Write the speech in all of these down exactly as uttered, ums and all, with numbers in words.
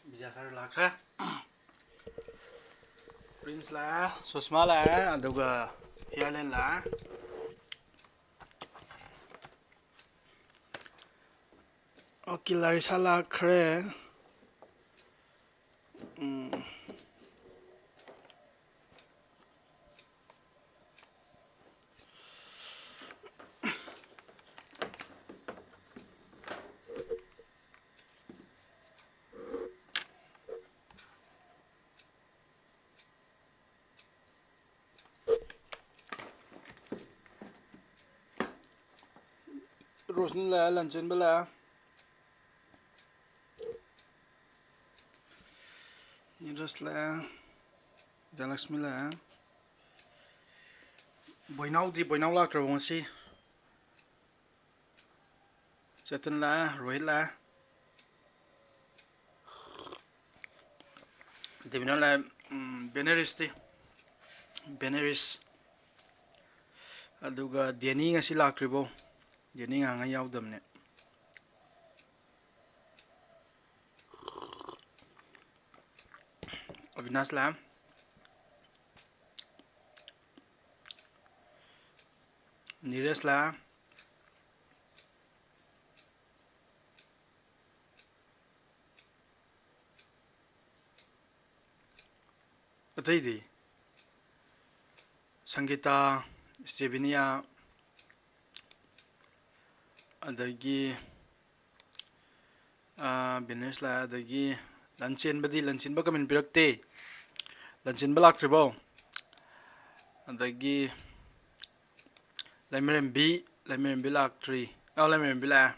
Media ꯈꯔ ꯂꯥꯛꯈ꯭ꯔꯦ꯫ Prince ꯂꯥꯛꯑꯦ, ꯁꯨꯁꯃꯥ ꯂꯥꯛꯑꯦ, ꯑꯗꯨꯒ ꯍꯤꯌꯥꯂꯦꯟ ꯂꯥꯛꯑꯦ꯫ ꯑꯣꯀꯦ, ꯂꯥꯔꯤꯁꯥ ꯂꯥꯛꯈ꯭ꯔꯦ꯫ ꯎꯝ꯫ ꯔꯣꯁꯅꯤ ꯂꯥꯛꯑꯦ, ꯂꯟꯆꯦꯟꯕ ꯂꯥꯛꯑꯦ, ꯅꯤꯔꯖ ꯂꯥꯛꯑꯦ, ꯖꯌꯂꯛꯁꯃꯤ ꯂꯥꯛꯑꯦ꯫ ꯕꯣꯏꯅꯥꯎꯗꯤ, ꯕꯣꯏꯅꯥꯎ ꯂꯥꯛꯇ꯭ꯔꯕꯣ ꯉꯁꯤ? ꯆꯦꯇꯟ ꯂꯥꯛꯑꯦ, ꯔꯣꯍꯤꯠ ꯂꯥꯛꯑꯦ꯫ ꯗꯦꯕꯤꯅꯥ ꯂꯥꯛꯑꯦ, ꯎꯝ, ꯕꯦꯅꯦꯔꯤꯁꯇꯤ, ꯕꯦꯅꯦꯔꯤꯁ꯫ ꯑꯗꯨꯒ ꯗꯦꯅꯤ ꯉꯁꯤ ꯂꯥꯛꯇ꯭ꯔꯤꯕꯣ? ꯗꯦꯅꯤ ꯉꯥꯡꯉꯩ ꯌꯥꯎꯗꯕꯅꯦ꯫ ꯑꯕꯤꯅꯥꯁ ꯂꯥꯛꯑꯦ꯫ ꯅꯤꯔꯦꯁ ꯂꯥꯛꯑꯦ꯫ ꯑꯇꯩꯗꯤ? ꯁꯪꯒꯤꯇꯥ, ꯁ꯭ꯇꯦꯕꯤꯅꯤꯌꯥ, ꯑꯗꯒꯤ, ꯑꯥ, ꯕꯤꯅꯦꯁ ꯂꯥꯛꯑꯦ, ꯑꯗꯒꯤ ꯂꯟꯆꯦꯟꯕꯗꯤ, ꯂꯟꯆꯦꯟꯕ comment ꯄꯤꯔꯛꯇꯦ꯫ ꯂꯟꯆꯦꯟꯕ ꯂꯥꯛꯇ꯭ꯔꯤꯕꯣ? ꯑꯗꯒꯤ ꯂꯩꯃꯔꯦꯝꯕꯤ, ꯂꯩꯃꯔꯦꯝꯕꯤ ꯂꯥꯛꯇ꯭ꯔꯤ꯫ ꯑꯥ, ꯂꯩꯃꯔꯦꯝꯕꯤ ꯂꯥꯛꯑꯦ꯫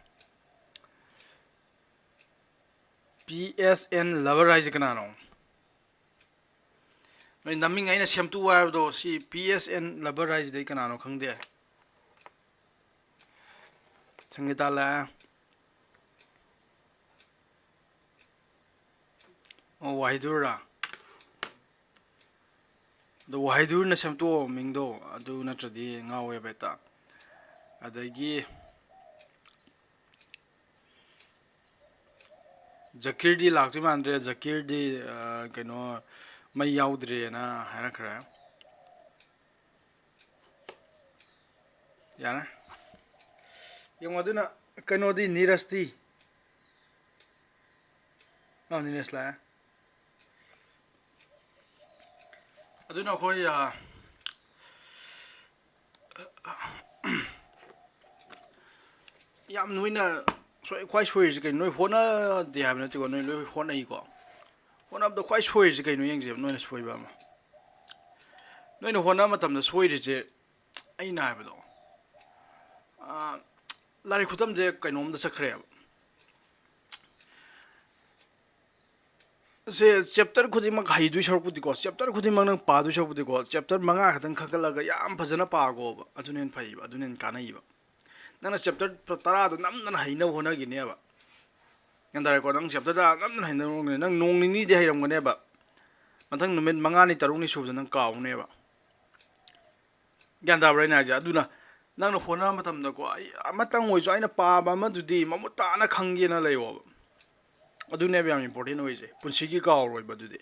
ꯄꯤ ꯑꯦꯁ ꯑꯦꯟ lover ꯍꯥꯏꯁꯦ ꯀꯅꯥꯅꯣ? ꯅꯣꯏ ꯅꯝꯃꯤꯉꯩ ꯑꯩꯅ ꯁꯦꯝꯗꯣꯛꯎ ꯍꯥꯏꯕꯗꯣ, ꯁꯤ ꯄꯤ ꯑꯦꯁ ꯑꯦꯟ lover ꯍꯥꯏꯁꯤꯗꯤ ꯀꯅꯥꯅꯣ ꯈꯪꯗꯦ꯫ ꯁꯪꯒꯤꯇꯥ ꯂꯥꯛꯑꯦ꯫ ꯑꯣ, ꯋꯥꯍꯤꯗꯨꯔꯔꯥ? ꯑꯗꯣ ꯋꯥꯍꯤꯗꯨꯔꯅ ꯁꯦꯝꯗꯣꯛꯑꯣ ꯃꯤꯡꯗꯣ, ꯑꯗꯨ ꯅꯠꯇ꯭ꯔꯗꯤ ꯉꯥꯎꯋꯦꯕ ꯍꯦꯛꯇ꯫ ꯑꯗꯒꯤ ꯖꯀꯤꯔꯗꯤ ꯂꯥꯛꯇꯣꯏ ꯃꯥꯟꯗ꯭ꯔꯦ꯫ ꯖꯀꯤꯔꯗꯤ, ꯑ, ꯀꯩꯅꯣ, ꯃꯩ ꯌꯥꯎꯗ꯭ꯔꯦꯅ ꯍꯥꯏꯔꯛꯈ꯭ꯔꯦ꯫ ꯌꯥꯔꯦ꯫ ꯌꯦꯡꯉꯣ, ꯑꯗꯨꯅ ꯀꯩꯅꯣꯗꯤ, ꯅꯤꯔꯖꯇꯤ? ꯑ, ꯅꯤꯔꯖ ꯂꯥꯛꯑꯦ꯫ ꯑꯗꯨꯅ ꯑꯩꯈꯣꯏ, ꯑ, ꯌꯥꯝ ꯅꯣꯏꯅ ꯁꯣꯏ-, ꯈ꯭ꯋꯥꯏ ꯁꯣꯏꯔꯤꯁꯦ ꯀꯩꯅꯣ? ꯅꯣꯏ ꯍꯣꯠꯅꯗꯦ ꯍꯥꯏꯕ ꯅꯠꯇꯦꯀꯣ, ꯅꯣꯏ ꯂꯣꯏ ꯍꯣꯠꯅꯩꯀꯣ꯫ ꯍꯣꯠꯅꯕꯗ ꯈ꯭ꯋꯥꯏ ꯁꯣꯏꯔꯤꯁꯦ ꯀꯩꯅꯣ ꯌꯦꯡꯁꯦꯕ, ꯅꯣꯏꯅ ꯁꯣꯏꯕ ꯑꯃ꯫ ꯅꯣꯏꯅ ꯍꯣꯠꯅꯕ ꯃꯇꯝꯗ ꯁꯣꯏꯔꯤꯁꯦ, ꯑꯩꯅ ꯍꯥꯏꯕꯗꯣ, ꯑꯥ, ꯂꯥꯏꯔꯤꯛ ꯈꯨꯇꯝꯁꯦ ꯀꯩꯅꯣꯝꯗ ꯆꯠꯈ꯭ꯔꯦꯕ꯫ ꯁꯦ, ꯆꯦꯞꯇꯔ ꯈꯨꯗꯤꯡꯃꯛ ꯍꯩꯗꯣꯏ ꯁꯔꯨꯛꯄꯨꯗꯤꯀꯣ, ꯆꯦꯞꯇꯔ ꯈꯨꯗꯤꯡꯃꯛ ꯅꯪ ꯄꯥꯗꯣꯏ ꯁꯔꯨꯛꯄꯨꯗꯤꯀꯣ, ꯆꯦꯞꯇꯔ ꯃꯉꯥ ꯈꯛꯇꯪ ꯈꯟꯒꯠꯂꯒ ꯌꯥꯝ ꯐꯖꯅ ꯄꯥꯈꯣꯕ, ꯑꯗꯨꯅ ꯍꯦꯟꯅ ꯐꯩꯕ, ꯑꯗꯨꯅ ꯍꯦꯟꯅ ꯀꯥꯟꯅꯩꯕ꯫ ꯅꯪꯅ ꯆꯦꯞꯇꯔ ꯇꯔꯥꯗꯣ ꯅꯝꯗꯅ ꯍꯩꯅꯕ ꯍꯣꯠꯅꯈꯤꯅꯦꯕ꯫ ꯒ꯭ꯌꯥꯟ ꯇꯥꯔꯦꯀꯣ? ꯅꯪ ꯆꯦꯞꯇꯔ ꯇꯔꯥ ꯅꯝꯗꯅ ꯍꯩꯅꯕ ꯍꯣꯠꯅꯈꯤꯅꯦ꯫ ꯅꯪ ꯅꯣꯡ ꯅꯤꯅꯤꯗꯤ ꯍꯩꯔꯝꯒꯅꯦꯕ, ꯃꯊꯪ ꯅꯨꯃꯤꯠ ꯃꯉꯥꯅꯤ ꯇꯔꯨꯛꯅꯤ ꯁꯨꯕꯗ ꯅꯪ ꯀꯥꯎꯅꯦꯕ꯫ ꯒ꯭ꯌꯥꯟ ꯇꯥꯕ꯭ꯔꯥ ꯑꯩꯅ ꯍꯥꯏꯁꯦ? ꯑꯗꯨꯅ ꯅꯪꯅ ꯍꯣꯠꯅꯕ ꯃꯇꯝꯗꯀꯣ, ꯑꯩ ꯑꯃꯇꯪ ꯑꯣꯏꯁꯨ, ꯑꯩꯅ ꯄꯥꯕ ꯑꯃꯗꯨꯗꯤ ꯃꯃꯨꯠ ꯇꯥꯅ ꯈꯪꯒꯦꯅ ꯂꯩꯌꯣꯕ꯫ ꯑꯗꯨꯅꯦꯕ ꯌꯥꯝ ꯏꯝꯄꯣꯔꯇꯦꯟ ꯑꯣꯏꯔꯤꯁꯦ, ꯄꯨꯟꯁꯤꯒꯤ ꯀꯥꯎꯔꯣꯏꯕ ꯑꯗꯨꯗꯤ꯫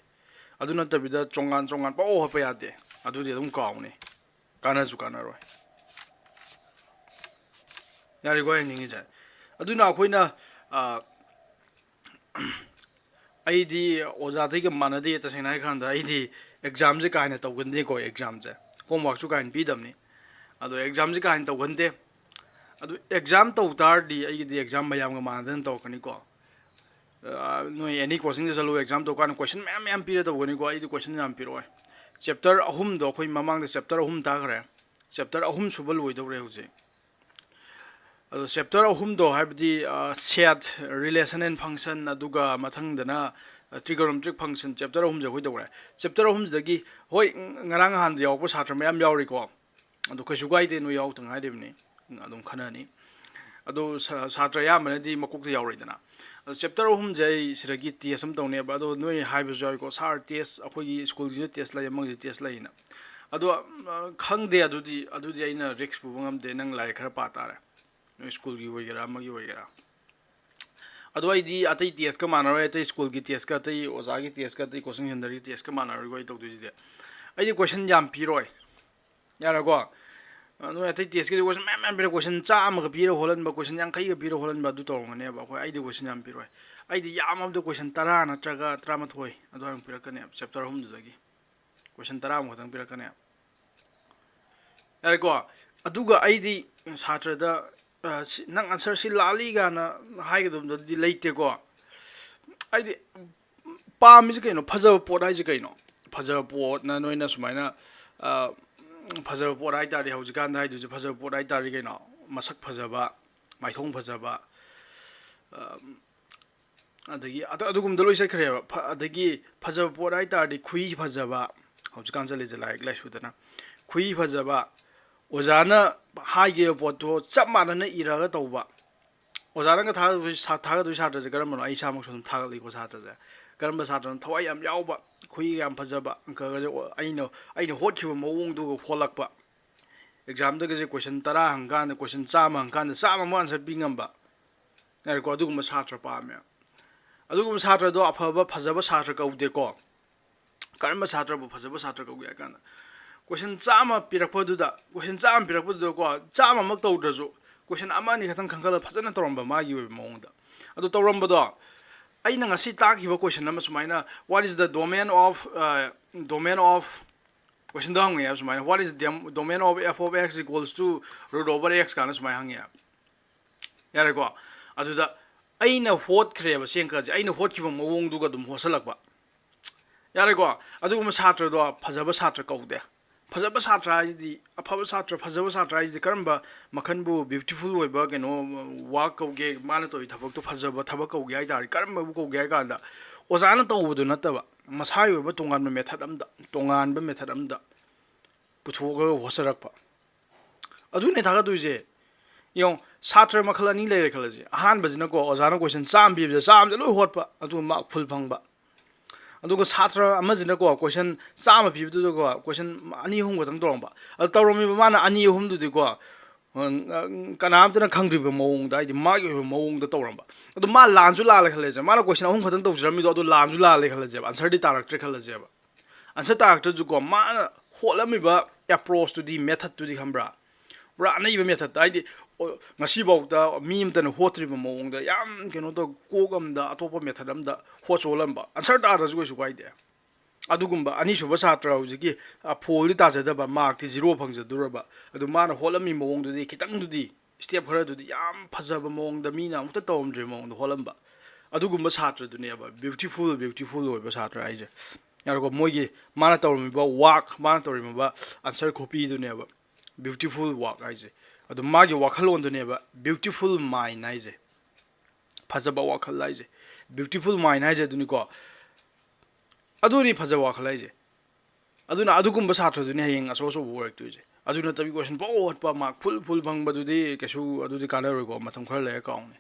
ꯑꯗꯨ ꯅꯠꯇꯕꯤꯗ ꯆꯣꯡꯉꯥꯟ ꯆꯣꯡꯉꯥꯟ ꯄꯪꯍꯣꯠ ꯍꯣꯠꯄ ꯌꯥꯗꯦ, ꯑꯗꯨꯗꯤ ꯑꯗꯨꯝ ꯀꯥꯎꯅꯤ, ꯀꯥꯟꯅꯁꯨ ꯀꯥꯟꯅꯔꯣꯏ꯫ ꯌꯥꯔꯦꯀꯣ ꯑꯩ ꯍꯥꯏꯅꯤꯡꯉꯤꯁꯦ? ꯑꯗꯨꯅ ꯑꯩꯈꯣꯏꯅ, ꯑ, ꯑꯩꯗꯤ ꯑꯣꯖꯥꯗꯩꯒ ꯃꯥꯟꯅꯗꯦ꯫ ꯇꯁꯦꯡꯅ ꯍꯥꯏꯔꯀꯥꯟꯗ ꯑꯩꯗꯤ ꯑꯦꯛꯖꯥꯝꯁꯦ ꯀꯥ ꯍꯦꯟꯅ ꯇꯧꯒꯟꯗꯦꯀꯣ꯫ ꯑꯦꯛꯖꯥꯝꯁꯦ, ꯍꯣꯝꯋꯥꯛꯁꯨ ꯀꯥ ꯍꯦꯟꯅ ꯄꯤꯗꯕꯅꯤ꯫ ꯑꯗꯣ ꯑꯦꯛꯖꯥꯝꯁꯦ ꯀꯥ ꯍꯦꯟꯅ ꯇꯧꯒꯟꯗꯦ꯫ ꯑꯗꯨ ꯑꯦꯛꯖꯥꯝ ꯇꯧ ꯇꯥꯔꯗꯤ ꯑꯩꯒꯤꯗꯤ ꯑꯦꯛꯖꯥꯝ ꯃꯌꯥꯝꯒ ꯃꯥꯟꯅꯗꯅ ꯇꯧꯔꯛꯀꯅꯤꯀꯣ꯫ ꯑ, ꯅꯣꯏ ꯑꯦꯅꯤ ꯀꯣꯆꯤꯡꯗ ꯆꯠꯂꯨ, ꯑꯦꯛꯖꯥꯝ ꯇꯧꯀꯥꯟꯗ ꯀꯣꯏꯁꯟ ꯃꯌꯥꯝ ꯃꯌꯥꯝ ꯄꯤꯔ ꯇꯧꯒꯅꯤꯀꯣ꯫ ꯑꯩꯗꯤ ꯀꯣꯏꯁꯟ ꯌꯥꯝ ꯄꯤꯔꯛꯑꯣꯏ꯫ ꯆꯦꯞꯇꯔ ꯑꯍꯨꯝꯗꯣ, ꯑꯩꯈꯣꯏ ꯃꯃꯥꯡꯗ ꯆꯦꯞꯇꯔ ꯑꯍꯨꯝ ꯇꯥꯈ꯭ꯔꯦ꯫ ꯆꯦꯞꯇꯔ ꯑꯍꯨꯝ ꯁꯨꯕ ꯂꯣꯏꯗꯧꯔꯦ ꯍꯧꯖꯤꯛ꯫ ꯑꯗꯣ ꯆꯦꯞꯇꯔ ꯑꯍꯨꯝꯗꯣ, ꯍꯥꯏꯕꯗꯤ, ꯑ, set, relation and function, ꯑꯗꯨꯒ ꯃꯊꯪꯗꯅ, ꯑ, trigonometric function, ꯆꯦꯞꯇꯔ ꯑꯍꯨꯝꯁꯦ ꯑꯩꯈꯣꯏ ꯇꯧꯔꯦ꯫ ꯆꯦꯞꯇꯔ ꯑꯍꯨꯝꯁꯤꯗꯒꯤ, ꯍꯣꯏ, ꯉꯔꯥꯡ ꯅꯍꯥꯟꯗ ꯌꯥꯎꯔꯛꯄ ꯁꯥꯇ꯭ꯔ ꯃꯌꯥꯝ ꯌꯥꯎꯔꯤꯀꯣ꯫ ꯑꯗꯣ ꯀꯩꯁꯨ ꯀꯥꯏꯗꯦ, ꯅꯣꯏ ꯌꯥꯎꯔꯛꯇ ꯉꯥꯏꯔꯤꯕꯅꯤ, ꯑꯗꯨꯝ ꯈꯟꯅꯅꯤ꯫ ꯑꯗꯣ ꯁꯥ-, ꯁꯥꯇ꯭ꯔ ꯑꯌꯥꯝꯕꯅꯗꯤ ꯃꯀꯣꯛꯇ ꯌꯥꯎꯔꯛꯏꯗꯅ꯫ ꯑꯗꯣ ꯆꯦꯞꯇꯔ ꯑꯍꯨꯝꯁꯦ ꯑꯩ ꯁꯤꯗꯒꯤ ꯇꯦꯁ ꯑꯃ ꯇꯧꯅꯦꯕ꯫ ꯑꯗꯣ ꯅꯣꯏ ꯍꯥꯏꯕꯁꯨ ꯌꯥꯎꯏꯀꯣ, "ꯁꯥꯔ, ꯇꯦꯁ ꯑꯩꯈꯣꯏꯒꯤ ꯁ꯭ꯀꯨꯜꯒꯤꯁꯨ ꯇꯦꯁ ꯂꯩ, ꯑꯃꯒꯤꯁꯨ ꯇꯦꯁ ꯂꯩꯅ"꯫ ꯑꯗꯣ, ꯑ, ꯈꯪꯗꯦ, ꯑꯗꯨꯗꯤ, ꯑꯗꯨꯗꯤ ꯑꯩꯅ ꯔꯤꯛꯁ ꯄꯨꯕ ꯉꯝꯗꯦ꯫ ꯅꯪ ꯂꯥꯏꯔꯤꯛ ꯈꯔ ꯄꯥ ꯇꯥꯔꯦ, ꯅꯣꯏ ꯁ꯭ꯀꯨꯜꯒꯤ ꯑꯣꯏꯒꯦꯔꯥ, ꯑꯃꯒꯤ ꯑꯣꯏꯒꯦꯔꯥ꯫ ꯑꯗꯣ ꯑꯩꯗꯤ ꯑꯇꯩ ꯇꯦꯁꯀ ꯃꯥꯟꯅꯔꯣꯏ, ꯑꯇꯩ ꯁ꯭ꯀꯨꯜꯒꯤ ꯇꯦꯁꯀ, ꯑꯇꯩ ꯑꯣꯖꯥꯒꯤ ꯇꯦꯁꯀ, ꯑꯇꯩ ꯀꯣꯆꯤꯡ ꯁꯦꯟꯇꯔꯒꯤ ꯇꯦꯁꯀ ꯃꯥꯟꯅꯔꯣꯏꯀꯣ ꯑꯩ ꯇꯧꯗꯣꯏꯁꯤꯗꯤ꯫ ꯑꯩꯗꯤ ꯀꯣꯏꯁꯟ ꯌꯥꯝ ꯄꯤꯔꯣꯏ, ꯌꯥꯔꯦꯀꯣ? ꯅꯣꯏ ꯑꯇꯩ ꯇꯦꯁꯀꯤꯗꯤ ꯀꯣꯏꯁꯟ ꯃꯌꯥꯝ ꯃꯌꯥꯝ ꯄꯤꯔꯛ, ꯀꯣꯏꯁꯟ ꯆꯥꯝꯃꯒ ꯄꯤꯔ ꯍꯣꯜꯍꯟꯕ, ꯀꯣꯏꯁꯟ ꯌꯥꯡꯈꯩꯒ ꯄꯤꯔ ꯍꯣꯜꯍꯟꯕ, ꯑꯗꯨ ꯇꯧꯔꯝꯒꯅꯦꯕ꯫ ꯑꯩꯈꯣꯏ, ꯑꯩꯗꯤ ꯀꯣꯏꯁꯟ ꯌꯥꯝ ꯄꯤꯔꯣꯏ꯫ ꯑꯩꯗꯤ ꯌꯥꯝꯃꯕꯗ ꯀꯣꯏꯁꯟ ꯇꯔꯥ ꯅꯠꯇ꯭ꯔꯒ ꯇꯔꯥꯃꯥꯊꯣꯏ ꯑꯗꯨꯋꯥꯏꯃꯨꯛ ꯄꯤꯔꯛꯀꯅꯦꯕ, ꯆꯦꯞꯇꯔ ꯑꯍꯨꯝꯗꯨꯗꯒꯤ ꯀꯣꯏꯁꯟ ꯇꯔꯥꯃꯨꯛ ꯈꯛꯇꯪ ꯄꯤꯔꯛꯀꯅꯦꯕ꯫ ꯌꯥꯔꯦꯀꯣ? ꯑꯗꯨꯒ ꯑꯩꯗꯤ ꯁꯥꯇ꯭ꯔꯗ, ꯑ, ꯁꯤ, "ꯅꯪ ꯑꯟꯁꯔ ꯁꯤ ꯂꯥꯜꯂꯤ" ꯀꯥꯏꯅ ꯍꯥꯏꯒꯗꯕꯗꯨꯗꯤ ꯂꯩꯇꯦꯀꯣ꯫ ꯑꯩꯗꯤ ꯄꯥꯝꯃꯤꯁꯤ ꯀꯩꯅꯣ? ꯐꯖꯕ ꯄꯣꯠ ꯍꯥꯏꯁꯤ ꯀꯩꯅꯣ? ꯐꯖꯕ ꯄꯣꯠꯅ ꯅꯣꯏꯅ ꯁꯨꯃꯥꯏꯅ, ꯑ, ꯐꯖꯕ ꯄꯣꯠ ꯍꯥꯏ ꯇꯥꯔꯗꯤ, ꯍꯧꯖꯤꯛꯀꯥꯟꯗ ꯍꯥꯏꯗꯣꯏꯁꯦ ꯐꯖꯕ ꯄꯣꯠ ꯍꯥꯏ ꯇꯥꯔꯗꯤ ꯀꯩꯅꯣ? ꯃꯁꯛ ꯐꯖꯕ, ꯃꯥꯏꯊꯣꯡ ꯐꯖꯕ, ꯑ, ꯑꯗꯒꯤ ꯑꯗ-, ꯑꯗꯨꯒꯨꯝꯕꯗ ꯂꯣꯏ ꯆꯠꯈ꯭ꯔꯦꯕ꯫ ꯐ-, ꯑꯗꯒꯤ ꯐꯖꯕ ꯄꯣꯠ ꯍꯥꯏ ꯇꯥꯔꯗꯤ ꯈꯨꯏ ꯐꯖꯕ, ꯍꯧꯖꯤꯛꯀꯥꯟ ꯆꯠꯂꯤꯁꯦ ꯂꯥꯏꯔꯤꯛ ꯂꯥꯏꯁꯨꯗꯅ꯫ ꯈꯨꯏ ꯐꯖꯕ, ꯑꯣꯖꯥꯅ ꯍꯥꯏꯈꯤꯕ ꯄꯣꯠꯇꯣ ꯆꯞ ꯃꯥꯟꯅꯅ ꯏꯔꯒ ꯇꯧꯕ꯫ ꯑꯣꯖꯥꯅꯒ ꯊꯥꯒꯠꯇꯣꯏ ꯁꯥ-, ꯊꯥꯒꯠꯇꯣꯏ ꯁꯥꯇ꯭ꯔꯁꯦ ꯀꯔꯝꯕꯅꯣ? ꯑꯩ ꯏꯁꯥꯃꯛꯁꯨ ꯑꯗꯨꯝ ꯊꯥꯒꯠꯂꯤꯀꯣ ꯁꯥꯇ꯭ꯔꯁꯦ꯫ ꯀꯔꯝꯕ ꯁꯥꯇ꯭ꯔꯅꯣ? ꯊꯋꯥꯏ ꯌꯥꯝ ꯌꯥꯎꯕ, ꯈꯨꯏꯒ ꯌꯥꯝ ꯐꯖꯕ, ꯑꯪꯀꯒꯁꯦ ꯑꯣ-, ꯑꯩꯅ, ꯑꯩꯅ ꯍꯣꯠꯈꯤꯕ ꯃꯑꯣꯡꯗꯨꯒ ꯍꯣꯠꯂꯛꯄ꯫ ꯑꯦꯛꯖꯥꯝꯗꯒꯁꯦ ꯀꯣꯏꯁꯟ ꯇꯔꯥ ꯍꯪꯀꯥꯟꯗ ꯀꯣꯏꯁꯟ ꯆꯥꯝꯃ ꯍꯪꯀꯥꯟꯗ ꯆꯥꯝꯃꯃꯨꯛ ꯑꯟꯁꯔ ꯄꯤ ꯉꯝꯕ꯫ ꯌꯥꯔꯦꯀꯣ? ꯑꯗꯨꯒꯨꯝꯕ ꯁꯥꯇ꯭ꯔ ꯄꯥꯝꯃꯦ꯫ ꯑꯗꯨꯒꯨꯝꯕ ꯁꯥꯇ꯭ꯔꯗꯣ ꯑꯐꯕ, ꯐꯖꯕ ꯁꯥꯇ꯭ꯔ ꯀꯧꯗꯦꯀꯣ꯫ ꯀꯔꯝꯕ ꯁꯥꯇ꯭ꯔꯕꯨ ꯐꯖꯕ ꯁꯥꯇ꯭ꯔ ꯀꯧꯒꯦ ꯍꯥꯏ ꯀꯥꯟꯗ, ꯀꯣꯏꯁꯟ ꯆꯥꯝꯃ ꯄꯤꯔꯛꯄꯗꯨꯗ, ꯀꯣꯏꯁꯟ ꯆꯥꯝꯃ ꯄꯤꯔꯛꯄꯗꯨꯗꯀꯣ, ꯆꯥꯝꯃꯃꯛ ꯇꯧꯗ꯭ꯔꯁꯨ, ꯀꯣꯏꯁꯟ ꯑꯃ ꯑꯅꯤ ꯈꯛꯇꯪ ꯈꯟꯒꯠꯂꯒ ꯐꯖꯅ ꯇꯧꯔꯝꯕ ꯃꯥꯒꯤ ꯑꯣꯏꯕ ꯃꯑꯣꯡꯗ꯫ ꯑꯗꯨ ꯇꯧꯔꯝꯕꯗꯣ, ꯑꯩꯅ ꯉꯁꯤ ꯇꯥꯛꯈꯤꯕ ꯀꯣꯏꯁꯟ ꯑꯃ ꯁꯨꯃꯥꯏꯅ, "What is the domain of, ꯑ, domain of," ꯀꯣꯏꯁꯟꯗꯣ ꯍꯪꯉꯛꯑꯦꯕ ꯁꯨꯃꯥꯏꯅ, "What is the domain of f of x equals to root over x?" ꯀꯥꯏꯅ ꯁꯨꯃꯥꯏꯅ ꯍꯪꯉꯛꯑꯦꯕ꯫ ꯌꯥꯔꯦꯀꯣ? ꯑꯗꯨꯗ ꯑꯩꯅ ꯍꯣꯠꯈ꯭ꯔꯦꯕ ꯁꯤ ꯑꯪꯀꯁꯦ, ꯑꯩꯅ ꯍꯣꯠꯈꯤꯕ ꯃꯑꯣꯡꯗꯨꯒ ꯑꯗꯨꯝ ꯍꯣꯠꯁꯜꯂꯛꯄ꯫ ꯌꯥꯔꯦꯀꯣ? ꯑꯗꯨꯒꯨꯝꯕ ꯁꯥꯇ꯭ꯔꯗꯣ ꯐꯖꯕ ꯁꯥꯇ꯭ꯔ ꯀꯧꯗꯦ꯫ ꯐꯖꯕ ꯁꯥꯇ꯭ꯔ ꯍꯥꯏꯁꯤꯗꯤ, ꯑꯐꯕ ꯁꯥꯇ꯭ꯔ, ꯐꯖꯕ ꯁꯥꯇ꯭ꯔ ꯍꯥꯏꯁꯤꯗꯤ ꯀꯔꯝꯕ ꯃꯈꯜꯕꯨ beautiful ꯑꯣꯏꯕ ꯀꯩꯅꯣ work ꯀꯧꯒꯦ, ꯃꯥꯅ ꯇꯧꯔꯤ ꯊꯕꯛꯇꯣ ꯐꯖꯕ ꯊꯕꯛ ꯀꯧꯒꯦ ꯍꯥꯏ ꯇꯥꯔꯗꯤ ꯀꯔꯝꯕꯕꯨ ꯀꯧꯒꯦ ꯍꯥꯏ ꯀꯥꯟꯗ, ꯑꯣꯖꯥꯅ ꯇꯧꯕꯗꯨ ꯅꯠꯇꯕ, ꯃꯁꯥꯒꯤ ꯑꯣꯏꯕ ꯇꯣꯉꯥꯟꯕ method ꯑꯝꯗ, ꯇꯣꯉꯥꯟꯕ method ꯑꯝꯗ ꯄꯨꯊꯣꯛꯑꯒ ꯍꯣꯠꯆꯔꯛꯄ꯫ ꯑꯗꯨꯅꯦ ꯊꯥꯒꯠꯇꯣꯏꯁꯦ꯫ ꯌꯦꯡꯉꯣ, ꯁꯥꯇ꯭ꯔ ꯃꯈꯜ ꯑꯅꯤ ꯂꯩꯔꯦ ꯈꯜꯂꯁꯦ꯫ ꯑꯍꯥꯟꯕꯁꯤꯅꯀꯣ, ꯑꯣꯖꯥꯅ ꯀꯣꯏꯁꯟ ꯆꯥꯝꯃ ꯄꯤꯕꯁꯦ, ꯆꯥꯝꯃꯁꯦ ꯂꯣꯏ ꯍꯣꯠꯄ, ꯑꯗꯨꯒ ꯃꯥꯔꯛ ꯐꯨꯜ ꯐꯪꯕ꯫ ꯑꯗꯨꯒ ꯁꯥꯇ꯭ꯔ ꯑꯃꯁꯤꯅꯀꯣ, ꯀꯣꯏꯁꯟ ꯆꯥꯝꯃ ꯄꯤꯕꯗꯨꯗꯀꯣ, ꯀꯣꯏꯁꯟ ꯑꯅꯤ ꯑꯍꯨꯝ ꯈꯛꯇꯪ ꯇꯧꯔꯝꯕ꯫ ꯑꯗꯨ ꯇꯧꯔꯝꯃꯤꯕ ꯃꯥꯅ ꯑꯅꯤ ꯑꯍꯨꯝꯗꯨꯗꯤꯀꯣ, ꯀꯅꯥꯝꯇꯅ ꯈꯪꯗ꯭ꯔꯤꯕ ꯃꯑꯣꯡꯗ, ꯍꯥꯏꯗꯤ ꯃꯥꯒꯤ ꯑꯣꯏꯕ ꯃꯑꯣꯡꯗ ꯇꯧꯔꯝꯕ꯫ ꯑꯗꯣ ꯃꯥ ꯂꯥꯟꯁꯨ ꯂꯥꯜꯂꯦ ꯈꯜꯂꯁꯦ, ꯃꯥꯅ ꯀꯣꯏꯁꯟ ꯑꯍꯨꯝ ꯈꯛꯇꯪ ꯇꯧꯖꯔꯝꯃꯤꯗꯣ, ꯑꯗꯣ ꯂꯥꯟꯁꯨ ꯂꯥꯜꯂꯦ ꯈꯜꯂꯁꯦꯕ, ꯑꯟꯁꯔꯗꯤ ꯇꯥꯔꯛꯇ꯭ꯔꯦ ꯈꯜꯂꯁꯦꯕ꯫ ꯑꯟꯁꯔ ꯇꯥꯔꯛꯇ꯭ꯔꯁꯨꯀꯣ, ꯃꯥꯅ ꯍꯣꯠꯂꯝꯃꯤꯕ ꯑꯦꯄ꯭ꯔꯣꯁꯇꯨꯗꯤ, ꯃꯦꯊꯠꯇꯨꯗꯤ ꯈꯪꯕ꯭ꯔꯥ, ꯄꯨꯔꯥ ꯑꯅꯩꯕ ꯃꯦꯊꯠꯇ, ꯍꯥꯏꯗꯤ ꯉꯁꯤꯐꯥꯎꯗ ꯃꯤ ꯑꯃꯇꯅ ꯍꯣꯠꯇ꯭ꯔꯤꯕ ꯃꯑꯣꯡꯗ, ꯌꯥꯝ ꯀꯩꯅꯣ ꯇꯧ, ꯀꯣꯛ ꯑꯃꯗ, ꯑꯇꯣꯞꯄ ꯃꯦꯊꯠ ꯑꯃꯗ ꯍꯣꯠꯁꯨ ꯍꯣꯠꯂꯝꯕ, ꯑꯟꯁꯔ ꯇꯥꯗ꯭ꯔꯁꯨ ꯀꯩꯁꯨ ꯀꯥꯏꯗꯦ꯫ ꯑꯗꯨꯒꯨꯝꯕ ꯑꯅꯤꯁꯨꯕ ꯁꯥꯇ꯭ꯔ ꯍꯧꯖꯤꯛꯀꯤ ꯐꯣꯜꯗꯤ ꯇꯥꯖꯗꯕ, ꯃꯥꯔꯛꯇꯤ ꯖꯤꯔꯣ ꯐꯪꯖꯗꯣꯔꯕ, ꯑꯗꯨ ꯃꯥꯅ ꯍꯣꯠꯂꯝꯃꯤ ꯃꯑꯣꯡꯗꯨꯗꯤ, ꯈꯤꯇꯪꯗꯨꯗꯤ, ꯁ꯭ꯇꯦꯞ ꯈꯔꯗꯨꯗꯤ ꯌꯥꯝ ꯐꯖꯕ ꯃꯑꯣꯡꯗ, ꯃꯤꯅ ꯑꯃꯨꯛꯇ ꯇꯧꯔꯝꯗ꯭ꯔꯤꯕ ꯃꯑꯣꯡꯗ ꯍꯣꯠꯂꯝꯕ, ꯑꯗꯨꯒꯨꯝꯕ ꯁꯥꯇ꯭ꯔꯗꯨꯅꯦꯕ ꯕ꯭ꯌꯨꯇꯤꯐꯨꯜ, ꯕ꯭ꯌꯨꯇꯤꯐꯨꯜ ꯑꯣꯏꯕ ꯁꯥꯇ꯭ꯔ ꯍꯥꯏꯁꯦ꯫ ꯌꯥꯔꯦꯀꯣ, ꯃꯣꯏꯒꯤ ꯃꯥꯅ ꯇꯧꯔꯝꯃꯤꯕ ꯋꯥꯛ, ꯃꯥꯅ ꯇꯧꯔꯝꯃꯤꯕ ꯑꯟꯁꯔ ꯈꯣꯄꯤꯗꯨꯅꯦꯕ ꯕ꯭ꯌꯨꯇꯤꯐꯨꯜ ꯋꯥꯛ ꯍꯥꯏꯁꯦ꯫ ꯑꯗꯨ ꯃꯥꯒꯤ ꯋꯥꯈꯜꯂꯣꯟꯗꯨꯅꯦꯕ ꯕ꯭ꯌꯨꯇꯤꯐꯨꯜ ꯃꯥꯏꯟ ꯍꯥꯏꯁꯦ, ꯐꯖꯕ ꯋꯥꯈꯜ ꯍꯥꯏꯁꯦ꯫ ꯕ꯭ꯌꯨꯇꯤꯐꯨꯜ ꯃꯥꯏꯟ ꯍꯥꯏꯁꯦ ꯑꯗꯨꯅꯤꯀꯣ꯫ ꯑꯗꯨꯅꯤ ꯐꯖꯕ ꯋꯥꯈꯜ ꯍꯥꯏꯁꯦ꯫ ꯑꯗꯨꯅ ꯑꯗꯨꯒꯨꯝꯕ ꯁꯥꯇ꯭ꯔꯗꯨꯅꯤ ꯍꯌꯦꯡ ꯑꯆꯧ ꯑꯆꯧꯕ ꯑꯣꯏꯔꯛꯇꯣꯏꯁꯦ꯫ ꯑꯗꯨ ꯅꯠꯇꯕꯤ ꯀꯣꯏꯁꯟ ꯄꯪꯍꯣꯠ ꯍꯣꯠꯄ, ꯃꯥꯔꯛ ꯐꯨꯜ ꯐꯨꯜ ꯐꯪꯕꯗꯨꯗꯤ ꯀꯩꯁꯨ, ꯑꯗꯨꯗꯤ ꯀꯥꯟꯅꯔꯣꯏꯀꯣ, ꯃꯇꯝ ꯈꯔ ꯂꯩꯔ ꯀꯥꯎꯅꯤ꯫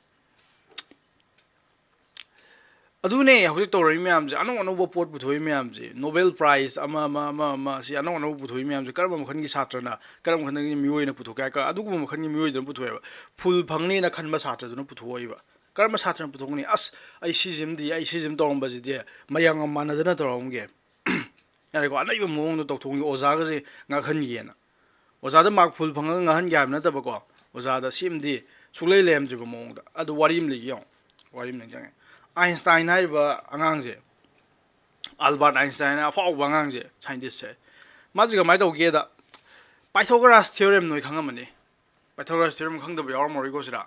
ꯑꯗꯨꯅꯦ ꯍꯧꯖꯤꯛ ꯇꯧꯔꯛꯏ ꯃꯌꯥꯝꯁꯦ, ꯑꯅꯧ ꯑꯅꯧꯕ ꯄꯣꯠ ꯄꯨꯊꯣꯛꯏ ꯃꯌꯥꯝꯁꯦ, ꯅꯣꯕꯦꯜ ꯄ꯭ꯔꯥꯏꯖ ꯑꯃ ꯑꯃ ꯑꯃ ꯑꯃ, ꯁꯤ ꯑꯅꯧ ꯑꯅꯧꯕ ꯄꯨꯊꯣꯛꯏ ꯃꯌꯥꯝꯁꯦ, ꯀꯔꯝꯕ ꯃꯈꯜꯒꯤ ꯁꯥꯇ꯭ꯔꯅ, ꯀꯔꯝꯕ ꯃꯈꯜꯒꯤ ꯃꯤꯑꯣꯏꯅ ꯄꯨꯊꯣꯛꯀꯦ ꯍꯥꯏ ꯀꯥꯟꯗ, ꯑꯗꯨꯒꯨꯝꯕ ꯃꯈꯜꯒꯤ ꯃꯤꯑꯣꯏꯗꯨꯅ ꯄꯨꯊꯣꯛꯑꯦꯕ꯫ ꯐꯨꯜ ꯐꯪꯅꯤꯅ ꯈꯟꯕ ꯁꯥꯇ꯭ꯔꯗꯨꯅ ꯄꯨꯊꯣꯛꯑꯣꯏꯕ꯫ ꯀꯔꯝꯕ ꯁꯥꯇ꯭ꯔꯅ ꯄꯨꯊꯣꯛꯅꯤ? "ꯑꯁ, ꯑꯩ ꯁꯤꯁꯤꯃꯗꯤ, ꯑꯩ ꯁꯤꯁꯤꯃ ꯇꯧꯔꯝꯕꯁꯤꯗꯤ ꯃꯌꯥꯝꯒ ꯃꯥꯟꯅꯗꯅ ꯇꯧꯔꯝꯒꯦ"꯫ ꯌꯥꯔꯦꯀꯣ, ꯑꯅꯩꯕ ꯃꯑꯣꯡꯗ ꯇꯧꯊꯣꯛꯅꯤ, ꯑꯣꯖꯥꯒꯁꯦ ꯉꯥꯡꯍꯟꯒꯦꯅ꯫ ꯑꯣꯖꯥꯗ ꯃꯥꯔꯛ ꯐꯨꯜ ꯐꯪꯉꯒ ꯉꯥꯡꯍꯟꯒꯦ ꯍꯥꯏꯕ ꯅꯠꯇꯕꯀꯣ, ꯑꯣꯖꯥꯗ ꯁꯤꯃꯗꯤ ꯁꯨꯡꯂꯩ ꯂꯩꯔꯝꯗ꯭ꯔꯤꯕ ꯃꯑꯣꯡꯗ꯫ ꯑꯗꯨ ꯋꯥꯔꯤ ꯑꯃ ꯂꯩꯒꯦ ꯌꯦꯡꯉꯣ, ꯋꯥꯔꯤ ꯑꯃ ꯅꯤꯡꯁꯤꯡꯉꯦ꯫ ꯑꯥꯏꯟꯁꯇꯥꯏꯟ ꯍꯥꯏꯔꯤꯕ ꯑꯉꯥꯡꯁꯦ, ꯑꯜꯕꯥꯔꯠ ꯑꯥꯏꯟꯁꯇꯥꯏꯟ ꯍꯥꯏꯅ ꯑꯐꯥꯎꯕ ꯑꯉꯥꯡꯁꯦ, ꯁꯥꯏꯟꯇꯤꯁꯁꯦ, ꯃꯥꯁꯦ ꯀꯃꯥꯏꯅ ꯇꯧꯒꯦꯗ, ꯄꯥꯏꯊꯣꯒꯣꯔꯥꯁ ꯊꯤꯑꯣꯔꯦꯝ ꯅꯣꯏ ꯈꯪꯉꯝꯃꯅꯤ꯫ ꯄꯥꯏꯊꯣꯒꯣꯔꯥꯁ ꯊꯤꯑꯣꯔꯦꯝ ꯈꯪꯗꯕ ꯌꯥꯎꯔꯝꯃꯔꯣꯏꯀꯣ ꯁꯤꯗ꯫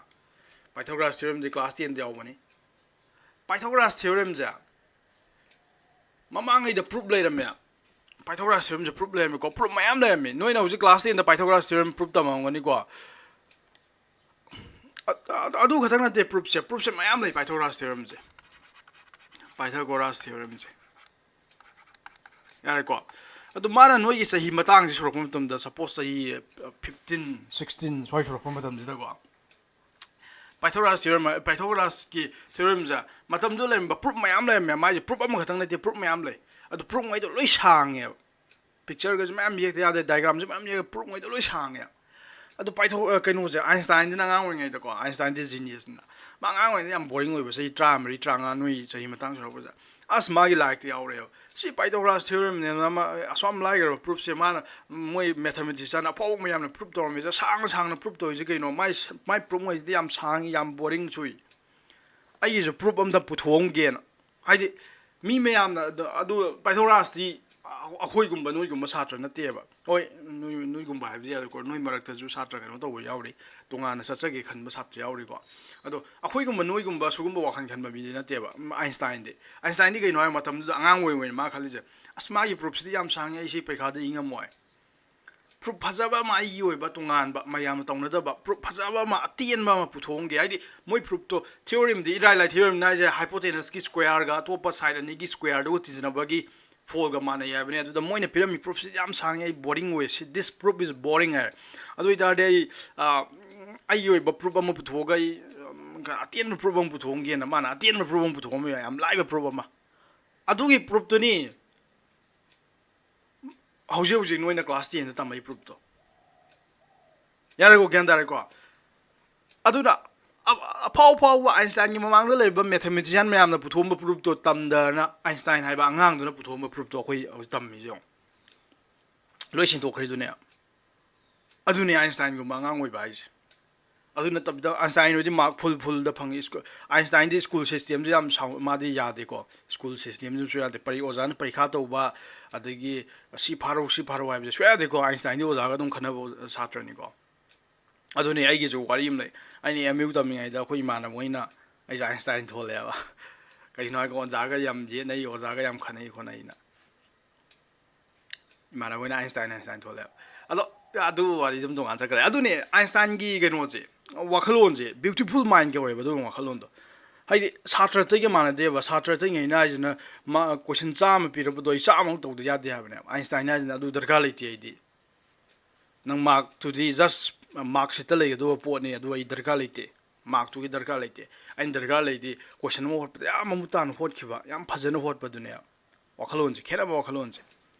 ꯄꯥꯏꯊꯣꯒꯣꯔꯥꯁ ꯊꯤꯑꯣꯔꯦꯝꯗꯤ ꯀ꯭ꯂꯥꯁ ꯇꯦꯟꯗ ꯌꯥꯎꯕꯅꯤ꯫ ꯄꯥꯏꯊꯣꯒꯣꯔꯥꯁ ꯊꯤꯑꯣꯔꯦꯝꯁꯦ ꯃꯃꯥꯡꯉꯩꯗ ꯄ꯭ꯔꯨꯞ ꯂꯩꯔꯝꯃꯦ꯫ ꯄꯥꯏꯊꯣꯒꯣꯔꯥꯁ ꯊꯤꯑꯣꯔꯦꯝꯁꯦ ꯄ꯭ꯔꯨꯞ ꯂꯩꯔꯝꯃꯦꯀꯣ, ꯄ꯭ꯔꯨꯞ ꯃꯌꯥꯝ ꯂꯩꯔꯝꯃꯦ꯫ ꯅꯣꯏꯅ ꯍꯧꯖꯤꯛ ꯀ꯭ꯂꯥꯁ ꯇꯦꯟꯗ ꯄꯥꯏꯊꯣꯒꯣꯔꯥꯁ ꯊꯤꯑꯣꯔꯦꯝ ꯄ꯭ꯔꯨꯞ ꯇꯝꯃꯝꯒꯅꯤꯀꯣ꯫ ꯑ-, ꯑ-, ꯑꯗꯨ ꯈꯛꯇꯪ ꯅꯠꯇꯦ ꯄ꯭ꯔꯨꯞꯁꯦ, ꯄ꯭ꯔꯨꯞꯁꯦ ꯃꯌꯥꯝ ꯂꯩ ꯄꯥꯏꯊꯣꯒꯣꯔꯥꯁ ꯊꯤꯑꯣꯔꯦꯝꯁꯦ, ꯄꯥꯏꯊꯥꯒꯣꯔꯥꯁ ꯊꯤꯑꯣꯔꯦꯝꯁꯦ꯫ ꯌꯥꯔꯦꯀꯣ꯫ ꯑꯗꯨ ꯃꯥꯅ ꯅꯣꯏꯒꯤ ꯆꯍꯤ ꯃꯇꯥꯡꯁꯦ ꯁꯨꯔꯛꯄ ꯃꯇꯝꯗ, ꯁꯄꯣꯁ ꯆꯍꯤ ꯐꯤꯐꯇꯤꯟ, ꯁꯤꯛꯁꯇꯤꯟ ꯁ꯭ꯋꯥꯏ ꯁꯨꯔꯛꯄ ꯃꯇꯝꯁꯤꯗꯀꯣ, ꯄꯥꯏꯊꯣꯒꯣꯔꯥꯁ ꯊꯤꯑꯣꯔꯦꯝ, ꯄꯥꯏꯊꯣꯒꯣꯔꯥꯁꯀꯤ ꯊꯤꯑꯣꯔꯦꯝꯁꯦ ꯃꯇꯝꯗꯨꯗ ꯂꯩꯔꯝꯕ ꯄ꯭ꯔꯨꯞ ꯃꯌꯥꯝ ꯂꯩꯔꯝꯃꯦ꯫ ꯃꯥꯏꯁꯦ ꯄ꯭ꯔꯨꯞ ꯑꯃꯈꯛꯇꯪ ꯅꯠꯇꯦ, ꯄ꯭ꯔꯨꯞ ꯃꯌꯥꯝ ꯂꯩ꯫ ꯑꯗꯨ ꯄ꯭ꯔꯨꯞꯉꯩꯗꯣ ꯂꯣꯏ ꯁꯥꯡꯉꯦꯕ꯫ ꯄꯤꯛꯆꯔꯒꯁꯨ ꯃꯌꯥꯝ ꯌꯦꯛꯇ ꯌꯥꯗꯦ, ꯗꯥꯏꯒ꯭ꯔꯥꯝꯁꯨ ꯃꯌꯥꯝ ꯌꯦꯛꯑꯒ, ꯄ꯭ꯔꯨꯞꯉꯩꯗꯣ ꯂꯣꯏ ꯁꯥꯡꯉꯦ꯫ ꯑꯗꯨ ꯄꯥꯏꯊꯣꯛ ꯑ, ꯀꯩꯅꯣꯁꯦ, ꯑꯥꯏꯟꯁꯇꯥꯏꯟꯁꯤꯅ ꯑꯉꯥꯡ ꯑꯣꯏꯔꯤꯉꯩꯗꯀꯣ, ꯑꯥꯏꯟꯁꯇꯥꯏꯟꯗꯤ ꯖꯤꯅꯤꯌꯁꯅꯤꯅ, ꯃꯥ ꯑꯉꯥꯡ ꯑꯣꯏꯔꯤꯉꯩꯗ ꯌꯥꯝ ꯕꯣꯔꯤꯡ ꯑꯣꯏꯕ, ꯆꯍꯤ ꯇꯔꯥꯃꯔꯤ ꯇꯔꯥꯃꯉꯥ ꯅꯣꯏ ꯆꯍꯤ ꯃꯇꯥꯡ ꯁꯨꯔꯛꯄꯗ, ꯑꯁ, ꯃꯥꯒꯤ ꯂꯥꯏꯔꯤꯛꯇ ꯌꯥꯎꯔꯛꯑꯦꯕ, ꯁꯤ ꯄꯥꯏꯊꯣꯒꯣꯔꯥꯁ ꯊꯤꯑꯣꯔꯦꯝꯅꯦꯅ ꯑꯃ ꯑꯁꯨꯛ ꯌꯥꯝ ꯂꯥꯏꯈ꯭ꯔꯕ ꯄ꯭ꯔꯨꯐꯁꯦ ꯃꯥꯅ, ꯃꯣꯏ ꯃꯦꯊꯃꯦꯇꯤꯁꯤꯌꯥꯟ ꯑꯐꯥꯎꯕ ꯃꯌꯥꯝꯅ ꯄ꯭ꯔꯨꯐ ꯇꯧꯔꯝꯃꯤꯁꯦ, ꯁꯥꯡꯅ ꯁꯥꯡꯅ ꯄ꯭ꯔꯨꯐ ꯇꯧꯔꯤꯁꯦ ꯀꯩꯅꯣ? ꯃꯥꯏ ꯃꯥꯏ ꯄ꯭ꯔꯨꯐꯉꯩꯁꯤꯗꯤ ꯌꯥꯝ ꯁꯥꯡꯉꯤ, ꯌꯥꯝ ꯕꯣꯔꯤꯡ ꯆꯨꯏ꯫ ꯑꯩꯒꯤꯁꯨ ꯄ꯭ꯔꯨꯐ ꯑꯝꯇ ꯄꯨꯊꯣꯛꯑꯝꯒꯦꯅ꯫ ꯍꯥꯏꯗꯤ, ꯃꯤ ꯃꯌꯥꯝꯅ ꯑꯗꯨ, ꯑꯗꯨ ꯄꯥꯏꯊꯣꯒꯣꯔꯥꯁꯇꯤ ꯑꯩꯈꯣꯏꯒꯨꯝꯕ ꯅꯣꯏꯒꯨꯝꯕ ꯁꯥꯇ꯭ꯔ ꯅꯠꯇꯦꯕ꯫ ꯍꯣꯏ, ꯅꯣꯏ, ꯅꯣꯏꯒꯨꯝꯕ ꯍꯥꯏꯕꯗꯤ ꯌꯥꯔꯦꯀꯣ, ꯅꯣꯏ ꯃꯔꯛꯇꯁꯨ ꯁꯥꯇ꯭ꯔ ꯀꯩꯅꯣ ꯇꯧꯕ ꯌꯥꯎꯔꯤ, ꯇꯣꯉꯥꯟꯅ ꯆꯠꯆꯒꯦ ꯈꯟꯕ ꯁꯥꯇ꯭ꯔ ꯌꯥꯎꯔꯤꯀꯣ꯫ ꯑꯗꯣ ꯑꯩꯈꯣꯏꯒꯨꯝꯕ ꯅꯣꯏꯒꯨꯝꯕ ꯁꯤꯒꯨꯝꯕ ꯋꯥꯈꯜ ꯈꯟꯕ ꯃꯤꯗꯤ ꯅꯠꯇꯦꯕ꯫ ꯎꯝ, ꯑꯥꯏꯟꯁꯇꯥꯏꯟꯗꯤ, ꯑꯥꯏꯟꯁꯇꯥꯏꯟꯗꯤ ꯀꯩꯅꯣ ꯍꯥꯏꯕ ꯃꯇꯝꯗꯨꯗ ꯑꯉꯥꯡ ꯑꯣꯏꯔꯤꯉꯩꯗ ꯃꯥ ꯈꯜꯂꯤꯁꯦ, "ꯑꯁ, ꯃꯥꯒꯤ ꯄ꯭ꯔꯨꯐꯁꯤꯗꯤ ꯌꯥꯝ ꯁꯥꯡꯉꯦ, ꯑꯩ ꯁꯤ ꯄꯩꯈꯥꯗ ꯏ ꯉꯝꯃꯣꯏ꯫ ꯄ꯭ꯔꯨꯐ ꯐꯖꯕ ꯑꯃ, ꯑꯩꯒꯤ ꯑꯣꯏꯕ ꯇꯣꯉꯥꯟꯕ, ꯃꯌꯥꯝꯅ ꯇꯧꯅꯗꯕ ꯄ꯭ꯔꯨꯐ ꯐꯖꯕ ꯑꯃ, ꯑꯇꯦꯟꯕ ꯑꯃ ꯄꯨꯊꯣꯛꯑꯝꯒꯦ"꯫ ꯍꯥꯏꯗꯤ, ꯃꯣꯏ ꯄ꯭ꯔꯨꯐꯇꯣ, ꯊꯤꯑꯣꯔꯦꯝꯗꯤ ꯏꯔꯥꯏ ꯂꯥꯏ, ꯊꯤꯑꯣꯔꯦꯝꯅ ꯍꯥꯏꯁꯦ ꯍꯥꯏꯄꯣꯇꯦꯅꯁꯀꯤ ꯁ꯭ꯀ꯭ꯋꯦꯔꯒ ꯑꯇꯣꯞꯄ ꯁꯥꯏꯠ ꯑꯅꯤꯒꯤ ꯁ꯭ꯀ꯭ꯋꯦꯔꯗꯨꯒ ꯇꯤꯟꯅꯕꯒꯤ ꯐꯣꯜꯒ ꯃꯥꯟꯅꯩ ꯍꯥꯏꯕꯅꯦ꯫ ꯑꯗꯨꯗ ꯃꯣꯏꯅ ꯄꯤꯔꯝꯃꯤ ꯄ꯭ꯔꯨꯐꯁꯤꯗꯤ ꯌꯥꯝ ꯁꯥꯡꯉꯦ, ꯑꯩ ꯕꯣꯔꯤꯡ ꯑꯣꯏ, ꯁꯤ, "This proof is boring" ꯍꯥꯏꯔꯦ꯫ ꯑꯗꯨ ꯑꯣꯏꯇꯥꯔꯗꯤ ꯑꯩ, ꯑ, ꯑꯩꯒꯤ ꯑꯣꯏꯕ ꯄ꯭ꯔꯨꯐ ꯑꯃ ꯄꯨꯊꯣꯛꯑꯒ ꯑꯩ, ꯎꯝ, ꯑꯇꯦꯟꯕ ꯄ꯭ꯔꯨꯐ ꯑꯃ ꯄꯨꯊꯣꯛꯑꯝꯒꯦꯅ, ꯃꯥꯅ ꯑꯇꯦꯟꯕ ꯄ꯭ꯔꯨꯐ ꯑꯃ ꯄꯨꯊꯣꯛꯑꯝꯃꯦ, ꯌꯥꯝ ꯂꯥꯏꯕ ꯄ꯭ꯔꯨꯐ ꯑꯃ꯫ ꯑꯗꯨꯒꯤ ꯄ꯭ꯔꯨꯐꯇꯨꯅꯤ ꯍꯧꯖꯤꯛ ꯍꯧꯖꯤꯛ ꯅꯣꯏꯅ ꯀ꯭ꯂꯥꯁ ꯇꯦꯟꯗ ꯇꯝꯃꯛꯏ ꯄ꯭ꯔꯨꯐꯇꯣ꯫ ꯌꯥꯔꯦꯀꯣ, ꯒ꯭ꯌꯥꯟ ꯇꯥꯔꯦꯀꯣ? ꯑꯗꯨꯅ ꯑ-, ꯑꯐꯥꯎ ꯑꯐꯥꯎꯕ ꯑꯥꯏꯟꯁꯇꯥꯏꯟꯒꯤ ꯃꯃꯥꯡꯗ ꯂꯩꯔꯤꯕ ꯃꯦꯊꯃꯦꯇꯤꯁꯤꯌꯥꯟ ꯃꯌꯥꯝꯅ ꯄꯨꯊꯣꯛꯑꯝꯕ ꯄ꯭ꯔꯨꯐꯇꯣ ꯇꯝꯗꯅ, ꯑꯥꯏꯟꯁꯇꯥꯏꯟ ꯍꯥꯏꯕ ꯑꯉꯥꯡꯗꯨꯅ ꯄꯨꯊꯣꯛꯑꯝꯕ ꯄ꯭ꯔꯨꯐꯇꯣ ꯑꯩꯈꯣꯏ ꯍꯧꯖꯤꯛ ꯇꯝꯃꯤꯁꯦ ꯌꯦꯡꯉꯣ꯫ ꯂꯣꯏ ꯁꯤꯟꯗꯣꯛꯈ꯭ꯔꯤꯗꯨꯅꯦ꯫ ꯑꯗꯨꯅꯦ ꯑꯥꯏꯟꯁꯇꯥꯏꯟꯒꯨꯝꯕ ꯑꯉꯥꯡ ꯑꯣꯏꯕ ꯍꯥꯏꯁꯦ꯫ ꯑꯗꯨ ꯅꯠꯇꯕꯤꯗ ꯑꯥꯏꯟꯁꯇꯥꯏꯟ ꯍꯣꯏꯗꯤ ꯃꯥꯔꯛ ꯐꯨꯜ ꯐꯨꯜꯗ ꯐꯪꯉꯤ꯫ ꯁ꯭ꯀꯨ-, ꯑꯥꯏꯟꯁꯇꯥꯏꯟꯗꯤ ꯁ꯭ꯀꯨꯜ ꯁꯤꯁꯇꯦꯝꯁꯦ ꯌꯥꯝ ꯁꯥꯎ-, ꯃꯥꯗꯤ ꯌꯥꯗꯦꯀꯣ꯫ ꯁ꯭ꯀꯨꯜ ꯁꯤꯁꯇꯦꯝꯁꯤꯁꯨ ꯌꯥꯗꯦ꯫ ꯄꯔꯤ-, ꯑꯣꯖꯥꯅ ꯄꯔꯤꯈꯥ ꯇꯧꯕ, ꯑꯗꯒꯤ ꯁꯤ ꯐꯥꯔꯧ, ꯁꯤ ꯐꯥꯔꯧ ꯍꯥꯏꯕꯁꯦ ꯁꯨꯡꯌꯥ ꯌꯥꯗꯦꯀꯣ꯫ ꯑꯥꯏꯟꯁꯇꯥꯏꯟꯗꯤ ꯑꯣꯖꯥꯒ ꯑꯗꯨꯝ ꯈꯟꯅꯕ ꯁꯥꯇ꯭ꯔꯅꯤꯀꯣ꯫ ꯑꯗꯨꯅꯦ ꯑꯩꯒꯤꯁꯨ ꯋꯥꯔꯤ ꯑꯃ ꯂꯩ꯫ ꯑꯩꯅ ꯑꯦꯝ ꯌꯨ ꯇꯝꯃꯤꯉꯩꯗ ꯑꯩꯈꯣꯏ ꯏꯃꯥꯟꯅꯕ ꯍꯣꯏꯅ ꯑꯩꯁꯦ ꯑꯥꯏꯟꯁꯇꯥꯏꯟ ꯊꯣꯜꯂꯦꯕ꯫ ꯀꯩꯒꯤꯅꯣ ꯍꯥꯏꯔꯒ ꯑꯣꯖꯥꯒ ꯌꯥꯝ ꯌꯦꯠꯅꯩ, ꯑꯣꯖꯥꯒ ꯌꯥꯝ ꯈꯠꯅꯩ ꯈꯣꯠꯅꯩꯅ꯫ ꯏꯃꯥꯟꯅꯕ ꯍꯣꯏꯅ ꯑꯥꯏꯟꯁꯇꯥꯏꯟ, ꯑꯥꯏꯟꯁꯇꯥꯏꯟ ꯊꯣꯜꯂꯦꯕ꯫ ꯑꯗꯣ ꯑꯗꯨ ꯋꯥꯔꯤꯗꯨꯝ ꯇꯣꯉꯥꯟ ꯆꯠꯈ꯭ꯔꯦ꯫ ꯑꯗꯨꯅꯦ ꯑꯥꯏꯟꯁꯇꯥꯏꯟꯒꯤ ꯀꯩꯅꯣꯁꯦ, ꯋꯥꯈꯜꯂꯣꯟꯁꯦ, ꯕ꯭ꯌꯨꯇꯤꯐꯨꯜ ꯃꯥꯏꯟ ꯀꯧꯋꯦꯕ ꯑꯗꯨꯒꯤ ꯋꯥꯈꯜꯂꯣꯟꯗꯣ꯫ ꯍꯥꯏꯗꯤ ꯁꯥꯇ꯭ꯔ ꯑꯇꯩꯒ ꯃꯥꯟꯅꯗꯦꯕ꯫ ꯁꯥꯇ꯭ꯔ ꯑꯇꯩꯉꯩꯅ ꯍꯥꯏꯁꯤꯅ ꯃꯥ ꯀꯣꯏꯁꯟ ꯆꯥꯝꯃ ꯄꯤꯔꯛꯄꯗꯣ ꯑꯩ ꯆꯥꯝꯃꯃꯨꯛ ꯇꯧꯗ ꯌꯥꯗꯦ ꯍꯥꯏꯕꯅꯦꯕ꯫ ꯑꯥꯏꯟꯁꯇꯥꯏꯟ ꯍꯥꯏꯁꯤꯅ ꯑꯗꯨ ꯗꯔꯀꯥꯔ ꯂꯩꯇꯦ ꯑꯩꯗꯤ꯫ ꯅꯪ ꯃꯥꯔꯛꯇꯨꯗꯤ ꯖꯁ ꯃꯥꯔꯛꯁꯤꯠꯇ ꯂꯩꯒꯗꯧꯕ ꯄꯣꯠꯅꯤ, ꯑꯗꯨ ꯑꯩ ꯗꯔꯀꯥꯔ ꯂꯩꯇꯦ꯫ ꯃꯥꯔꯛꯇꯨꯒꯤ ꯗꯔꯀꯥꯔ ꯂꯩꯇꯦ꯫ ꯑꯩꯅ ꯗꯔꯀꯥꯔ ꯂꯩꯗꯤ ꯀꯣꯏꯁꯟ ꯑꯃ ꯍꯣꯠꯄꯗ ꯌꯥꯝ ꯃꯃꯨꯠ ꯇꯥꯅ ꯍꯣꯠꯈꯤꯕ, ꯌꯥꯝ ꯐꯖꯅ ꯍꯣꯠꯄꯗꯨꯅꯦꯕ꯫ ꯋꯥꯈꯜꯂꯣꯟꯁꯦ, ꯈꯦꯠꯅꯕ ꯋꯥꯈꯜꯂꯣꯟꯁꯦ꯫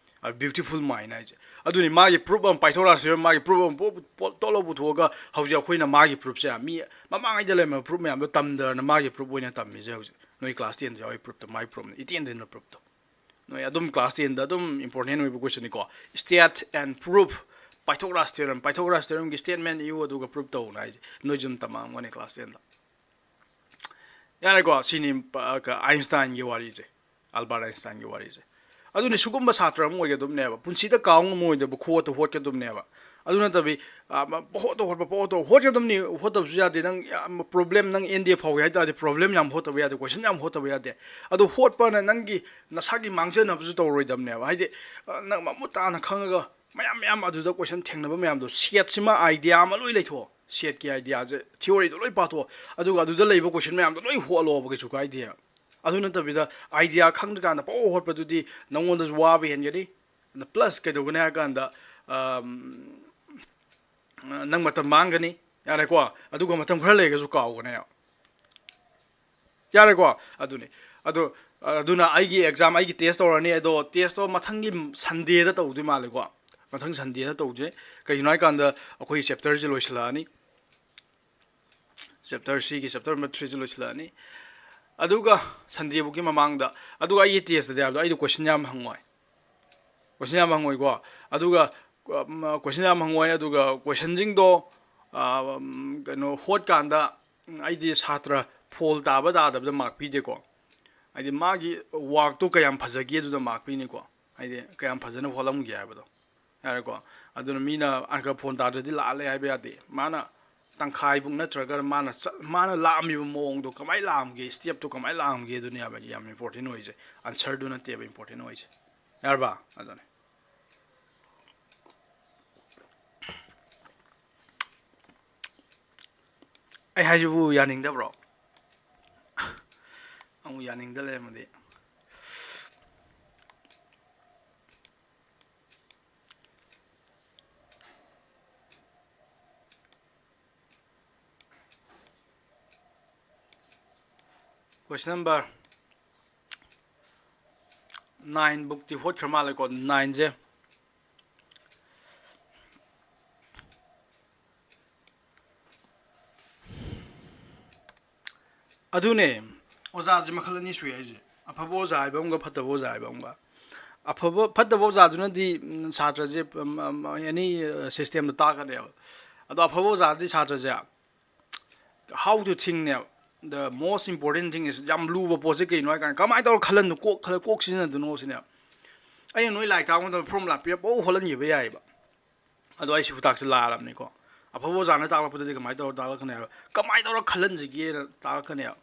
Beautiful mind ꯍꯥꯏꯁꯦ꯫ ꯑꯗꯨꯅꯤ ꯃꯥꯒꯤ proof ꯑꯃ, Pythagoras theorem ꯃꯥꯒꯤ proof ꯑꯃ ꯄꯣ-, ꯄꯣ-, ꯇꯣꯛꯂꯧ ꯄꯨꯊꯣꯛꯑꯒ ꯍꯧꯖꯤꯛ ꯑꯩꯈꯣꯏꯅ ꯃꯥꯒꯤ proofꯁꯦ, ꯃꯤ ꯃꯃꯥꯡꯉꯩꯗ ꯂꯩꯔꯝꯕ proof ꯃꯌꯥꯝꯗꯣ ꯇꯝꯗꯅ ꯃꯥꯒꯤ proof ꯑꯣꯏꯅ ꯇꯝꯃꯤꯁꯦ ꯍꯧꯖꯤꯛ꯫ ꯅꯣꯏ class tenꯗ ꯌꯥꯎꯔꯤ proofꯇꯣ, ꯃꯥꯒꯤ proofꯅꯤ, ꯏꯇꯦꯟ ꯇꯦꯟꯕ proofꯇꯣ꯫ ꯅꯣꯏ ꯑꯗꯨꯝ class tenꯗ ꯑꯗꯨꯝ important ꯑꯣꯏꯕ questionꯅꯤꯀꯣ꯫ State and prove Pythagoras theorem, Pythagoras theoremꯒꯤ statement ꯏꯌꯨ, ꯑꯗꯨꯒ proof ꯇꯧꯅ ꯍꯥꯏꯁꯦ ꯅꯣꯏꯁꯨ ꯑꯗꯨꯝ ꯇꯝꯃꯛꯑꯝꯒꯅꯤ class tenꯗ꯫ ꯌꯥꯔꯦꯀꯣ, ꯁꯤꯅꯤ ꯄ-, ꯀ-, Einsteinꯒꯤ ꯋꯥꯔꯤꯁꯦ, Albert Einsteinꯒꯤ ꯋꯥꯔꯤꯁꯦ꯫ ꯑꯗꯨꯅꯤ, ꯁꯤꯒꯨꯝꯕ ꯁꯥꯇ꯭ꯔ ꯑꯃ ꯑꯣꯏꯒꯗꯕꯅꯦꯕ, ꯄꯨꯟꯁꯤꯗ ꯀꯥꯎ ꯉꯝꯃꯣꯏꯗꯕ ꯈꯨꯍꯣꯠꯇꯣ ꯍꯣꯠꯀꯗꯕꯅꯦꯕ꯫ ꯑꯗꯨ ꯅꯠꯇꯕꯤ, ꯑ, ꯃ-, ꯄꯪꯍꯣꯠꯇ ꯍꯣꯠꯄ, ꯄꯪꯍꯣꯠꯇ ꯍꯣꯠꯀꯗꯕꯅꯤ, ꯍꯣꯠꯇꯕꯁꯨ ꯌꯥꯗꯦ꯫ ꯅꯪ ꯌꯥꯝ problem, ꯅꯪ N D A ꯐꯥꯎꯒꯦ ꯍꯥꯏ ꯇꯥꯔꯗꯤ problem ꯌꯥꯝ ꯍꯣꯠꯇꯕ ꯌꯥꯗꯦ, question ꯌꯥꯝ ꯍꯣꯠꯇꯕ ꯌꯥꯗꯦ꯫ ꯑꯗꯣ ꯍꯣꯠꯄꯅ ꯅꯪꯒꯤ ꯅꯁꯥꯒꯤ ꯃꯥꯡꯖꯅꯕꯁꯨ ꯇꯧꯔꯣꯏꯗꯕꯅꯦꯕ꯫ ꯍꯥꯏꯗꯤ, ꯑ, ꯅꯪ ꯃꯃꯨꯠ ꯇꯥꯅ ꯈꯪꯉꯒ ꯃꯌꯥꯝ ꯃꯌꯥꯝ ꯑꯗꯨꯗ question ꯊꯦꯡꯅꯕ ꯃꯌꯥꯝꯗꯣ, setꯁꯤꯃ idea ꯑꯃ ꯂꯣꯏ ꯂꯩꯊꯣꯛꯑꯣ꯫ Setꯀꯤ ideaꯁꯦ, theoryꯗꯣ ꯂꯣꯏ ꯄꯥꯊꯣꯛꯑꯣ꯫ ꯑꯗꯨꯒ ꯑꯗꯨꯗ ꯂꯩꯕ question ꯃꯌꯥꯝꯗꯣ ꯂꯣꯏ ꯍꯣꯠꯂꯣꯕ, ꯀꯩꯁꯨ ꯀꯥꯏꯗꯦ꯫ ꯑꯗꯨ ꯅꯠꯇꯕꯤꯗ idea ꯈꯪꯗ꯭ꯔꯀꯥꯟꯗ ꯄꯪꯍꯣꯠ ꯍꯣꯠꯄꯗꯨꯗꯤ ꯅꯪꯉꯣꯟꯗꯁꯨ ꯋꯥꯕ ꯍꯦꯟꯒꯅꯤ, plus ꯀꯩꯗꯧꯒꯅꯤ ꯍꯥꯏ ꯀꯥꯟꯗ, ꯑꯝ, ꯅꯪ ꯃꯇꯝ ꯃꯥꯡꯒꯅꯤ, ꯌꯥꯔꯦꯀꯣ? ꯑꯗꯨꯒ ꯃꯇꯝ ꯈꯔ ꯂꯩꯔꯒꯁꯨ ꯀꯥꯎꯒꯅꯦꯕ꯫ ꯌꯥꯔꯦꯀꯣ? ꯑꯗꯨꯅꯤ꯫ ꯑꯗꯣ, ꯑꯗꯨꯅ ꯑꯩꯒꯤ exam, ꯑꯩꯒꯤ test ꯇꯧꯔꯅꯤ, ꯑꯗꯣ testꯇꯣ ꯃꯊꯪꯒꯤ Sundayꯗ ꯇꯧꯗꯣꯏ ꯃꯥꯜꯂꯦꯀꯣ꯫ ꯃꯊꯪ Sundayꯗ ꯇꯧꯁꯦ꯫ ꯀꯩꯒꯤꯅꯣ ꯍꯥꯏꯀꯥꯟꯗ ꯑꯩꯈꯣꯏ chapterꯁꯦ ꯂꯣꯏꯁꯤꯜꯂꯛꯑꯅꯤ꯫ Chapter Cꯒꯤ chapter number threeꯁꯦ ꯂꯣꯏꯁꯤꯜꯂꯛꯑꯅꯤ꯫ ꯑꯗꯨꯒ Sundayꯐꯥꯎꯒꯤ ꯃꯃꯥꯡꯗ, ꯑꯗꯨꯒ ꯑꯩꯒꯤ testꯇꯗꯤ ꯍꯥꯏꯕꯗꯣ, ꯑꯩꯗꯣ question ꯌꯥꯝ ꯍꯪꯉꯣꯏ꯫ Question ꯌꯥꯝ ꯍꯪꯉꯣꯏꯀꯣ꯫ ꯑꯗꯨꯒ, ꯎꯝ, question ꯌꯥꯝ ꯍꯪꯉꯣꯏ꯫ ꯑꯗꯨꯒ questionꯁꯤꯡꯗꯣ, ꯑ, ꯎꯝ, ꯀꯩꯅꯣ, ꯍꯣꯠꯀꯥꯟꯗ, ꯎꯝ, ꯑꯩꯗꯤ ꯁꯥꯇ꯭ꯔ fail ꯇꯥꯕ ꯇꯥꯗꯕꯗ mark ꯄꯤꯗꯦꯀꯣ꯫ ꯍꯥꯏꯗꯤ ꯃꯥꯒꯤ workꯇꯣ ꯀꯌꯥꯝ ꯐꯖꯒꯦ ꯑꯗꯨꯗ mark ꯄꯤꯅꯤꯀꯣ꯫ ꯍꯥꯏꯗꯤ ꯀꯌꯥꯝ ꯐꯖꯅ ꯍꯣꯠꯂꯝꯒꯦ ꯍꯥꯏꯕꯗꯣ꯫ ꯌꯥꯔꯦꯀꯣ? ꯑꯗꯨꯅ ꯃꯤꯅ ꯑꯪꯀ fail ꯇꯥꯗ꯭ꯔꯗꯤ ꯂꯥꯜꯂꯦ ꯍꯥꯏꯕ ꯌꯥꯗꯦ꯫ ꯃꯥꯅ ꯇꯪꯈꯥꯏꯃꯨꯛ ꯅꯠꯇ꯭ꯔꯒ ꯃꯥꯅ ꯆꯠ-, ꯃꯥꯅ ꯂꯥꯛꯑꯝꯃꯤꯕ ꯃꯑꯣꯡꯗꯣ, ꯀꯃꯥꯏꯅ ꯂꯥꯛꯑꯝꯒꯦ, stepꯇꯣ ꯀꯃꯥꯏꯅ ꯂꯥꯛꯑꯝꯒꯦ, ꯑꯗꯨꯅꯦꯕ ꯌꯥꯝ important ꯑꯣꯏꯁꯦ꯫ Answerꯗꯨ ꯅꯠꯇꯦꯕ important ꯑꯣꯏꯁꯦ꯫ ꯌꯥꯔꯕ? ꯑꯗꯨꯅꯦ꯫ ꯑꯩ ꯍꯥꯏꯁꯤꯕꯨ ꯌꯥꯅꯤꯡꯗꯕ꯭ꯔꯣ? ꯑꯃꯨꯛ ꯌꯥꯅꯤꯡꯗ ꯂꯩꯔꯝꯃꯗꯤ꯫ Question number ꯅꯥꯏꯟ ꯕꯨꯛꯇꯤ ꯍꯣꯠꯈ꯭ꯔ ꯃꯥꯜꯂꯦꯀꯣ, ꯅꯥꯏꯟꯁꯦ꯫ ꯑꯗꯨꯅꯦ, ꯑꯣꯖꯥꯁꯦ ꯃꯈꯜ ꯑꯅꯤ ꯁꯨꯏ ꯍꯥꯏꯁꯦ, ꯑꯐꯕ ꯑꯣꯖꯥ ꯍꯥꯏꯕ ꯑꯃꯒ ꯐꯠꯇꯕ ꯑꯣꯖꯥ ꯍꯥꯏꯕ ꯑꯃꯒ꯫ ꯑꯐꯕ, ꯐꯠꯇꯕ ꯑꯣꯖꯥꯗꯨꯅꯗꯤ, ꯎꯝ, ꯁꯥꯇ꯭ꯔꯁꯦ, ꯎꯝ, ꯎꯝ, ꯑꯦꯅꯤ, ꯑ, ꯁꯤꯁꯇꯦꯝꯗ ꯇꯥꯛꯀꯅꯦꯕ꯫ ꯑꯗꯣ ꯑꯐꯕ ꯑꯣꯖꯥꯗꯤ ꯁꯥꯇ꯭ꯔꯁꯦ how to think ꯅꯦꯕ꯫ The most important thing is, ꯌꯥꯝ ꯂꯨꯕ ꯄꯣꯠꯁꯦ ꯀꯩꯅꯣ ꯍꯥꯏ ꯀꯥꯟꯗ, ꯀꯃꯥꯏꯅ ꯇꯧꯔ ꯈꯜꯍꯟꯗꯣ, ꯀꯣꯛ ꯈꯜ-, ꯀꯣꯛ ꯁꯤꯖꯤꯟꯅꯗꯣꯏꯅꯣ ꯁꯤꯅꯦꯕ꯫ ꯑꯩꯅ ꯅꯣꯏ ꯂꯥꯏꯔꯤꯛ ꯇꯥꯛꯄ ꯃꯇꯝꯗ ꯐꯣꯔꯃꯨꯂꯥ ꯄꯤꯔ ꯄꯧ ꯍꯣꯜꯍꯟꯈꯤꯕ ꯌꯥꯏꯑꯕ꯫ ꯑꯗꯣ ꯑꯩ ꯁꯤ ꯈꯨꯇꯥꯛꯁꯦ ꯂꯥꯜꯂꯕꯅꯤꯀꯣ꯫ ꯑꯐꯕ ꯑꯣꯖꯥꯅ ꯇꯥꯛꯂꯛꯄꯗꯗꯤ ꯀꯃꯥꯏꯅ ꯇꯧꯔ ꯇꯥꯛꯂꯛꯀꯅꯤ ꯍꯥꯏꯕ, ꯀꯃꯥꯏꯅ ꯇꯧꯔ ꯈꯜꯍꯟꯁꯤꯒꯦꯅ ꯇꯥꯛꯂꯛꯀꯅꯦꯕ꯫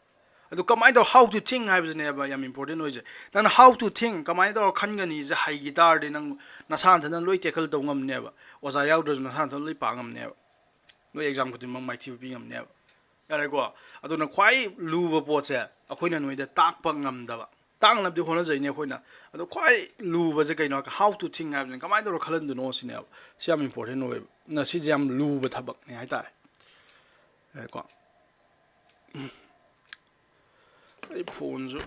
ꯑꯗꯨ ꯀꯃꯥꯏꯅ ꯇꯧꯔ, how to think ꯍꯥꯏꯕꯁꯤꯅꯦꯕ ꯌꯥꯝ important ꯑꯣꯏꯁꯦ꯫ ꯅꯪꯅ how to think, ꯀꯃꯥꯏꯅ ꯇꯧꯔ ꯈꯟꯒꯅꯤꯁꯦ ꯍꯩꯈꯤ ꯇꯥꯔꯗꯤ, ꯅꯪ ꯅꯁꯥ ꯅꯊꯟꯗ ꯂꯣꯏ tackle ꯇꯧ ꯉꯝꯅꯦꯕ꯫ ꯑꯣꯖꯥ ꯌꯥꯎꯗ꯭ꯔꯁꯨ ꯅꯁꯥ ꯅꯊꯟꯗ ꯂꯣꯏ ꯄꯥ ꯉꯝꯅꯦꯕ꯫ ꯅꯣꯏ ꯑꯦꯛꯖꯥꯝ ꯈꯨꯗꯤꯡꯃꯛ ꯃꯥꯏꯊꯤꯕ ꯄꯤ ꯉꯝꯅꯦꯕ꯫ ꯌꯥꯔꯦꯀꯣ? ꯑꯗꯨꯅ ꯈ꯭ꯋꯥꯏ ꯂꯨꯕ ꯄꯣꯠꯁꯦ ꯑꯩꯈꯣꯏꯅ ꯅꯣꯏꯗ ꯇꯥꯛꯄ ꯉꯝꯗꯕ꯫ ꯇꯥꯛꯅꯕꯗꯤ ꯍꯣꯠꯅꯖꯩꯅꯦ ꯑꯩꯈꯣꯏꯅ꯫ ꯑꯗꯣ ꯈ꯭ꯋꯥꯏ ꯂꯨꯕꯁꯦ ꯀꯩꯅꯣ ꯍꯥꯏ, how to think ꯍꯥꯏꯕꯁꯤꯅ ꯀꯃꯥꯏꯅ ꯇꯧꯔ ꯈꯜꯍꯟꯗꯣꯏꯅꯣ ꯁꯤꯅꯦꯕ꯫ ꯁꯤ ꯌꯥꯝ important ꯑꯣꯏꯌꯦꯕ꯫ ꯅ ꯁꯤꯁꯦ ꯌꯥꯝ ꯂꯨꯕ ꯊꯕꯛꯅꯦ ꯍꯥꯏꯇꯥꯔꯦ꯫ ꯌꯥꯔꯦꯀꯣ? ꯑꯩ ꯐꯣꯟꯁꯨ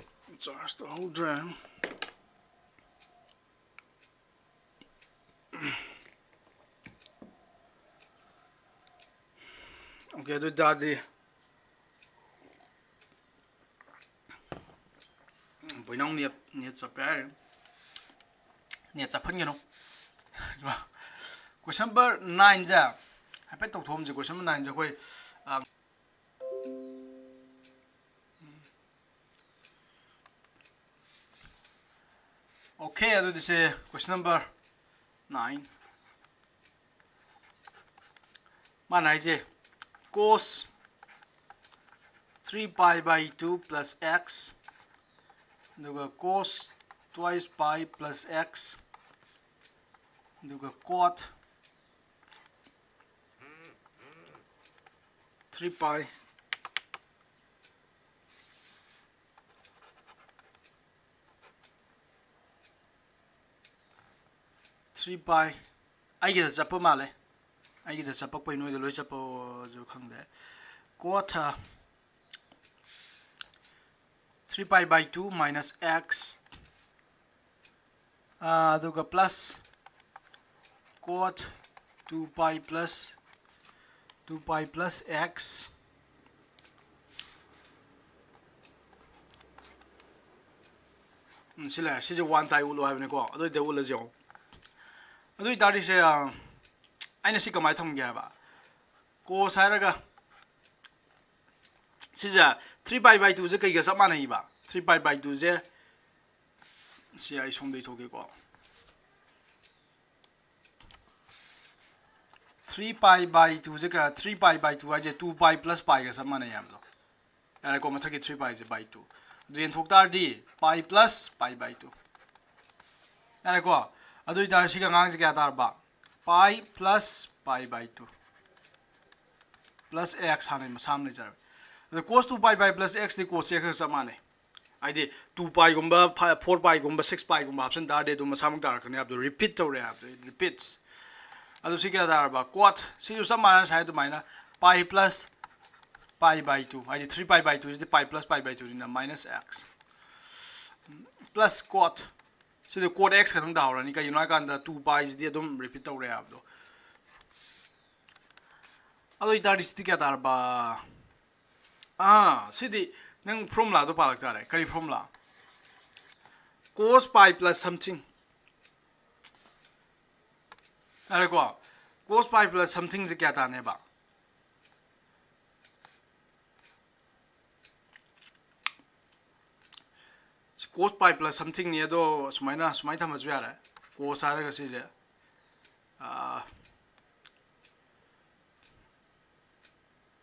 ꯆꯥꯔꯖ ꯇꯧꯍꯧꯗ꯭ꯔꯦ꯫ ꯑꯣꯀꯦ, ꯑꯗꯨ ꯑꯣꯏ ꯇꯥꯔꯗꯤ ꯕꯣꯏꯅꯥꯎ ꯅꯦꯠ, ꯅꯦꯠ ꯆꯞꯄꯦ ꯍꯥꯏꯔꯤ꯫ ꯅꯦꯠ ꯆꯞꯍꯟꯒꯅꯨ꯫ Question number nineꯁꯦ ꯍꯥꯏꯐꯦꯠ ꯇꯧꯊꯣꯛꯑꯝꯁꯦ꯫ Question number nineꯁꯦ ꯑꯩꯈꯣꯏ, ꯑ, ꯑꯣꯀꯦ, ꯑꯗꯨꯗꯤ ꯁꯦ question number nine꯫ ꯃꯥꯅ ꯍꯥꯏꯁꯦ cos three pi by two plus x, ꯑꯗꯨꯒ cos twice pi plus x, ꯑꯗꯨꯒ cot three pi three pi, ꯑꯩꯒꯤꯗ ꯆꯠꯄ ꯃꯥꯜꯂꯦ꯫ ꯑꯩꯒꯤꯗ ꯆꯠꯄꯛꯄꯩ ꯅꯣꯏꯗ ꯂꯣꯏ ꯆꯠꯄꯁꯨ ꯈꯪꯗꯦ꯫ Cot three pi by two minus x ꯑꯥ, ꯑꯗꯨꯒ plus cot two pi plus two pi plus x꯫ ꯎꯝ, ꯁꯤ ꯂꯩꯔꯦ꯫ ꯁꯤꯁꯦ one time ꯎꯠꯂꯣ ꯍꯥꯏꯕꯅꯤꯀꯣ꯫ ꯑꯗꯨ ꯑꯣꯏꯗꯤ ꯎꯠꯂꯁꯤ ꯌꯦꯡꯉꯣ꯫ ꯑꯗꯨ ꯑꯣꯏꯇꯥꯔꯗꯤ ꯁꯦ, ꯑꯥ, ꯑꯩꯅ ꯁꯤ ꯀꯃꯥꯏꯅ ꯊꯝꯒꯦ ꯍꯥꯏꯕ? Cos ꯍꯥꯏꯔꯒ ꯁꯤꯁꯦ three pi by two ꯁꯦ ꯀꯩꯒ ꯆꯞ ꯃꯥꯟꯅꯩꯕ? Three pi by two ꯁꯦ, ꯁꯤ ꯑꯩ ꯁꯣꯝꯗ ꯏꯊꯣꯛꯀꯦꯀꯣ꯫ Three pi by two ꯁꯦ ꯀꯌꯥ? Three pi by two ꯍꯥꯏꯁꯦ two pi plus pi ꯒ ꯆꯞ ꯃꯥꯟꯅꯩ ꯍꯥꯏꯕꯗꯣ꯫ ꯌꯥꯔꯦꯀꯣ, ꯃꯊꯛꯀꯤ three pi say by two꯫ ꯑꯗꯨ ꯌꯦꯟꯊꯣꯛ ꯇꯥꯔꯗꯤ pi plus pi by two꯫ ꯌꯥꯔꯦꯀꯣ? ꯑꯗꯨ ꯑꯣꯏꯇꯥꯔꯗꯤ ꯁꯤꯒꯤ ꯑꯉꯥꯡꯁꯦ ꯀꯌꯥ ꯇꯥꯔꯕ? Pi plus pi by two plus x ꯍꯥꯟꯅ ꯃꯁꯥ ꯑꯃ ꯂꯩꯖꯔꯝꯃꯦ꯫ ꯑꯗꯣ cos two pi by plus x T cos x ꯀ ꯆꯞ ꯃꯥꯟꯅꯩ꯫ ꯍꯥꯏꯗꯤ two pi ꯒꯨꯝꯕ, ꯐ-, four pi ꯒꯨꯝꯕ, six pi ꯒꯨꯝꯕ ꯍꯥꯞꯆꯤꯟ ꯇꯥꯔꯗꯤ ꯑꯗꯨꯝ ꯃꯁꯥꯃꯛ ꯇꯥꯔꯛꯀꯅꯤ ꯍꯥꯏꯕꯗꯣ, repeat ꯇꯧꯔꯦ ꯍꯥꯏꯕꯗꯣ, it repeats꯫ ꯑꯗꯨ ꯁꯤ ꯀꯌꯥ ꯇꯥꯔꯕ? Cot꯫ ꯁꯤꯁꯨ ꯆꯞ ꯃꯥꯟꯅꯅ ꯉꯁꯥꯏ ꯑꯗꯨꯃꯥꯏꯅ pi plus pi by two, ꯍꯥꯏꯗꯤ three pi by two CD pi plus pi by two ꯅꯤꯅ minus x plus cot꯫ ꯁꯤꯗꯤ cot x ꯈꯛꯇꯪ ꯇꯥꯍꯧꯔꯅꯤ꯫ ꯀꯩꯒꯤꯅꯣ ꯍꯥꯏꯀꯥꯟꯗ two pi ꯁꯤꯗꯤ ꯑꯗꯨꯝ repeat ꯇꯧꯔꯦ ꯍꯥꯏꯕꯗꯣ꯫ ꯑꯗꯨ ꯑꯣꯏꯇꯥꯔꯗꯤ ꯁꯤꯗꯤ ꯀꯌꯥ ꯇꯥꯔꯕ? ꯑꯥ, ꯁꯤꯗꯤ ꯅꯪ formula ꯗꯣ ꯄꯥꯜꯂꯛ ꯇꯥꯔꯦ꯫ ꯀꯔꯤ formula? Cos pi plus something꯫ ꯌꯥꯔꯦꯀꯣ? Cos pi plus something ꯁꯦ ꯀꯌꯥ ꯇꯥꯅꯦꯕ? Cos pi plus something ꯅꯤ, ꯑꯗꯣ ꯁꯨꯃꯥꯏꯅ, ꯁꯨꯃꯥꯏꯅ ꯊꯝꯃꯁꯨ ꯌꯥꯔꯦ꯫ Cos ꯍꯥꯏꯔꯒ ꯁꯤꯁꯦ, ꯑꯥ,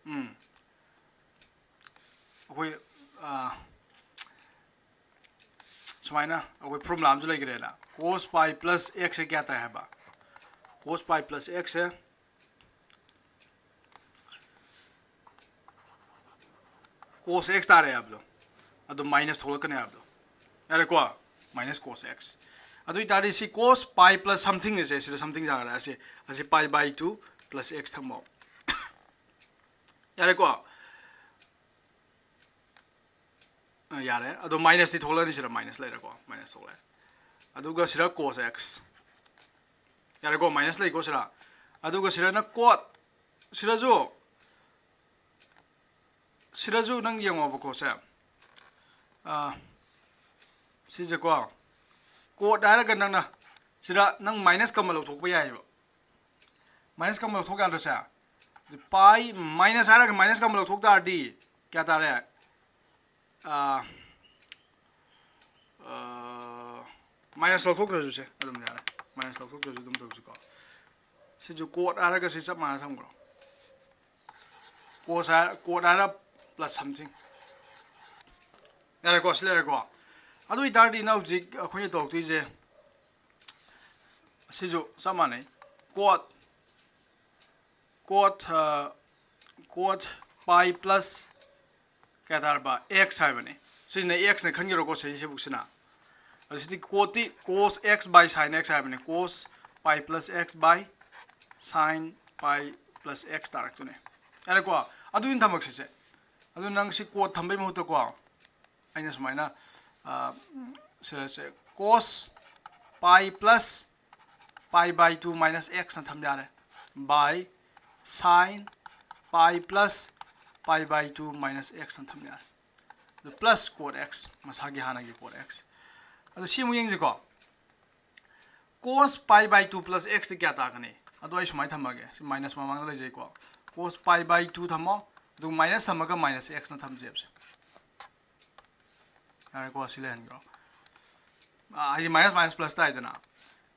ꯎꯝ, ꯑꯩꯈꯣꯏ, ꯑꯥ, ꯁꯨꯃꯥꯏꯅ ꯑꯩꯈꯣꯏ formula ꯑꯃꯁꯨ ꯂꯩꯈ꯭ꯔꯦꯅ꯫ Cos pi plus x ꯁꯦ ꯀꯌꯥ ꯇꯥꯏ ꯍꯥꯏꯕ? Cos pi plus x ꯁꯦ cos x ꯇꯥꯔꯦ ꯍꯥꯏꯕꯗꯣ, ꯑꯗꯨ minus ꯊꯣꯛꯂꯛꯀꯅꯤ ꯍꯥꯏꯕꯗꯣ꯫ ꯌꯥꯔꯦꯀꯣ? Minus cos x꯫ ꯑꯗꯨ ꯑꯣꯏꯇꯥꯔꯗꯤ ꯁꯤ cos pi plus something ꯑꯁꯦ, ꯁꯤꯗ something ꯁꯥꯈ꯭ꯔꯦ꯫ ꯑꯁꯤ, ꯑꯁꯤ pi by two plus x ꯊꯝꯃꯣ꯫ ꯌꯥꯔꯦꯀꯣ? ꯑ, ꯌꯥꯔꯦ꯫ ꯑꯗꯣ minus ꯇꯤ ꯊꯣꯛꯂꯛꯑꯅꯤ, ꯁꯤꯗ minus ꯂꯩꯔꯦꯀꯣ, minus ꯊꯣꯛꯂꯛꯑꯦ꯫ ꯑꯗꯨꯒ ꯁꯤꯗ cos x꯫ ꯌꯥꯔꯦꯀꯣ, minus ꯂꯩꯀꯣ ꯁꯤꯗ꯫ ꯑꯗꯨꯒ ꯁꯤꯗꯅ cot, ꯁꯤꯗꯁꯨ, ꯁꯤꯗꯁꯨ ꯅꯪ ꯌꯦꯡꯉꯣꯕꯀꯣ ꯁꯦ꯫ ꯑꯥ, ꯁꯤꯁꯦꯀꯣ, cot ꯍꯥꯏꯔꯒ ꯅꯪꯅ ꯁꯤꯗ ꯅꯪ minus ꯀꯝꯃ ꯂꯧꯊꯣꯛꯄ ꯌꯥꯏꯑꯕ꯫ Minus ꯀꯝꯃ ꯂꯧꯊꯣꯛ ꯌꯥꯗ꯭ꯔꯣ ꯁꯦ? Pi minus ꯍꯥꯏꯔꯒ minus ꯀꯝꯃ ꯂꯧꯊꯣꯛ ꯇꯥꯔꯗꯤ ꯀꯌꯥ ꯇꯥꯔꯦ? ꯑꯥ, ꯑꯥ, minus ꯂꯧꯊꯣꯛꯇ꯭ꯔꯁꯨ ꯁꯦ ꯑꯗꯨꯝ ꯌꯥꯔꯦ꯫ Minus ꯂꯧꯊꯣꯛꯇ꯭ꯔꯁꯨ ꯑꯗꯨꯝ ꯇꯧꯁꯤꯀꯣ꯫ ꯁꯤꯁꯨ cot ꯍꯥꯏꯔꯒ ꯁꯤ ꯆꯞ ꯃꯥꯟꯅ ꯊꯝꯈ꯭ꯔꯣ꯫ Cos ꯍꯥꯏꯔ, cot ꯍꯥꯏꯔ plus something꯫ ꯌꯥꯔꯦꯀꯣ, ꯁꯤ ꯂꯩꯔꯦꯀꯣ꯫ ꯑꯗꯨ ꯑꯣꯏꯇꯥꯔꯗꯤ ꯅꯪ ꯍꯧꯖꯤꯛ ꯑꯩꯈꯣꯏꯅ ꯇꯧꯔꯛꯇꯣꯏꯁꯦ ꯁꯤꯁꯨ ꯆꯞ ꯃꯥꯟꯅꯩ꯫ Cot, cot, ꯑ, cot pi plus ꯀꯌꯥ ꯇꯥꯔꯕ? X ꯍꯥꯏꯕꯅꯤ꯫ ꯁꯤꯁꯤꯅ x ꯅ ꯈꯟꯈꯤꯔꯣꯀꯣ, ꯁꯤ, ꯁꯤꯕꯨꯛꯁꯤꯅ꯫ ꯑꯗꯨ ꯁꯤꯗꯤ cot T cos x by sin x ꯍꯥꯏꯕꯅꯤ꯫ Cos pi plus x by sin pi plus x ꯇꯥꯔꯛꯇꯣꯏꯅꯦ꯫ ꯌꯥꯔꯦꯀꯣ? ꯑꯗꯨ ꯑꯣꯏꯅ ꯊꯝꯃꯛꯁꯤꯁꯦ꯫ ꯑꯗꯨ ꯅꯪ ꯁꯤ cot ꯊꯝꯕꯩ ꯃꯍꯨꯠꯇꯀꯣ, ꯑꯩꯅ ꯁꯨꯃꯥꯏꯅ, ꯑ, ꯁꯤꯗꯁꯦ cos pi plus pi by two minus x ꯅ ꯊꯝ ꯌꯥꯔꯦ, by sin pi plus pi by two minus x ꯅ ꯊꯝ ꯌꯥꯔꯦ꯫ ꯑꯗꯨ plus cot x, ꯃꯁꯥꯒꯤ ꯍꯥꯟꯅꯒꯤ cot x꯫ ꯑꯗꯨ ꯁꯤ ꯑꯃꯨꯛ ꯌꯦꯡꯁꯤꯀꯣ꯫ Cos pi by two plus x T ꯀꯌꯥ ꯇꯥꯒꯅꯤ? ꯑꯗꯣ ꯑꯩ ꯁꯨꯃꯥꯏꯅ ꯊꯝꯃꯒꯦ꯫ ꯁꯤ minus ꯃꯃꯥꯡꯗ ꯂꯩꯖꯩꯀꯣ꯫ Cos pi by two ꯊꯝꯃꯣ, ꯑꯗꯨꯒ minus ꯊꯝꯃꯒ minus x ꯅ ꯊꯝꯖꯦꯕꯁꯦ꯫ ꯌꯥꯔꯦꯀꯣ, ꯁꯤ ꯂꯩꯍꯟꯈ꯭ꯔꯣ꯫ ꯑꯥ, ꯍꯥꯏꯗꯤ minus minus plus ꯇꯥꯏꯗꯅ꯫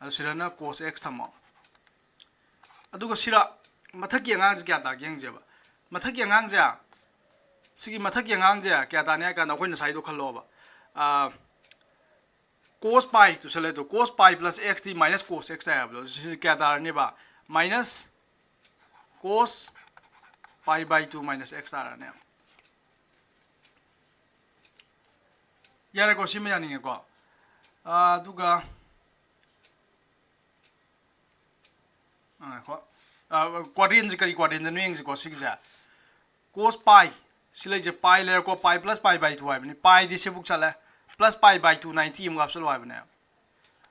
ꯑꯗꯨ ꯁꯤꯗꯅ cos x ꯊꯝꯃꯣ꯫ ꯑꯗꯨꯒ ꯁꯤꯗ ꯃꯊꯛꯀꯤ ꯑꯉꯥꯡꯁꯦ ꯀꯌꯥ ꯇꯥꯒꯦ ꯌꯦꯡꯁꯦꯕ꯫ ꯃꯊꯛꯀꯤ ꯑꯉꯥꯡꯁꯦ, ꯁꯤꯒꯤ ꯃꯊꯛꯀꯤ ꯑꯉꯥꯡꯁꯦ ꯀꯌꯥ ꯇꯥꯅꯤ ꯍꯥꯏ ꯀꯥꯟꯗ ꯑꯩꯈꯣꯏ ꯉꯁꯥꯏꯗꯣ ꯈꯜꯂꯣꯕ꯫ ꯑꯥ, cos pi ꯇꯨ ꯁꯤ ꯂꯩꯇ꯭ꯔꯣ? Cos pi plus x T minus cos x ꯇꯥꯏ ꯍꯥꯏꯕꯗꯣ꯫ ꯁꯤ ꯀꯌꯥ ꯇꯥꯔꯅꯦꯕ? Minus cos pi by two minus x ꯇꯥꯔꯅꯦꯕ꯫ ꯌꯥꯔꯦꯀꯣ, ꯁꯤꯃ ꯌꯥꯅꯤꯡꯉꯦꯀꯣ꯫ ꯑꯥ, ꯑꯗꯨꯒ, ꯑꯥ, ꯉꯥꯏꯈꯣ꯫ ꯑꯥ, quadrant ꯁꯦ ꯀꯔꯤ quadrant ꯅꯣ ꯌꯦꯡꯁꯤꯀꯣ, ꯁꯤꯒꯤꯁꯦ꯫ Cos pi, ꯁꯤ ꯂꯩꯁꯦ pi ꯂꯩꯔꯦꯀꯣ, pi plus pi by two ꯍꯥꯏꯕꯅꯤ꯫ Pi ꯗꯤ ꯁꯤꯕꯨꯛ ꯆꯠꯂꯦ, plus pi by two ninety ꯑꯃꯨꯛ ꯍꯥꯞꯆꯜꯂꯣ ꯍꯥꯏꯕꯅꯦ꯫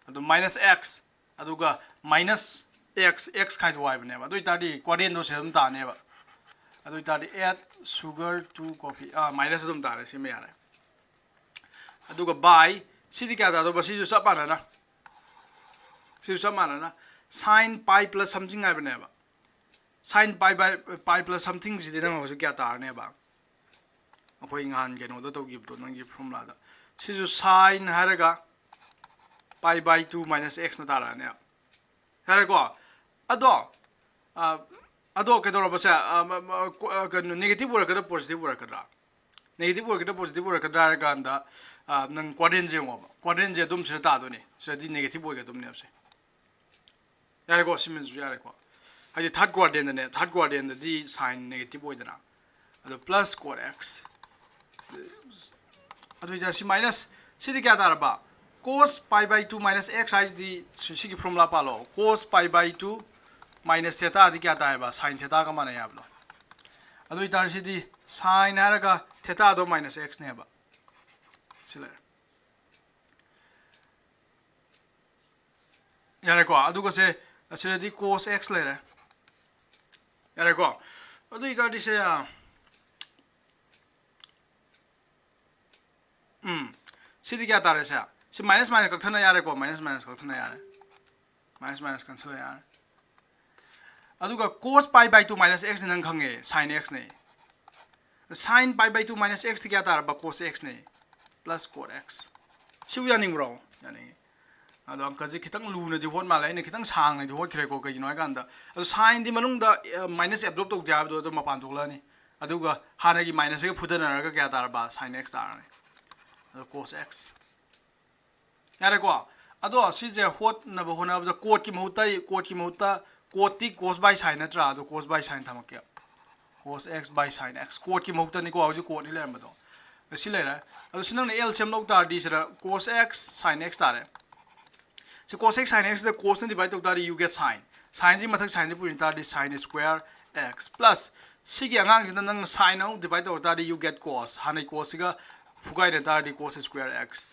ꯑꯗꯨ minus x, ꯑꯗꯨꯒ minus x, x ꯈꯥꯏꯗꯣꯛ ꯍꯥꯏꯕꯅꯦꯕ꯫ ꯑꯗꯨ ꯑꯣꯏꯇꯥꯔꯗꯤ quadrantꯗꯣ ꯁꯤ ꯑꯗꯨꯝ ꯇꯥꯅꯦꯕ꯫ ꯑꯗꯨ ꯑꯣꯏꯇꯥꯔꯗꯤ add sugar to coffee, ah, minus ꯑꯗꯨꯝ ꯇꯥꯔꯦ, ꯁꯤꯃ ꯌꯥꯔꯦ꯫ ꯑꯗꯨꯒ by, ꯁꯤꯗꯤ ꯀꯌꯥ ꯇꯥꯗꯧꯕ? ꯁꯤꯁꯨ ꯆꯞ ꯃꯥꯟꯅꯅ, ꯁꯤꯁꯨ ꯆꯞ ꯃꯥꯟꯅꯅ sine pi plus something ꯍꯥꯏꯕꯅꯦꯕ꯫ Sine pi by, pi plus somethingꯁꯤꯗꯤ ꯅꯪ ꯍꯧꯖꯤꯛ ꯀꯌꯥ ꯇꯥꯔꯅꯦꯕ? ꯑꯩꯈꯣꯏ ꯅꯍꯥꯟ ꯀꯩꯅꯣꯗ ꯇꯧꯈꯤꯕꯗꯣ, ꯅꯪꯒꯤ formulaꯗ꯫ ꯁꯤꯁꯨ sine ꯍꯥꯏꯔꯒ pi by two minus xꯅ ꯇꯥꯔꯛꯑꯅꯦꯕ꯫ ꯌꯥꯔꯦꯀꯣ? ꯑꯗꯣ, ꯑ, ꯑꯗꯣ ꯀꯩꯗꯧꯔꯕꯁꯦ, ꯑ, ꯃ-, ꯃ-, ꯀꯣ-, ꯑ, ꯀꯩꯅꯣ, negative ꯑꯣꯏꯔꯛꯀꯗ꯭ꯔꯥ, positive ꯑꯣꯏꯔꯛꯀꯗ꯭ꯔꯥ? Negative ꯑꯣꯏꯔꯛꯀꯗ꯭ꯔꯥ, positive ꯑꯣꯏꯔꯛꯀꯗ꯭ꯔꯥ ꯍꯥꯏꯔ ꯀꯥꯟꯗ, ꯑ, ꯅꯪ quadrantꯁꯦ ꯌꯦꯡꯉꯣꯕ꯫ Quadrantꯁꯦ ꯑꯗꯨꯝ ꯁꯤꯗ ꯇꯥꯗꯣꯏꯅꯦ꯫ ꯁꯤꯗꯗꯤ negative ꯑꯣꯏꯒꯗꯕꯅꯦꯕꯁꯦ꯫ ꯌꯥꯔꯦꯀꯣ? ꯁꯤꯃꯁꯨ ꯌꯥꯔꯦꯀꯣ? ꯍꯥꯏꯗꯤ third quadrantꯗꯅꯦ, third quadrantꯗꯗꯤ sine negative ꯑꯣꯏꯗꯅ, ꯑꯗꯣ plus cot x, ꯑꯗꯨ ꯑꯣꯏꯇꯥꯔꯗꯤ ꯁꯤ minus, ꯁꯤꯗꯤ ꯀꯌꯥ ꯇꯥꯔꯕ? Cos pi by two minus x ꯍꯥꯏꯁꯤꯗꯤ ꯁꯤ-, ꯁꯤꯒꯤ formula ꯄꯥꯜꯂꯣ꯫ Cos pi by two minus thetaꯗꯤ ꯀꯌꯥ ꯇꯥꯏꯕ? Sine thetaꯒ ꯃꯥꯟꯅꯩ ꯍꯥꯏꯕꯗꯣ꯫ ꯑꯗꯨ ꯑꯣꯏꯇꯥꯔꯗꯤ ꯁꯤꯗꯤ sine ꯍꯥꯏꯔꯒ thetaꯗꯣ minus xꯅꯦꯕ꯫ ꯁꯤ ꯂꯩꯔꯦ꯫ ꯌꯥꯔꯦꯀꯣ? ꯑꯗꯨꯒ ꯁꯦ, ꯑꯁꯤꯗꯗꯤ cos x ꯂꯩꯔꯦ꯫ ꯌꯥꯔꯦꯀꯣ? ꯑꯗꯨ ꯑꯣꯏꯇꯥꯔꯗꯤ ꯁꯦ, ꯑ, ꯎꯝ, ꯁꯤꯗꯤ ꯀꯌꯥ ꯇꯥꯔꯦ ꯁꯦ? ꯁꯤ minus minus ꯀꯛꯊꯠꯅ ꯌꯥꯔꯦꯀꯣ? Minus minus ꯀꯛꯊꯠꯅ ꯌꯥꯔꯦ꯫ Minus minus cancel ꯌꯥꯔꯦ꯫ ꯑꯗꯨꯒ cos pi by two minus xꯅꯤ ꯅꯪ ꯈꯪꯉꯦ, sine xꯅꯦ꯫ Sine pi by two minus xꯇꯤ ꯀꯌꯥ ꯇꯥꯔꯕ? Cos xꯅꯦ꯫ Plus cot x꯫ ꯁꯤꯕꯨ ꯌꯥꯅꯤꯡꯕ꯭ꯔꯣ? ꯌꯥꯅꯤꯡꯉꯤ꯫ ꯑꯗꯣ ꯑꯪꯀꯁꯦ ꯈꯤꯇꯪ ꯂꯨꯅꯗꯤ ꯍꯣꯠ ꯃꯥꯜꯂꯦ, ꯑꯩꯅ ꯈꯤꯇꯪ ꯁꯥꯡꯅꯗꯤ ꯍꯣꯠꯈ꯭ꯔꯦꯀꯣ꯫ ꯀꯩꯒꯤꯅꯣ ꯍꯥꯏꯀꯥꯟꯗ, ꯑꯗꯣ sineꯗꯤ ꯃꯅꯨꯡꯗ, ꯑ, minus absorb ꯇꯧꯗꯦ ꯍꯥꯏꯕꯗꯣ ꯑꯗꯨꯝ ꯃꯄꯥꯟ ꯊꯣꯛꯂꯛꯑꯅꯤ꯫ ꯑꯗꯨꯒ ꯍꯥꯟꯅꯒꯤ minusꯁꯤꯒ ꯐꯨꯗꯅꯔꯒ ꯀꯌꯥ ꯇꯥꯔꯕ? Sine x ꯇꯥꯔꯅꯤ꯫ ꯑꯗꯣ cos x꯫ ꯌꯥꯔꯦꯀꯣ? ꯑꯗꯣ ꯁꯤꯁꯦ ꯍꯣꯠꯅꯕ ꯍꯣꯠꯅꯕꯗ cotꯀꯤ ꯃꯍꯨꯠꯇ, cotꯀꯤ ꯃꯍꯨꯠꯇ, cotꯇꯤ cos by sine ꯅꯠꯇ꯭ꯔꯥ? ꯑꯗꯣ cos by sine ꯊꯝꯃꯛꯀꯦ꯫ Cos x by sine x꯫ Cotꯀꯤ ꯃꯍꯨꯠꯇꯅꯤꯀꯣ ꯍꯧꯖꯤꯛ cotꯅꯤ ꯂꯩꯔꯝꯕꯗꯣ꯫ ꯁꯤ ꯂꯩꯔꯦ꯫ ꯑꯗꯣ ꯁꯤ ꯅꯪꯅ L ꯁꯦꯝꯗꯧ ꯇꯥꯔꯗꯤ ꯁꯤꯗ cos x sine x ꯇꯥꯔꯦ꯫ ꯁꯤ cos x sine xꯁꯤꯗ cosꯅ divide ꯇꯧ ꯇꯥꯔꯗꯤ you get sine꯫ Sineꯁꯤ ꯃꯊꯛ sineꯁꯤ ꯄꯨꯁꯤꯟ ꯇꯥꯔꯗꯤ sine square x plus ꯁꯤꯒꯤ ꯑꯉꯥꯡꯁꯤꯅ ꯅꯪ sine ꯑꯃꯨꯛ divide ꯇꯧ ꯇꯥꯔꯗꯤ you get cos꯫ ꯍꯥꯟꯅꯩ cosꯁꯤꯒ ꯐꯨꯒꯥꯏꯅ ꯇꯥꯔꯗꯤ cos square x꯫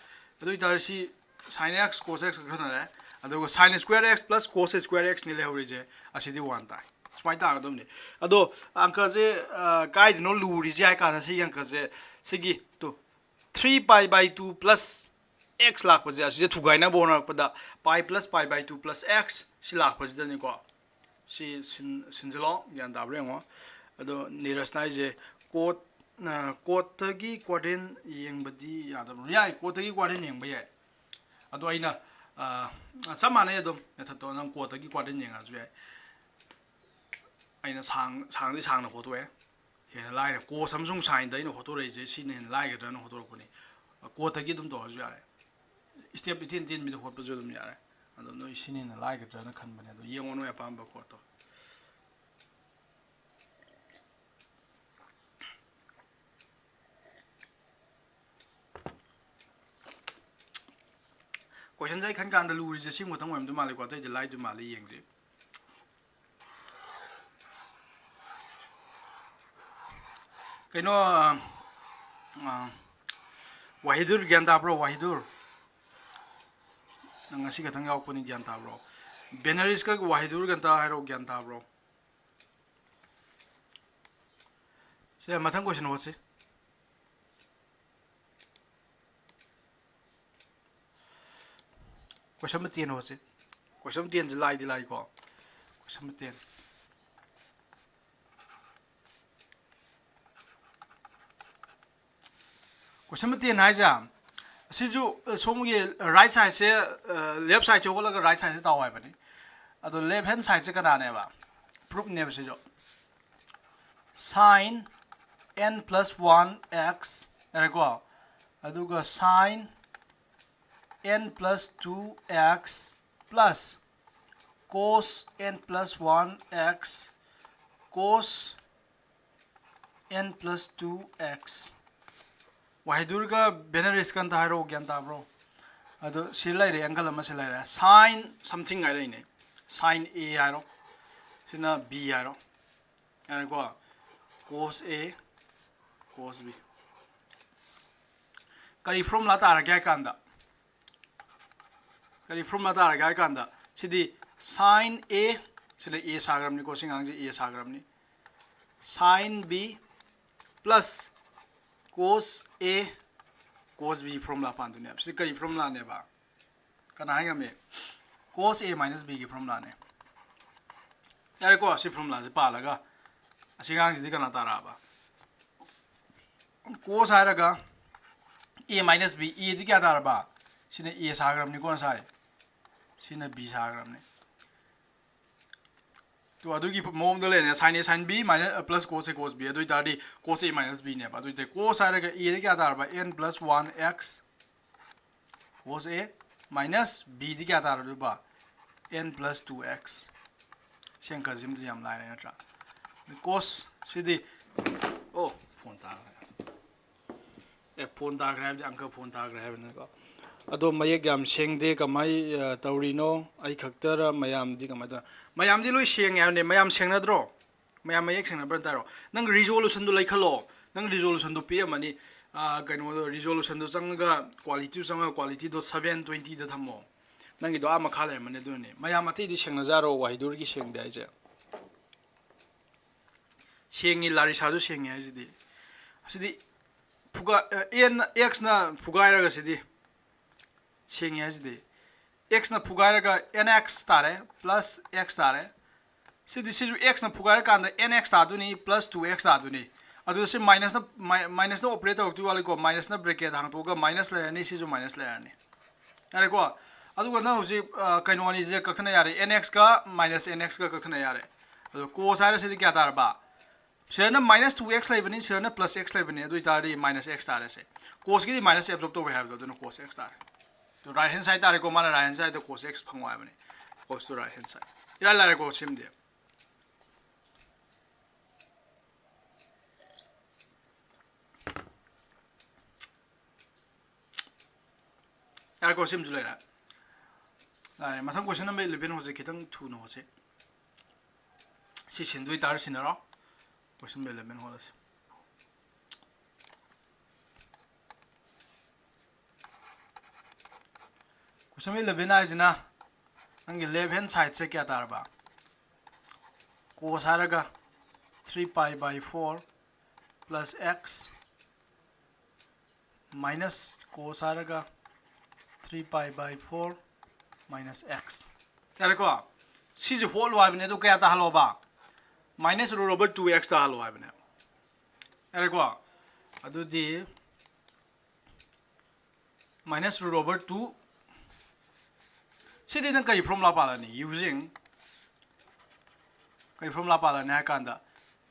ꯑꯗꯨ ꯑꯣꯏꯇꯥꯔꯗꯤ ꯁꯤ Sin x cos x ꯈꯛꯇꯅꯔꯦ꯫ ꯑꯗꯨꯒ sin square x plus cos square x ꯅꯤ ꯂꯩꯍꯧꯔꯤꯁꯦ꯫ ꯑꯁꯤꯗꯤ ꯋꯥꯟ ꯇꯥꯏ꯫ ꯁꯨꯃꯥꯏꯅ ꯇꯥꯒꯗꯕꯅꯤ꯫ ꯑꯗꯣ ꯑꯪꯀꯁꯦ, ꯑ, ꯀꯥꯏꯗꯅꯣ ꯂꯨꯔꯤꯁꯦ ꯍꯥꯏ ꯀꯥꯟꯗ, ꯁꯤꯒꯤ ꯑꯪꯀꯁꯦ, ꯁꯤꯒꯤ two, three pi by two plus x ꯂꯥꯛꯄꯁꯦ, ꯑꯁꯤꯁꯦ ꯊꯨꯒꯥꯏꯅꯕ ꯍꯣꯠꯅꯔꯛꯄꯗ pi plus pi by two plus x ꯁꯤ ꯂꯥꯛꯄꯁꯤꯗꯅꯤꯀꯣ꯫ ꯁꯤ ꯁꯤꯟ-, ꯁꯤꯟꯖꯤꯜꯂꯣ, ꯒ꯭ꯌꯥꯟ ꯇꯥꯕ꯭ꯔꯥ ꯌꯦꯡꯉꯣ꯫ ꯑꯗꯣ ꯅꯤꯔꯖꯅ ꯍꯥꯏꯁꯦ ꯀꯣꯠ, ꯑ, ꯀꯣꯠꯇꯒꯤ ꯀ꯭ꯋꯥꯗ꯭ꯔꯦꯟ ꯌꯦꯡꯕꯗꯤ ꯌꯥꯗꯕ꯭ꯔꯣ? ꯌꯥꯏ, ꯀꯣꯠꯇꯒꯤ ꯀ꯭ꯋꯥꯗ꯭ꯔꯦꯟ ꯌꯦꯡꯕ ꯌꯥꯏ꯫ ꯑꯗꯣ ꯑꯩꯅ, ꯑ, ꯆꯞ ꯃꯥꯟꯅꯩ ꯑꯗꯨꯝ ꯃꯦꯊꯠꯇꯣ, ꯅꯪ ꯀꯣꯠꯇꯒꯤ ꯀ꯭ꯋꯥꯗ꯭ꯔꯦꯟ ꯌꯦꯡꯉꯁꯨ ꯌꯥꯏ꯫ ꯑꯩꯅ ꯁꯥꯡ-, ꯁꯥꯡꯗꯤ ꯁꯥꯡꯅ ꯍꯣꯠꯇꯣꯛꯑꯦ꯫ ꯍꯦꯟꯅ ꯂꯥꯏꯔꯦ꯫ Cos ꯑꯃꯁꯨꯡ sineꯗ ꯑꯩꯅ ꯍꯣꯠꯇꯣꯔꯛꯏꯁꯦ, ꯁꯤꯅ ꯍꯦꯟꯅ ꯂꯥꯏꯒꯗ꯭ꯔꯅ ꯍꯣꯠꯇꯣꯔꯛꯄꯅꯤ꯫ ꯀꯣꯠꯇꯒꯤ ꯑꯗꯨꯝ ꯇꯧꯔꯁꯨ ꯌꯥꯔꯦ꯫ Step ꯏꯇꯦꯟ ꯇꯦꯟꯕꯤꯗ ꯍꯣꯠꯄꯁꯨ ꯑꯗꯨꯝ ꯌꯥꯔꯦ꯫ ꯑꯗꯣ ꯅꯣꯏ ꯁꯤꯅ ꯍꯦꯟꯅ ꯂꯥꯏꯒꯗ꯭ꯔꯅ ꯈꯟꯕꯅꯦ꯫ ꯑꯗꯣ ꯌꯦꯡꯉꯣ ꯅꯣꯏ ꯑꯄꯥꯝꯕ ꯀꯣꯠꯇꯣ꯫ Questionꯁꯦ ꯑꯩ ꯈꯟ ꯀꯥꯟꯗ ꯂꯨꯔꯤꯁꯦ ꯁꯤ ꯈꯛꯇꯪ ꯑꯣꯏꯔꯝꯗꯣꯏ ꯃꯥꯜꯂꯦꯀꯣ, ꯑꯇꯩꯗꯤ ꯂꯥꯏꯗꯣꯏ ꯃꯥꯜꯂꯦ, ꯌꯦꯡꯁꯦ꯫ ꯀꯩꯅꯣ, ꯑ, ꯑ, ꯋꯥꯍꯤꯗꯨꯔ ꯒ꯭ꯌꯥꯟ ꯇꯥꯕ꯭ꯔꯣ? ꯋꯥꯍꯤꯗꯨꯔ, ꯅꯪ ꯉꯁꯤ ꯈꯛꯇꯪ ꯌꯥꯎꯔꯛꯄꯅꯤ, ꯒ꯭ꯌꯥꯟ ꯇꯥꯕ꯭ꯔꯣ? ꯕꯦꯅꯔꯤꯁꯀ ꯋꯥꯍꯤꯗꯨꯔꯒ ꯑꯝꯇ ꯍꯥꯏꯔꯛꯑꯣ, ꯒ꯭ꯌꯥꯟ ꯇꯥꯕ꯭ꯔꯣ? ꯁꯦ, ꯃꯊꯪ question ꯍꯣꯠꯁꯤ꯫ Question number ten ꯍꯣꯠꯁꯤ꯫ Question number tenꯁꯦ ꯂꯥꯏꯗꯤ ꯂꯥꯏꯀꯣ꯫ Question number ten꯫ Question number ten ꯍꯥꯏꯁꯦ, ꯑꯁꯤꯁꯨ, ꯑ, ꯁꯣꯝꯒꯤ right sideꯁꯦ, ꯑ, left sideꯁꯦ ꯍꯣꯠꯂꯒ right sideꯁꯦ ꯇꯥꯎ ꯍꯥꯏꯕꯅꯤ꯫ ꯑꯗꯣ left hand sideꯁꯦ ꯀꯅꯥꯅꯦꯕ? Proofꯅꯦꯕ ꯁꯤꯁꯨ꯫ Sin n plus one x ꯌꯥꯔꯦꯀꯣ꯫ ꯑꯗꯨꯒ sin n plus two x plus cos n plus one x cos n plus two x꯫ ꯋꯥꯍꯤꯗꯨꯔꯒ ꯕꯦꯅꯔꯤꯁꯀ ꯑꯝꯇ ꯍꯥꯏꯔꯛꯑꯣ, ꯒ꯭ꯌꯥꯟ ꯇꯥꯕ꯭ꯔꯣ? ꯑꯗꯣ ꯁꯤ ꯂꯩꯔꯦ, angle ꯑꯃ ꯁꯤ ꯂꯩꯔꯦ, sin something ꯍꯥꯏꯔꯛꯏꯅꯦ, sin A ꯍꯥꯏꯔꯣ, ꯁꯤꯅ B ꯍꯥꯏꯔꯣ, ꯌꯥꯔꯦꯀꯣ? Cos A, cos B꯫ ꯀꯔꯤ formula ꯇꯥꯔꯒꯦ ꯍꯥꯏ ꯀꯥꯟꯗ, ꯀꯔꯤ formula ꯇꯥꯔꯒꯦ ꯍꯥꯏ ꯀꯥꯟꯗ, ꯁꯤꯗꯤ sine A, ꯁꯤꯗ A ꯁꯥꯈ꯭ꯔꯕꯅꯤꯀꯣ, ꯁꯤ ꯑꯉꯥꯡꯁꯦ A ꯁꯥꯈ꯭ꯔꯕꯅꯤ, sine B plus cos A cos B formula ꯄꯥꯟꯗꯣꯏꯅꯦꯕ꯫ ꯁꯤꯗꯤ ꯀꯔꯤ formulaꯅꯦꯕ? ꯀꯅꯥ ꯍꯥꯏ ꯉꯝꯃꯤ? Cos A minus B ꯒꯤ formulaꯅꯦ꯫ ꯌꯥꯔꯦꯀꯣ, ꯁꯤ formulaꯁꯦ ꯄꯥꯜꯂꯒ ꯑꯁꯤ ꯑꯉꯥꯡꯁꯤꯗꯤ ꯀꯅꯥ ꯇꯥꯔꯛꯑꯕ? Cos ꯍꯥꯏꯔꯒ A minus B, A ꯗꯤ ꯀꯌꯥ ꯇꯥꯔꯕ? ꯁꯤꯅ A ꯁꯥꯈ꯭ꯔꯕꯅꯤꯀꯣ ꯉꯁꯥꯏ, ꯁꯤꯅ B ꯁꯥꯈ꯭ꯔꯕꯅꯤ꯫ ꯇꯣ, ꯑꯗꯨꯒꯤ ꯃꯑꯣꯡꯗ ꯂꯩꯔꯦ, sine A sine B minus plus cos A cos B, ꯑꯗꯨ ꯑꯣꯏꯇꯥꯔꯗꯤ cos A minus B ꯅꯦꯕ꯫ ꯑꯗꯨ ꯑꯣꯏꯇꯥꯔꯗꯤ cos ꯍꯥꯏꯔꯒ A ꯗꯤ ꯀꯌꯥ ꯇꯥꯔꯕ? N plus one x cos A minus B ꯗꯤ ꯀꯌꯥ ꯇꯥꯔꯗꯣꯏꯕ? N plus two x꯫ ꯁꯤ ꯑꯪꯀꯁꯤꯃꯗꯤ ꯌꯥꯝ ꯂꯥꯏꯔꯦ ꯅꯠꯇ꯭ꯔꯥ? Cos ꯁꯤꯗꯤ, ꯑꯣ, phone ꯇꯥꯈ꯭ꯔꯦ꯫ ꯑꯦ, phone ꯇꯥꯈ꯭ꯔꯦ ꯍꯥꯏꯕꯗꯤ ꯑꯪꯀ phone ꯇꯥꯈ꯭ꯔꯦ ꯍꯥꯏꯕꯅꯤꯀꯣ꯫ ꯑꯗꯣ ꯃꯌꯦꯛ ꯌꯥꯝ ꯁꯦꯡꯗꯦ, ꯀꯃꯥꯏ, ꯑ, ꯇꯧꯔꯤꯅꯣ? ꯑꯩ ꯈꯛꯇꯔ, ꯃꯌꯥꯝꯗꯤ ꯀꯃꯥꯏ ꯇꯧ-, ꯃꯌꯥꯝꯗꯤ ꯂꯣꯏ ꯁꯦꯡꯉꯦ ꯍꯥꯏꯕꯅꯦ꯫ ꯃꯌꯥꯝ ꯁꯦꯡꯅꯗ꯭ꯔꯣ? ꯃꯌꯥꯝ ꯃꯌꯦꯛ ꯁꯦꯡꯅꯕ꯭ꯔꯥ ꯇꯥꯔꯣ? ꯅꯪ resolutionꯗꯣ ꯂꯩꯈꯠꯂꯣ꯫ ꯅꯪ resolutionꯗꯣ ꯄꯤꯛꯑꯝꯃꯅꯤ꯫ ꯑ, ꯀꯩꯅꯣꯗꯣ, resolutionꯗꯣ ꯆꯪꯉꯒ, qualityꯗꯣ ꯆꯪꯉꯒ, qualityꯗꯣ seven twentyꯗ ꯊꯝꯃꯣ꯫ ꯅꯪꯒꯤꯗꯣ ꯑꯥ ꯃꯈꯥ ꯂꯩꯔꯝꯃꯅꯤ꯫ ꯑꯗꯨꯅꯅꯦ ꯃꯌꯥꯝ ꯑꯇꯩꯗꯤ ꯁꯦꯡꯅꯖꯥꯔꯣ, ꯋꯥꯍꯤꯗꯨꯔꯒꯤ ꯁꯦꯡꯗꯦ ꯍꯥꯏꯁꯦ꯫ ꯁꯦꯡꯉꯤ, ꯂꯥꯔꯤꯁꯥꯁꯨ ꯁꯦꯡꯉꯤ ꯍꯥꯏꯁꯤꯗꯤ꯫ ꯑꯁꯤꯗꯤ ꯐꯨꯒꯥ-, ꯑ, N, Xꯅ ꯐꯨꯒꯥꯏꯔꯒ ꯁꯤꯗꯤ ꯁꯦꯡꯉꯤ ꯍꯥꯏꯁꯤꯗꯤ꯫ Xꯅ ꯐꯨꯒꯥꯏꯔꯒ N X ꯇꯥꯔꯦ, plus X ꯇꯥꯔꯦ꯫ ꯁꯤꯗꯤ, ꯁꯤꯁꯨ Xꯅ ꯐꯨꯒꯥꯏꯔꯀꯥꯟꯗ N X ꯇꯥꯗꯣꯏꯅꯤ, plus two X ꯇꯥꯗꯣꯏꯅꯤ꯫ ꯑꯗꯨꯗ ꯁꯤ minusꯅ, mi-, minusꯅ operate ꯇꯧꯔꯛꯇꯣꯏ ꯋꯥꯠꯂꯤꯀꯣ, minusꯅ bracket ꯍꯥꯡꯇꯣꯛꯑꯒ minus ꯂꯩꯔꯅꯤ, ꯁꯤꯁꯨ minus ꯂꯩꯔꯅꯤ꯫ ꯌꯥꯔꯦꯀꯣ? ꯑꯗꯨꯒ ꯅꯪ ꯍꯧꯖꯤꯛ, ꯑ, ꯀꯩꯅꯣ ꯑꯅꯤꯁꯦ ꯀꯛꯊꯠꯅ ꯌꯥꯔꯦ, N Xꯀ minus N Xꯀ ꯀꯛꯊꯠꯅ ꯌꯥꯔꯦ꯫ ꯑꯗꯣ cos ꯍꯥꯏꯔꯁꯤꯗꯤ ꯀꯌꯥ ꯇꯥꯔꯕ? ꯁꯤꯗꯅ minus two X ꯂꯩꯕꯅꯤ, ꯁꯤꯗꯅ plus X ꯂꯩꯕꯅꯤ, ꯑꯗꯨ ꯑꯣꯏꯇꯥꯔꯗꯤ minus X ꯇꯥꯔꯦ ꯁꯦ꯫ Cosꯀꯤꯗꯤ minus absorb ꯇꯧꯋꯦ ꯍꯥꯏꯕꯗꯣ, ꯑꯗꯨꯅ cos X ꯇꯥꯔꯦ꯫ ꯑꯗꯣ right hand side ꯇꯥꯔꯦꯀꯣ, ꯃꯥꯅ right hand sideꯇ cos X ꯐꯪꯉꯣ ꯍꯥꯏꯕꯅꯤ, cos to right hand side꯫ ꯏꯔꯥꯏ ꯂꯥꯏꯔꯦꯀꯣ ꯁꯤꯃꯗꯤ꯫ ꯌꯥꯔꯦꯀꯣ, ꯁꯤꯃꯁꯨ ꯂꯩꯔꯦ꯫ ꯌꯥꯔꯦ, ꯃꯊꯪ question number eleven ꯍꯣꯠꯁꯦ, ꯈꯤꯇꯪ ꯊꯨꯅ ꯍꯣꯠꯁꯦ꯫ ꯁꯤ ꯁꯤꯟꯗꯣꯏ ꯇꯥꯔ ꯁꯤꯟꯅꯔꯣ꯫ Question number eleven ꯍꯣꯠꯂꯁꯤ꯫ Sum eleven ꯍꯥꯏꯁꯤꯅ ꯅꯪꯒꯤ left hand sideꯁꯦ ꯀꯌꯥ ꯇꯥꯔꯕ? Cos ꯍꯥꯏꯔꯒ three pi by four plus x minus cos ꯍꯥꯏꯔꯒ three pi by four minus x꯫ ꯌꯥꯔꯦꯀꯣ? ꯁꯤꯁꯦ ꯍꯣꯠꯂꯣ ꯍꯥꯏꯕꯅꯦ꯫ ꯑꯗꯨ ꯀꯌꯥ ꯇꯥꯍꯜꯂꯣꯕ? Minus root over two x ꯇꯥꯍꯜꯂꯣ ꯍꯥꯏꯕꯅꯦ꯫ ꯌꯥꯔꯦꯀꯣ? ꯑꯗꯨꯗꯤ minus root over two, ꯁꯤꯗꯤ ꯅꯪ ꯀꯔꯤ formula ꯄꯥꯜꯂꯅꯤ? Using ꯀꯔꯤ formula ꯄꯥꯜꯂꯅꯤ ꯍꯥꯏ ꯀꯥꯟꯗ,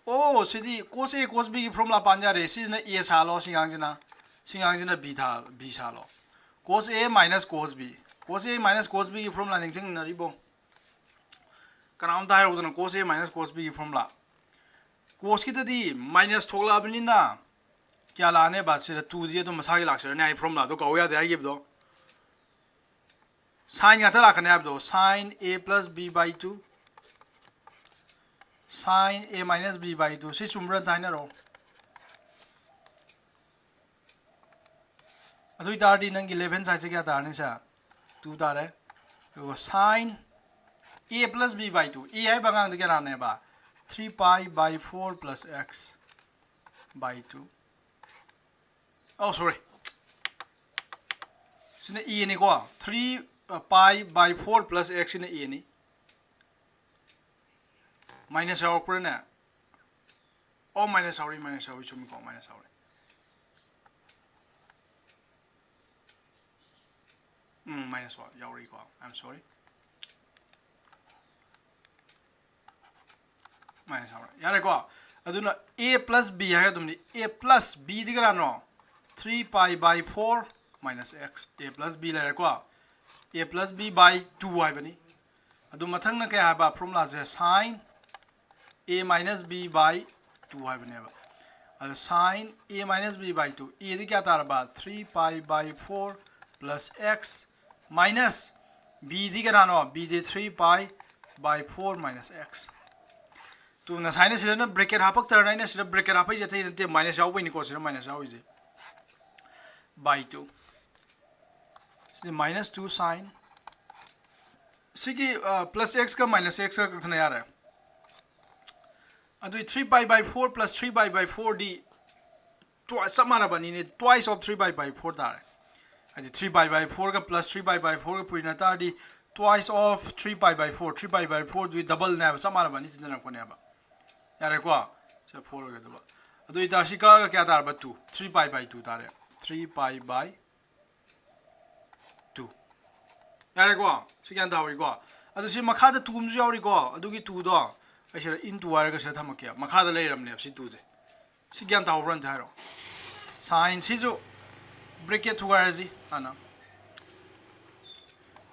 ꯑꯣ, ꯁꯤꯗꯤ cos A cos B ꯒꯤ formula ꯄꯥꯟ ꯌꯥꯔꯦ꯫ ꯁꯤꯁꯤꯅ A ꯁꯥꯜꯂꯣ, ꯁꯤꯉꯥꯡꯁꯤꯅ, ꯁꯤꯉꯥꯡꯁꯤꯅ B ꯊꯥ-, B ꯁꯥꯜꯂꯣ꯫ Cos A minus cos B, cos A minus cos B ꯒꯤ formula ꯅꯤꯡꯁꯤꯡꯅꯔꯤꯕꯣ? ꯀꯅꯥꯝꯇ ꯍꯥꯏꯔꯧꯗꯅ cos A minus cos B ꯒꯤ formula꯫ Cosꯀꯤꯗꯗꯤ minus ꯊꯣꯛꯂꯛꯑꯕꯅꯤꯅ ꯀꯌꯥ ꯂꯥꯛꯑꯅꯦꯕ? ꯁꯤꯗ twoꯗꯤ ꯑꯗꯨꯝ ꯃꯁꯥꯒꯤ ꯂꯥꯛꯆꯔꯅꯤ ꯍꯥꯏ, formulaꯗꯣ ꯀꯥꯎ ꯌꯥꯗꯦ ꯍꯥꯏꯈꯤꯕꯗꯣ꯫ Sin ꯉꯥꯛꯇ ꯂꯥꯛꯀꯅꯤ ꯍꯥꯏꯕꯗꯣ, sin A plus B by two, sin A minus B by two꯫ ꯁꯤ ꯆꯨꯝꯕ꯭ꯔꯥ ꯑꯝꯇ ꯍꯥꯏꯅꯔꯛꯑꯣ꯫ ꯑꯗꯨ ꯑꯣꯏꯇꯥꯔꯗꯤ ꯅꯪꯒꯤ left hand sideꯁꯦ ꯀꯌꯥ ꯇꯥꯔꯅꯤ ꯁꯦ? Two ꯇꯥꯔꯦ꯫ ꯑꯗꯨꯒ sin A plus B by two, A ꯍꯥꯏꯕ ꯑꯉꯥꯡꯗ ꯀꯌꯥꯅꯦꯕ? Three pi by four plus x by two꯫ ꯑꯧ, sorry, ꯁꯤꯅ Aꯅꯤꯀꯣ꯫ Three pi by four plus x ꯁꯤꯅ Aꯅꯤ꯫ Minus ꯌꯥꯎꯔꯛꯄ꯭ꯔꯥꯅꯦ? ꯑꯣ, minus ꯌꯥꯎꯔꯤ, minus ꯌꯥꯎꯔꯤ, ꯆꯨꯝꯃꯤꯀꯣ, minus ꯌꯥꯎꯔꯤ꯫ ꯎꯝ, minus ꯌꯥꯎꯔꯤꯀꯣ, I am sorry꯫ Minus ꯌꯥꯎꯔꯦ꯫ ꯌꯥꯔꯦꯀꯣ? ꯑꯗꯨꯅ A plus B ꯍꯥꯏꯒꯗꯕꯅꯤ꯫ A plus B ꯗꯤ ꯀꯅꯥꯅꯣ? Three pi by four minus x꯫ A plus B ꯂꯩꯔꯦꯀꯣ? A plus B by two ꯍꯥꯏꯕꯅꯤ꯫ ꯑꯗꯨ ꯃꯊꯪꯅ ꯀꯩ ꯍꯥꯏꯕ? Formulaꯁꯦ sin A minus B by two ꯍꯥꯏꯕꯅꯦꯕ꯫ ꯑꯗꯨ sin A minus B by two, A ꯗꯤ ꯀꯌꯥ ꯇꯥꯔꯕ? Three pi by four plus x minus B ꯗꯤ ꯀꯅꯥꯅꯣ? B D three pi by four minus x꯫ Two, ꯉꯁꯥꯏꯅ ꯁꯤꯗꯅ bracket ꯍꯥꯄꯛꯇ꯭ꯔꯅ ꯑꯩꯅ ꯁꯤꯗ bracket ꯍꯥꯞꯄꯛꯏꯁꯦ ꯑꯇꯩ ꯅꯠꯇꯦ, minus ꯌꯥꯎꯕꯩꯅꯤꯀꯣ ꯁꯤꯗ minus ꯌꯥꯎꯔꯤꯁꯦ꯫ By two꯫ ꯁꯤ minus two sine, ꯁꯤꯒꯤ plus x ꯀ minus x ꯀ ꯀꯛꯊꯠꯅ ꯌꯥꯔꯦ꯫ ꯑꯗꯨꯏ three pi by four plus three pi by four D twi- ꯆꯞ ꯃꯥꯟꯅꯕꯅꯤꯅꯦ, twice of three pi by four ꯇꯥꯔꯦ꯫ ꯍꯥꯏꯗꯤ three pi by four ꯒ plus three pi by four ꯒ ꯄꯨꯔꯤꯅ ꯇꯥꯔꯗꯤ twice of three pi by four, three pi by four ꯗꯨꯒꯤ double ꯅꯦꯕ, ꯆꯞ ꯃꯥꯟꯅꯕꯅꯤ, ꯆꯤꯟꯖꯅꯔꯛꯄꯅꯦꯕ꯫ ꯌꯥꯔꯦꯀꯣ? ꯁꯦ four ꯑꯣꯏꯒꯗꯕ꯫ ꯑꯗꯨ ꯑꯣꯏꯇꯥꯔꯗꯤ ꯁꯤ ꯀꯛꯑꯒ ꯀꯌꯥ ꯇꯥꯔꯕ? Two, three pi by two ꯇꯥꯔꯦ꯫ Three pi by two꯫ ꯌꯥꯔꯦꯀꯣ? ꯁꯤ ꯒ꯭ꯌꯥꯟ ꯇꯥꯍꯧꯔꯤꯀꯣ? ꯑꯗꯨ ꯁꯤ ꯃꯈꯥꯗ two ꯑꯃꯁꯨ ꯌꯥꯎꯔꯤꯀꯣ? ꯑꯗꯨꯒꯤ two ꯗꯣ ꯑꯩ ꯁꯤꯗ into ꯍꯥꯏꯔꯒ ꯁꯤꯗ ꯊꯝꯃꯛꯀꯦ꯫ ꯃꯈꯥꯗ ꯂꯩꯔꯕꯅꯦꯕ ꯁꯤ two ꯁꯦ꯫ ꯁꯤ ꯒ꯭ꯌꯥꯟ ꯇꯥꯍꯧꯕ꯭ꯔꯥ ꯑꯝꯇ ꯍꯥꯏꯔꯣ? Sine ꯁꯤꯁꯨ bracket ꯊꯨꯒꯥꯏꯔꯁꯤ ꯍꯥꯟꯅ꯫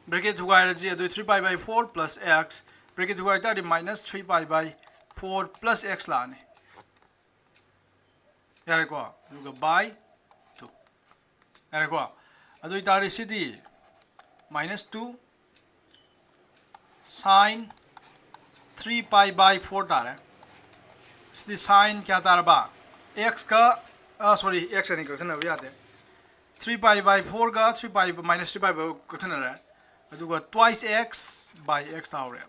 Bracket ꯊꯨꯒꯥꯏꯔꯁꯤ꯫ ꯑꯗꯨ three pi by four plus x, bracket ꯊꯨꯒꯥꯏ ꯇꯥꯔꯗꯤ minus three pi by four plus x ꯂꯥꯛꯑꯅꯤ꯫ ꯌꯥꯔꯦꯀꯣ? ꯑꯗꯨꯒ by two꯫ ꯌꯥꯔꯦꯀꯣ? ꯑꯗꯨ ꯑꯣꯏꯇꯥꯔꯗꯤ ꯁꯤꯗꯤ minus two sine three pi by four ꯇꯥꯔꯦ꯫ ꯁꯤꯗꯤ sine ꯀꯌꯥ ꯇꯥꯔꯕ? X ꯀ, ꯑ, sorry, x ꯑꯅꯤ ꯀꯛꯊꯠꯅꯕ ꯌꯥꯗꯦ꯫ Three pi by four ꯒ three pi minus three pi by ꯀꯛꯊꯠꯅꯔꯦ꯫ ꯑꯗꯨꯒ twice x by x ꯇꯥꯍꯧꯔꯦ꯫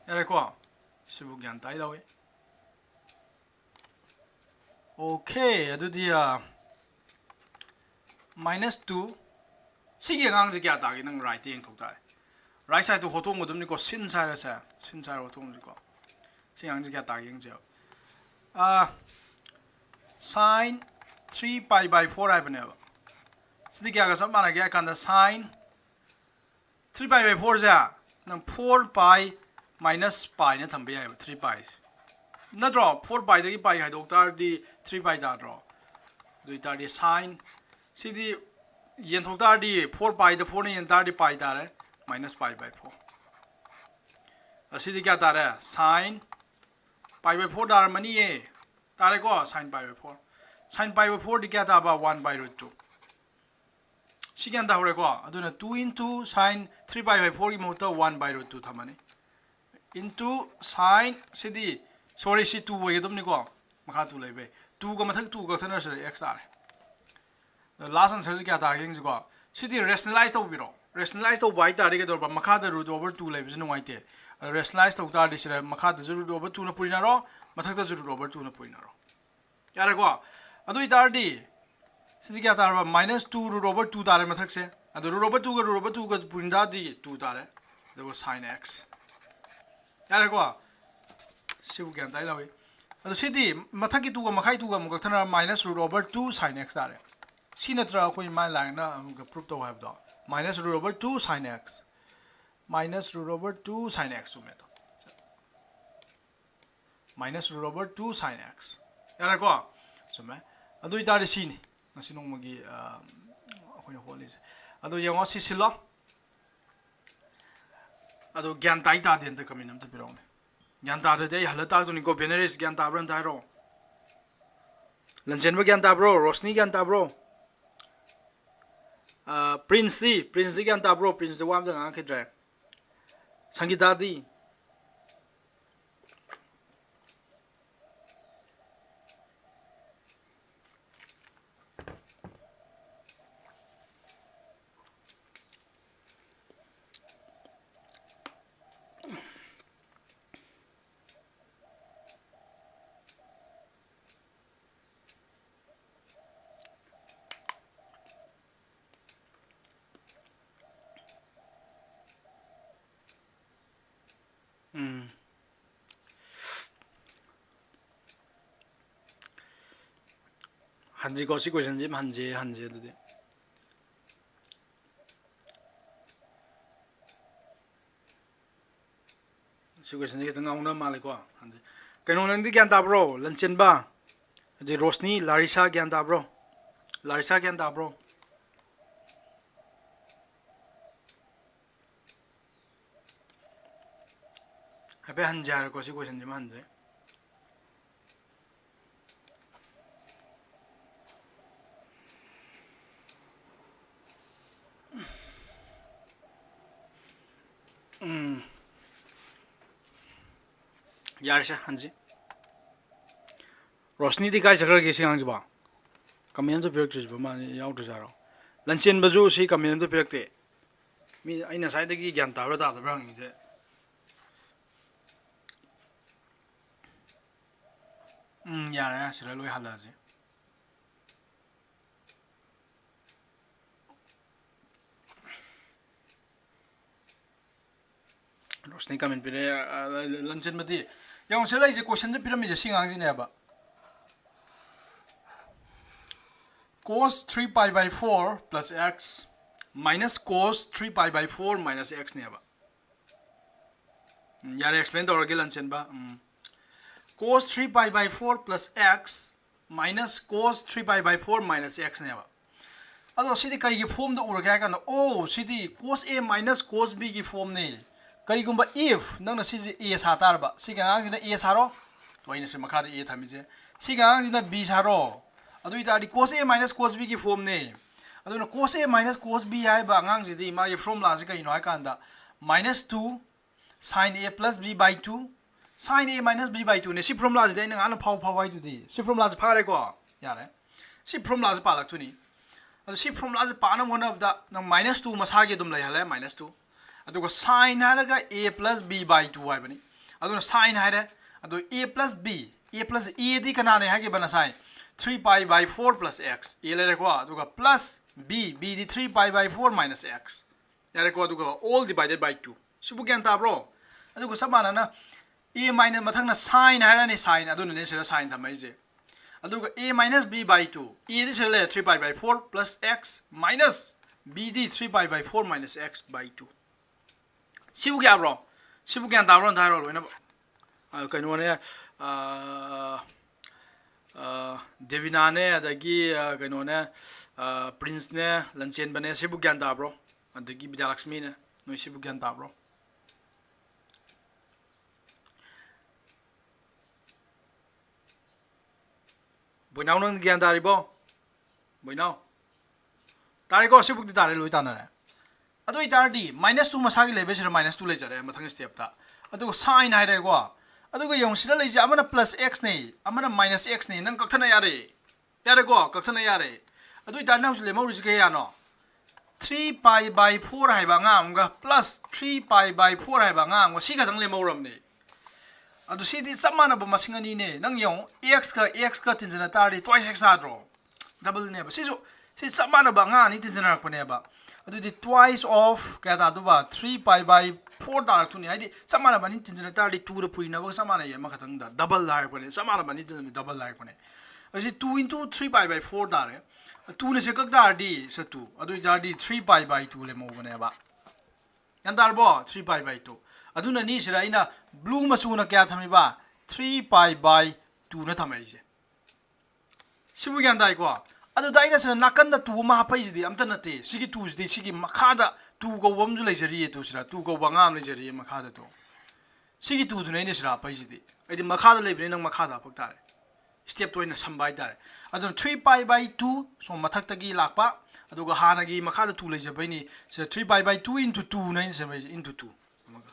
ꯌꯥꯔꯦꯀꯣ? ꯁꯤꯕꯨ ꯒ꯭ꯌꯥꯟ ꯇꯥꯏ ꯇꯧꯏ꯫ Okay, ꯑꯗꯨꯗꯤ, ꯑ, minus two, ꯁꯤꯒꯤ ꯑꯉꯥꯡꯁꯦ ꯀꯌꯥ ꯇꯥꯒꯦ? ꯅꯪ right ꯇ ꯌꯦꯡꯊꯣꯛ ꯇꯥꯔꯦ꯫ Right side ꯇꯨ ꯍꯣꯠꯇꯣꯛꯑꯝꯒꯗꯕꯅꯤꯀꯣ, sine side ꯁꯦ, sine side ꯍꯣꯠꯇꯣꯛꯑꯝꯒꯅꯤꯀꯣ꯫ ꯁꯤ ꯑꯉꯥꯡꯁꯦ ꯀꯌꯥ ꯇꯥꯒꯦ ꯌꯦꯡꯁꯦꯕ꯫ ꯑ, sine three pi by four ꯍꯥꯏꯕꯅꯦꯕ꯫ ꯁꯤꯗꯤ ꯀꯌꯥꯒ ꯆꯞ ꯃꯥꯟꯅꯒꯦ ꯍꯥꯏ ꯀꯥꯟꯗ sine three pi by four ꯁꯦ ꯅꯪ four pi minus pi ꯅ ꯊꯝꯕ ꯌꯥꯏꯑꯕ, three pi ꯁꯦ꯫ ꯅꯠꯇ꯭ꯔꯣ? Four pi ꯗꯒꯤ pi ꯈꯥꯏꯗꯣꯛ ꯇꯥꯔꯗꯤ three pi ꯇꯥꯗ꯭ꯔꯣ? ꯑꯗꯨ ꯑꯣꯏꯇꯥꯔꯗꯤ sine, ꯁꯤꯗꯤ ꯌꯦꯟꯊꯣꯛ ꯇꯥꯔꯗꯤ four pi ꯗ four ꯅ ꯌꯦꯟ ꯇꯥꯔꯗꯤ pi ꯇꯥꯔꯦ, minus pi by four꯫ ꯑꯁꯤꯗꯤ ꯀꯌꯥ ꯇꯥꯔꯦ? Sine pi by four ꯇꯥꯔꯝꯃꯅꯤꯌꯦ꯫ ꯇꯥꯔꯦꯀꯣ? Sine pi by four꯫ Sine pi by four ꯗꯤ ꯀꯌꯥ ꯇꯥꯕ? One by root two꯫ ꯁꯤ ꯒ꯭ꯌꯥꯟ ꯇꯥꯍꯧꯔꯦꯀꯣ? ꯑꯗꯨꯅ two into sine three pi by four ꯒꯤ ꯃꯍꯨꯠꯇ one by root two ꯊꯝꯃꯅꯤ꯫ Into sine, ꯁꯤꯗꯤ, sorry, ꯁꯤ two ꯑꯣꯏꯒꯗꯕꯅꯤꯀꯣ, ꯃꯈꯥ two ꯂꯩꯕꯩ꯫ Two ꯒ ꯃꯊꯛ two ꯀꯛꯊꯠꯅꯔꯁꯤꯗ x ꯇꯥꯔꯦ꯫ Last answerꯁꯤ ꯀꯌꯥ ꯇꯥꯒꯦ ꯌꯦꯡꯁꯤꯀꯣ꯫ ꯁꯤꯗꯤ rationalize ꯇꯧꯕꯤꯔꯣ꯫ Rationalize ꯇꯧꯕ ꯍꯥꯏ ꯇꯥꯔꯗꯤ ꯀꯩꯗꯧꯔꯕ? ꯃꯈꯥꯗ root over two ꯂꯩꯕꯁꯤ ꯅꯨꯡꯉꯥꯏꯇꯦ꯫ ꯑꯗꯣ rationalize ꯇꯧ ꯇꯥꯔꯗꯤ ꯁꯤꯗ ꯃꯈꯥꯗꯁꯨ root over twoꯅ ꯄꯨꯔꯤꯅꯔꯣ, ꯃꯊꯛꯇꯁꯨ root over twoꯅ ꯄꯨꯔꯤꯅꯔꯣ꯫ ꯌꯥꯔꯦꯀꯣ? ꯑꯗꯨ ꯑꯣꯏ ꯇꯥꯔꯗꯤ ꯁꯤꯗꯤ ꯀꯌꯥ ꯇꯥꯔꯕ? Minus two root over two ꯇꯥꯔꯦ ꯃꯊꯛꯁꯦ꯫ ꯑꯗꯣ root over twoꯒ root over twoꯒ ꯄꯨꯔꯤꯅ ꯇꯥꯔꯗꯤ two ꯇꯥꯔꯦ꯫ ꯑꯗꯨꯒ sine x꯫ ꯌꯥꯔꯦꯀꯣ? ꯁꯤꯕꯨ ꯒ꯭ꯌꯥꯟ ꯇꯥꯏ ꯂꯧꯏ꯫ ꯑꯗꯣ ꯁꯤꯗꯤ ꯃꯊꯛꯀꯤ twoꯒ ꯃꯈꯥꯏ twoꯒ ꯑꯃꯨꯛ ꯀꯛꯊꯠꯅꯔ minus root over two sine x ꯇꯥꯔꯦ꯫ ꯁꯤ ꯅꯠꯇ꯭ꯔꯥ ꯑꯩꯈꯣꯏ ꯃꯥꯏ ꯂꯥꯏꯟꯅ ꯑꯃꯨꯛꯀ proof ꯇꯧ ꯍꯥꯏꯕꯗꯣ? Minus root over two sine x꯫ Minus root over two sine x ꯆꯨꯝꯃꯦ ꯑꯗꯣ꯫ Minus root over two sine x꯫ ꯌꯥꯔꯦꯀꯣ? ꯆꯨꯝꯃꯦ꯫ ꯑꯗꯨ ꯑꯣꯏꯇꯥꯔꯗꯤ ꯁꯤꯅꯤ ꯉꯁꯤ ꯅꯣꯡꯃꯒꯤ, ꯑ, ꯑꯩꯈꯣꯏꯅ ꯍꯣꯠꯂꯤꯁꯦ꯫ ꯑꯗꯣ ꯌꯦꯡꯉꯣ, ꯁꯤ ꯁꯤꯜꯂꯣ꯫ ꯑꯗꯣ ꯒ꯭ꯌꯥꯟ ꯇꯥꯏ ꯇꯥꯗꯦ ꯑꯝꯇ comment ꯑꯝꯇ ꯄꯤꯔꯛꯎꯅꯦ꯫ ꯒ꯭ꯌꯥꯟ ꯇꯥꯗ꯭ꯔꯗꯤ ꯑꯩ ꯍꯜꯂ ꯇꯥꯛꯇꯣꯏꯅꯤꯀꯣ꯫ ꯕꯦꯅꯔꯤꯁ ꯒ꯭ꯌꯥꯟ ꯇꯥꯕ꯭ꯔꯥ ꯑꯝꯇ ꯍꯥꯏꯔꯛꯑꯣ꯫ ꯂꯟꯆꯦꯟꯕ ꯒ꯭ꯌꯥꯟ ꯇꯥꯕ꯭ꯔꯣ? ꯔꯣꯁꯅꯤ ꯒ꯭ꯌꯥꯟ ꯇꯥꯕ꯭ꯔꯣ? ꯑ, ꯄ꯭ꯔꯤꯟꯁꯇꯤ? ꯄ꯭ꯔꯤꯟꯁꯇꯤ ꯒ꯭ꯌꯥꯟ ꯇꯥꯕ꯭ꯔꯣ? ꯄ꯭ꯔꯤꯟꯁꯇꯤ ꯋꯥ ꯑꯝꯇ ꯉꯥꯡꯉꯛꯈꯤꯗ꯭ꯔꯦ꯫ ꯁꯪꯒꯤꯇꯥꯗꯤ? ꯎꯝ꯫ ꯍꯟꯁꯤꯀꯣ, ꯁꯤ questionꯁꯤ ꯑꯗꯨꯝ ꯍꯟꯁꯦ, ꯍꯟꯁꯦ ꯑꯗꯨꯗꯤ꯫ ꯁꯤ questionꯁꯤ ꯈꯤꯇꯪ ꯉꯥꯎꯅ ꯃꯥꯜꯂꯦꯀꯣ꯫ ꯍꯟꯁꯦ꯫ ꯀꯩꯅꯣ, ꯅꯪꯗꯤ ꯒ꯭ꯌꯥꯟ ꯇꯥꯕ꯭ꯔꯣ? ꯂꯟꯆꯦꯟꯕ, ꯑꯗꯩ ꯔꯣꯁꯅꯤ, ꯂꯥꯔꯤꯁꯥ ꯒ꯭ꯌꯥꯟ ꯇꯥꯕ꯭ꯔꯣ? ꯂꯥꯔꯤꯁꯥ ꯒ꯭ꯌꯥꯟ ꯇꯥꯕ꯭ꯔꯣ? ꯍꯥꯏꯐꯦꯠ ꯍꯟꯁꯦ ꯍꯥꯏꯔꯦꯀꯣ, ꯁꯤ questionꯁꯤꯃ ꯍꯟꯁꯦ꯫ ꯎꯝ꯫ ꯌꯥꯔꯦꯁꯦ, ꯍꯟꯁꯤ꯫ ꯔꯣꯁꯅꯤꯗꯤ ꯀꯥꯏ ꯆꯠꯈ꯭ꯔꯒꯦ ꯁꯤ ꯑꯉꯥꯡꯁꯤꯕꯣ? Comment ꯑꯝꯇ ꯄꯤꯔꯛꯇ꯭ꯔꯤꯁꯤꯕꯣ, ꯃꯥꯅꯤ ꯌꯥꯎꯗ꯭ꯔꯖꯥꯔꯣ? ꯂꯟꯆꯦꯟꯕꯁꯨ ꯁꯤ comment ꯑꯝꯇ ꯄꯤꯔꯛꯇꯦ꯫ ꯃꯤ, ꯑꯩꯅ ꯉꯁꯥꯏꯗꯒꯤ ꯒ꯭ꯌꯥꯟ ꯇꯥꯕ꯭ꯔꯥ ꯇꯥꯗꯕ꯭ꯔꯥ ꯍꯪꯉꯤꯁꯦ꯫ ꯎꯝ, ꯌꯥꯔꯦ, ꯁꯤꯗ ꯂꯣꯏ ꯍꯜꯂꯛꯑꯁꯦ꯫ ꯔꯣꯁꯅꯤ comment ꯄꯤꯔꯛꯑꯦ, ꯑ, ꯂꯟꯆꯦꯟꯕꯗꯤ꯫ ꯌꯦꯡꯉꯨ, ꯁꯤꯗ ꯂꯩꯁꯦ, questionꯗ ꯄꯤꯔꯝꯃꯤꯁꯦ ꯁꯤ ꯑꯉꯥꯡꯁꯤꯅꯦꯕ꯫ Cos three pi by four plus x minus cos three pi by four minus x ꯅꯦꯕ꯫ ꯎꯝ, ꯌꯥꯔꯦ, explain ꯇꯧꯔꯒꯦ, ꯂꯟꯆꯦꯟꯕ꯫ ꯎꯝ꯫ Cos three pi by four plus x minus cos three pi by four minus x ꯅꯦꯕ꯫ ꯑꯗꯣ ꯁꯤꯗꯤ ꯀꯔꯤꯒꯤ formꯗ ꯎꯔꯒꯦ ꯍꯥꯏ ꯀꯥꯟꯗ, ꯑꯣ, ꯁꯤꯗꯤ cos A minus cos B ꯒꯤ formꯅꯦ꯫ ꯀꯔꯤꯒꯨꯝꯕ if ꯅꯪꯅ ꯁꯤꯁꯦ A ꯁꯥ ꯇꯥꯔꯕ, ꯁꯤꯒꯤ ꯑꯉꯥꯡꯁꯤꯅ A ꯁꯥꯔꯣ, ꯑꯗꯣ ꯑꯩꯅ ꯁꯤ ꯃꯈꯥꯗ A ꯊꯝꯃꯤꯁꯦ, ꯁꯤꯒꯤ ꯑꯉꯥꯡꯁꯤꯅ B ꯁꯥꯔꯣ, ꯑꯗꯨ ꯑꯣꯏ ꯇꯥꯔꯗꯤ cos A minus cos B ꯒꯤ formꯅꯦ꯫ ꯑꯗꯨꯅ cos A minus cos B ꯍꯥꯏꯕ ꯑꯉꯥꯡꯁꯤꯗꯤ ꯃꯥꯒꯤ formulaꯁꯤ ꯀꯩꯅꯣ ꯍꯥꯏ ꯀꯥꯟꯗ, minus two sin A plus B by two, sin A minus B by two ꯅꯦ꯫ ꯁꯤ formulaꯁꯤꯗꯤ ꯑꯩꯅ ꯉꯍꯥꯟꯅ ꯐꯥꯎ ꯐꯥꯎ ꯍꯥꯏꯗꯨꯗꯤ꯫ ꯁꯤ formulaꯁꯤ ꯐꯥꯔꯦꯀꯣ? ꯌꯥꯔꯦ꯫ ꯁꯤ formulaꯁꯤ ꯄꯥꯜꯂꯛꯇꯣꯏꯅꯤ꯫ ꯑꯗꯣ ꯁꯤ formulaꯁꯤ ꯄꯥꯅꯕ ꯍꯣꯠꯅꯕꯗ ꯅꯪ minus two ꯃꯁꯥꯒꯤ ꯑꯗꯨꯝ ꯂꯩꯍꯜꯂꯦ, minus two꯫ ꯑꯗꯨꯒ sin ꯍꯥꯏꯔꯒ A plus B by two ꯍꯥꯏꯕꯅꯤ꯫ ꯑꯗꯨꯅ sin ꯍꯥꯏꯔꯦ꯫ ꯑꯗꯣ A plus B, A plus A ꯗꯤ ꯀꯅꯥꯅꯦ ꯍꯥꯏꯈꯤꯕ ꯉꯁꯥꯏ? Three pi by four plus x꯫ A ꯂꯩꯔꯦꯀꯣ? ꯑꯗꯨꯒ plus B, B D three pi by four minus x꯫ ꯌꯥꯔꯦꯀꯣ? ꯑꯗꯨꯒ all divided by two꯫ ꯁꯤꯕꯨ ꯒ꯭ꯌꯥꯟ ꯇꯥꯕ꯭ꯔꯣ? ꯑꯗꯨꯒ ꯆꯞ ꯃꯥꯟꯅꯅ A minus, ꯃꯊꯪꯅ sin ꯍꯥꯏꯔꯅꯤ, sin, ꯑꯗꯨꯅꯅꯦ ꯁꯤꯗ sin ꯊꯝꯃꯛꯏꯁꯦ꯫ ꯑꯗꯨꯒ A minus B by two, A ꯗꯤ ꯁꯤꯗ ꯂꯩꯔꯦ, three pi by four plus x minus B D three pi by four minus x by two꯫ ꯁꯤꯕꯨ ꯌꯥꯕ꯭ꯔꯣ? ꯁꯤꯕꯨ ꯒ꯭ꯌꯥꯟ ꯇꯥꯕ꯭ꯔꯣ? ꯑꯝꯇ ꯍꯥꯏꯔꯣ ꯂꯣꯏꯅꯃꯛ꯫ ꯑ, ꯀꯩꯅꯣꯅꯦ, ꯑ, ꯑ, ꯗꯦꯕꯤꯅꯥꯅꯦ, ꯑꯗꯒꯤ, ꯑ, ꯀꯩꯅꯣꯅꯦ, ꯑ, ꯄ꯭ꯔꯤꯟꯁꯅꯦ, ꯂꯟꯆꯦꯟꯕꯅꯦ, ꯁꯤꯕꯨ ꯒ꯭ꯌꯥꯟ ꯇꯥꯕ꯭ꯔꯣ? ꯑꯗꯒꯤ ꯕꯤꯗ꯭ꯌꯥꯂꯛꯁꯃꯤꯅꯦ, ꯅꯣꯏ ꯁꯤꯕꯨ ꯒ꯭ꯌꯥꯟ ꯇꯥꯕ꯭ꯔꯣ? ꯕꯣꯏꯅꯥꯎ, ꯅꯪ ꯒ꯭ꯌꯥꯟ ꯇꯥꯔꯤꯕꯣ? ꯕꯣꯏꯅꯥꯎ꯫ ꯇꯥꯔꯦꯀꯣ? ꯁꯤꯕꯨꯛꯇꯤ ꯇꯥꯔꯦ, ꯂꯣꯏ ꯇꯥꯅꯔꯦ꯫ ꯑꯗꯨ ꯑꯣꯏꯇꯥꯔꯗꯤ minus two ꯃꯁꯥꯒꯤ ꯂꯩꯕꯁꯤꯗ minus two ꯂꯩꯖꯔꯦ ꯃꯊꯪꯒꯤ stepꯇ꯫ ꯑꯗꯨꯒ sin ꯍꯥꯏꯔꯦꯀꯣ꯫ ꯑꯗꯨꯒ ꯌꯦꯡꯉꯨ, ꯁꯤꯗ ꯂꯩꯁꯦ ꯑꯃꯅ plus x ꯅꯦ, ꯑꯃꯅ minus x ꯅꯦ꯫ ꯅꯪ ꯀꯛꯊꯠꯅ ꯌꯥꯔꯦ꯫ ꯌꯥꯔꯦꯀꯣ, ꯀꯛꯊꯠꯅ ꯌꯥꯔꯦ꯫ ꯑꯗꯨ ꯑꯣꯏꯇꯥꯔꯗꯤ ꯍꯧꯖꯤꯛ ꯂꯦꯝꯍꯧꯔꯤꯁꯤ ꯀꯌꯥꯅꯣ? Three pi by four ꯍꯥꯏꯕ ꯑꯉꯥꯡ ꯑꯃꯒ plus three pi by four ꯍꯥꯏꯕ ꯑꯉꯥꯡ ꯑꯃꯒ ꯁꯤ ꯈꯛꯇꯪ ꯂꯦꯝꯍꯧꯔꯕꯅꯦ꯫ ꯑꯗꯨ ꯁꯤꯗꯤ ꯆꯞ ꯃꯥꯟꯅꯕ ꯃꯁꯤꯡ ꯑꯅꯤꯅꯦ꯫ ꯅꯪ ꯌꯦꯡꯉꯨ, x ꯀ x ꯀ ꯇꯤꯟꯁꯤꯟꯅ ꯇꯥꯔꯗꯤ twice x ꯇꯥꯗ꯭ꯔꯣ? Double ꯅꯦꯕ꯫ ꯁꯤꯁꯨ ꯁꯤ ꯆꯞ ꯃꯥꯟꯅꯕ ꯑꯉꯥꯡ ꯑꯅꯤ ꯇꯤꯟꯁꯤꯟꯅꯔꯛꯄꯅꯦꯕ꯫ ꯑꯗꯨꯗꯤ twice of ꯀꯌꯥ ꯇꯥꯗꯧꯕ? Three pi by four ꯇꯥꯔꯛꯇꯣꯏꯅꯤ꯫ ꯍꯥꯏꯗꯤ ꯆꯞ ꯃꯥꯟꯅꯕ ꯑꯅꯤ ꯇꯤꯟꯁꯤꯟꯅ ꯇꯥꯔꯗꯤ two ꯗ ꯄꯨꯔꯤꯅꯕꯒ ꯆꯞ ꯃꯥꯟꯅꯩꯌꯦ, ꯑꯃꯈꯛꯇꯪꯗ꯫ Double ꯍꯥꯏꯔꯛꯄꯅꯦ, ꯆꯞ ꯃꯥꯟꯅꯕ ꯑꯅꯤ ꯇꯤꯟꯁꯤꯟꯅ double ꯍꯥꯏꯔꯛꯄꯅꯦ꯫ ꯑꯁꯤ two into three pi by four ꯇꯥꯔꯦ꯫ Two ꯅ ꯁꯤ ꯀꯛ ꯇꯥꯔꯗꯤ ꯁꯤ two꯫ ꯑꯗꯨ ꯑꯣꯏꯇꯥꯔꯗꯤ three pi by two ꯂꯦꯝꯍꯧꯕꯅꯦꯕ꯫ ꯒ꯭ꯌꯥꯟ ꯇꯥꯔꯕꯣ? Three pi by two꯫ ꯑꯗꯨꯅꯅꯤ ꯁꯤꯗ ꯑꯩꯅ blue ꯃꯆꯨꯅ ꯀꯌꯥ ꯊꯝꯃꯤꯕ? Three pi by two ꯅ ꯊꯝꯃꯛꯏꯁꯦ꯫ ꯁꯤꯕꯨ ꯒ꯭ꯌꯥꯟ ꯇꯥꯏꯀꯣ? ꯑꯗꯨꯗ ꯑꯩꯅ ꯁꯤꯗ ꯅꯥꯀꯟꯗ two ꯑꯃ ꯍꯥꯞꯄꯛꯏꯁꯤꯗꯤ ꯑꯝꯇ ꯅꯠꯇꯦ꯫ ꯁꯤꯒꯤ two ꯁꯤꯗꯤ ꯁꯤꯒꯤ ꯃꯈꯥꯗ two ꯀꯧꯕ ꯑꯃꯁꯨ ꯂꯩꯖꯔꯤꯌꯦ꯫ Two ꯁꯤꯗ two ꯀꯧꯕ ꯑꯉꯥꯡ ꯑꯃ ꯂꯩꯖꯔꯤꯌꯦ ꯃꯈꯥꯗ two꯫ ꯁꯤꯒꯤ two ꯗꯨꯅꯦ ꯑꯩꯅ ꯁꯤꯗ ꯍꯥꯞꯄꯛꯏꯁꯤꯗꯤ꯫ ꯑꯩꯗꯤ ꯃꯈꯥꯗ ꯂꯩꯕꯅꯤꯅ ꯅꯪ ꯃꯈꯥꯗ ꯍꯥꯞꯄꯛ ꯇꯥꯔꯦ꯫ Step ꯇꯣ ꯑꯩꯅ ꯁꯝꯕ ꯍꯥꯏꯇꯥꯔꯦ꯫ ꯑꯗꯨꯅ three pi by two ꯁꯣꯝ ꯃꯊꯛꯇꯒꯤ ꯂꯥꯛꯄ, ꯑꯗꯨꯒ ꯍꯥꯟꯅꯒꯤ ꯃꯈꯥꯗ two ꯂꯩꯖꯕꯩꯅꯤ꯫ ꯁꯤꯗ three pi by two into two ꯅ ꯑꯩꯅ ꯁꯦꯝꯃꯛꯏꯁꯦ, into two꯫ ꯑꯃꯒ꯫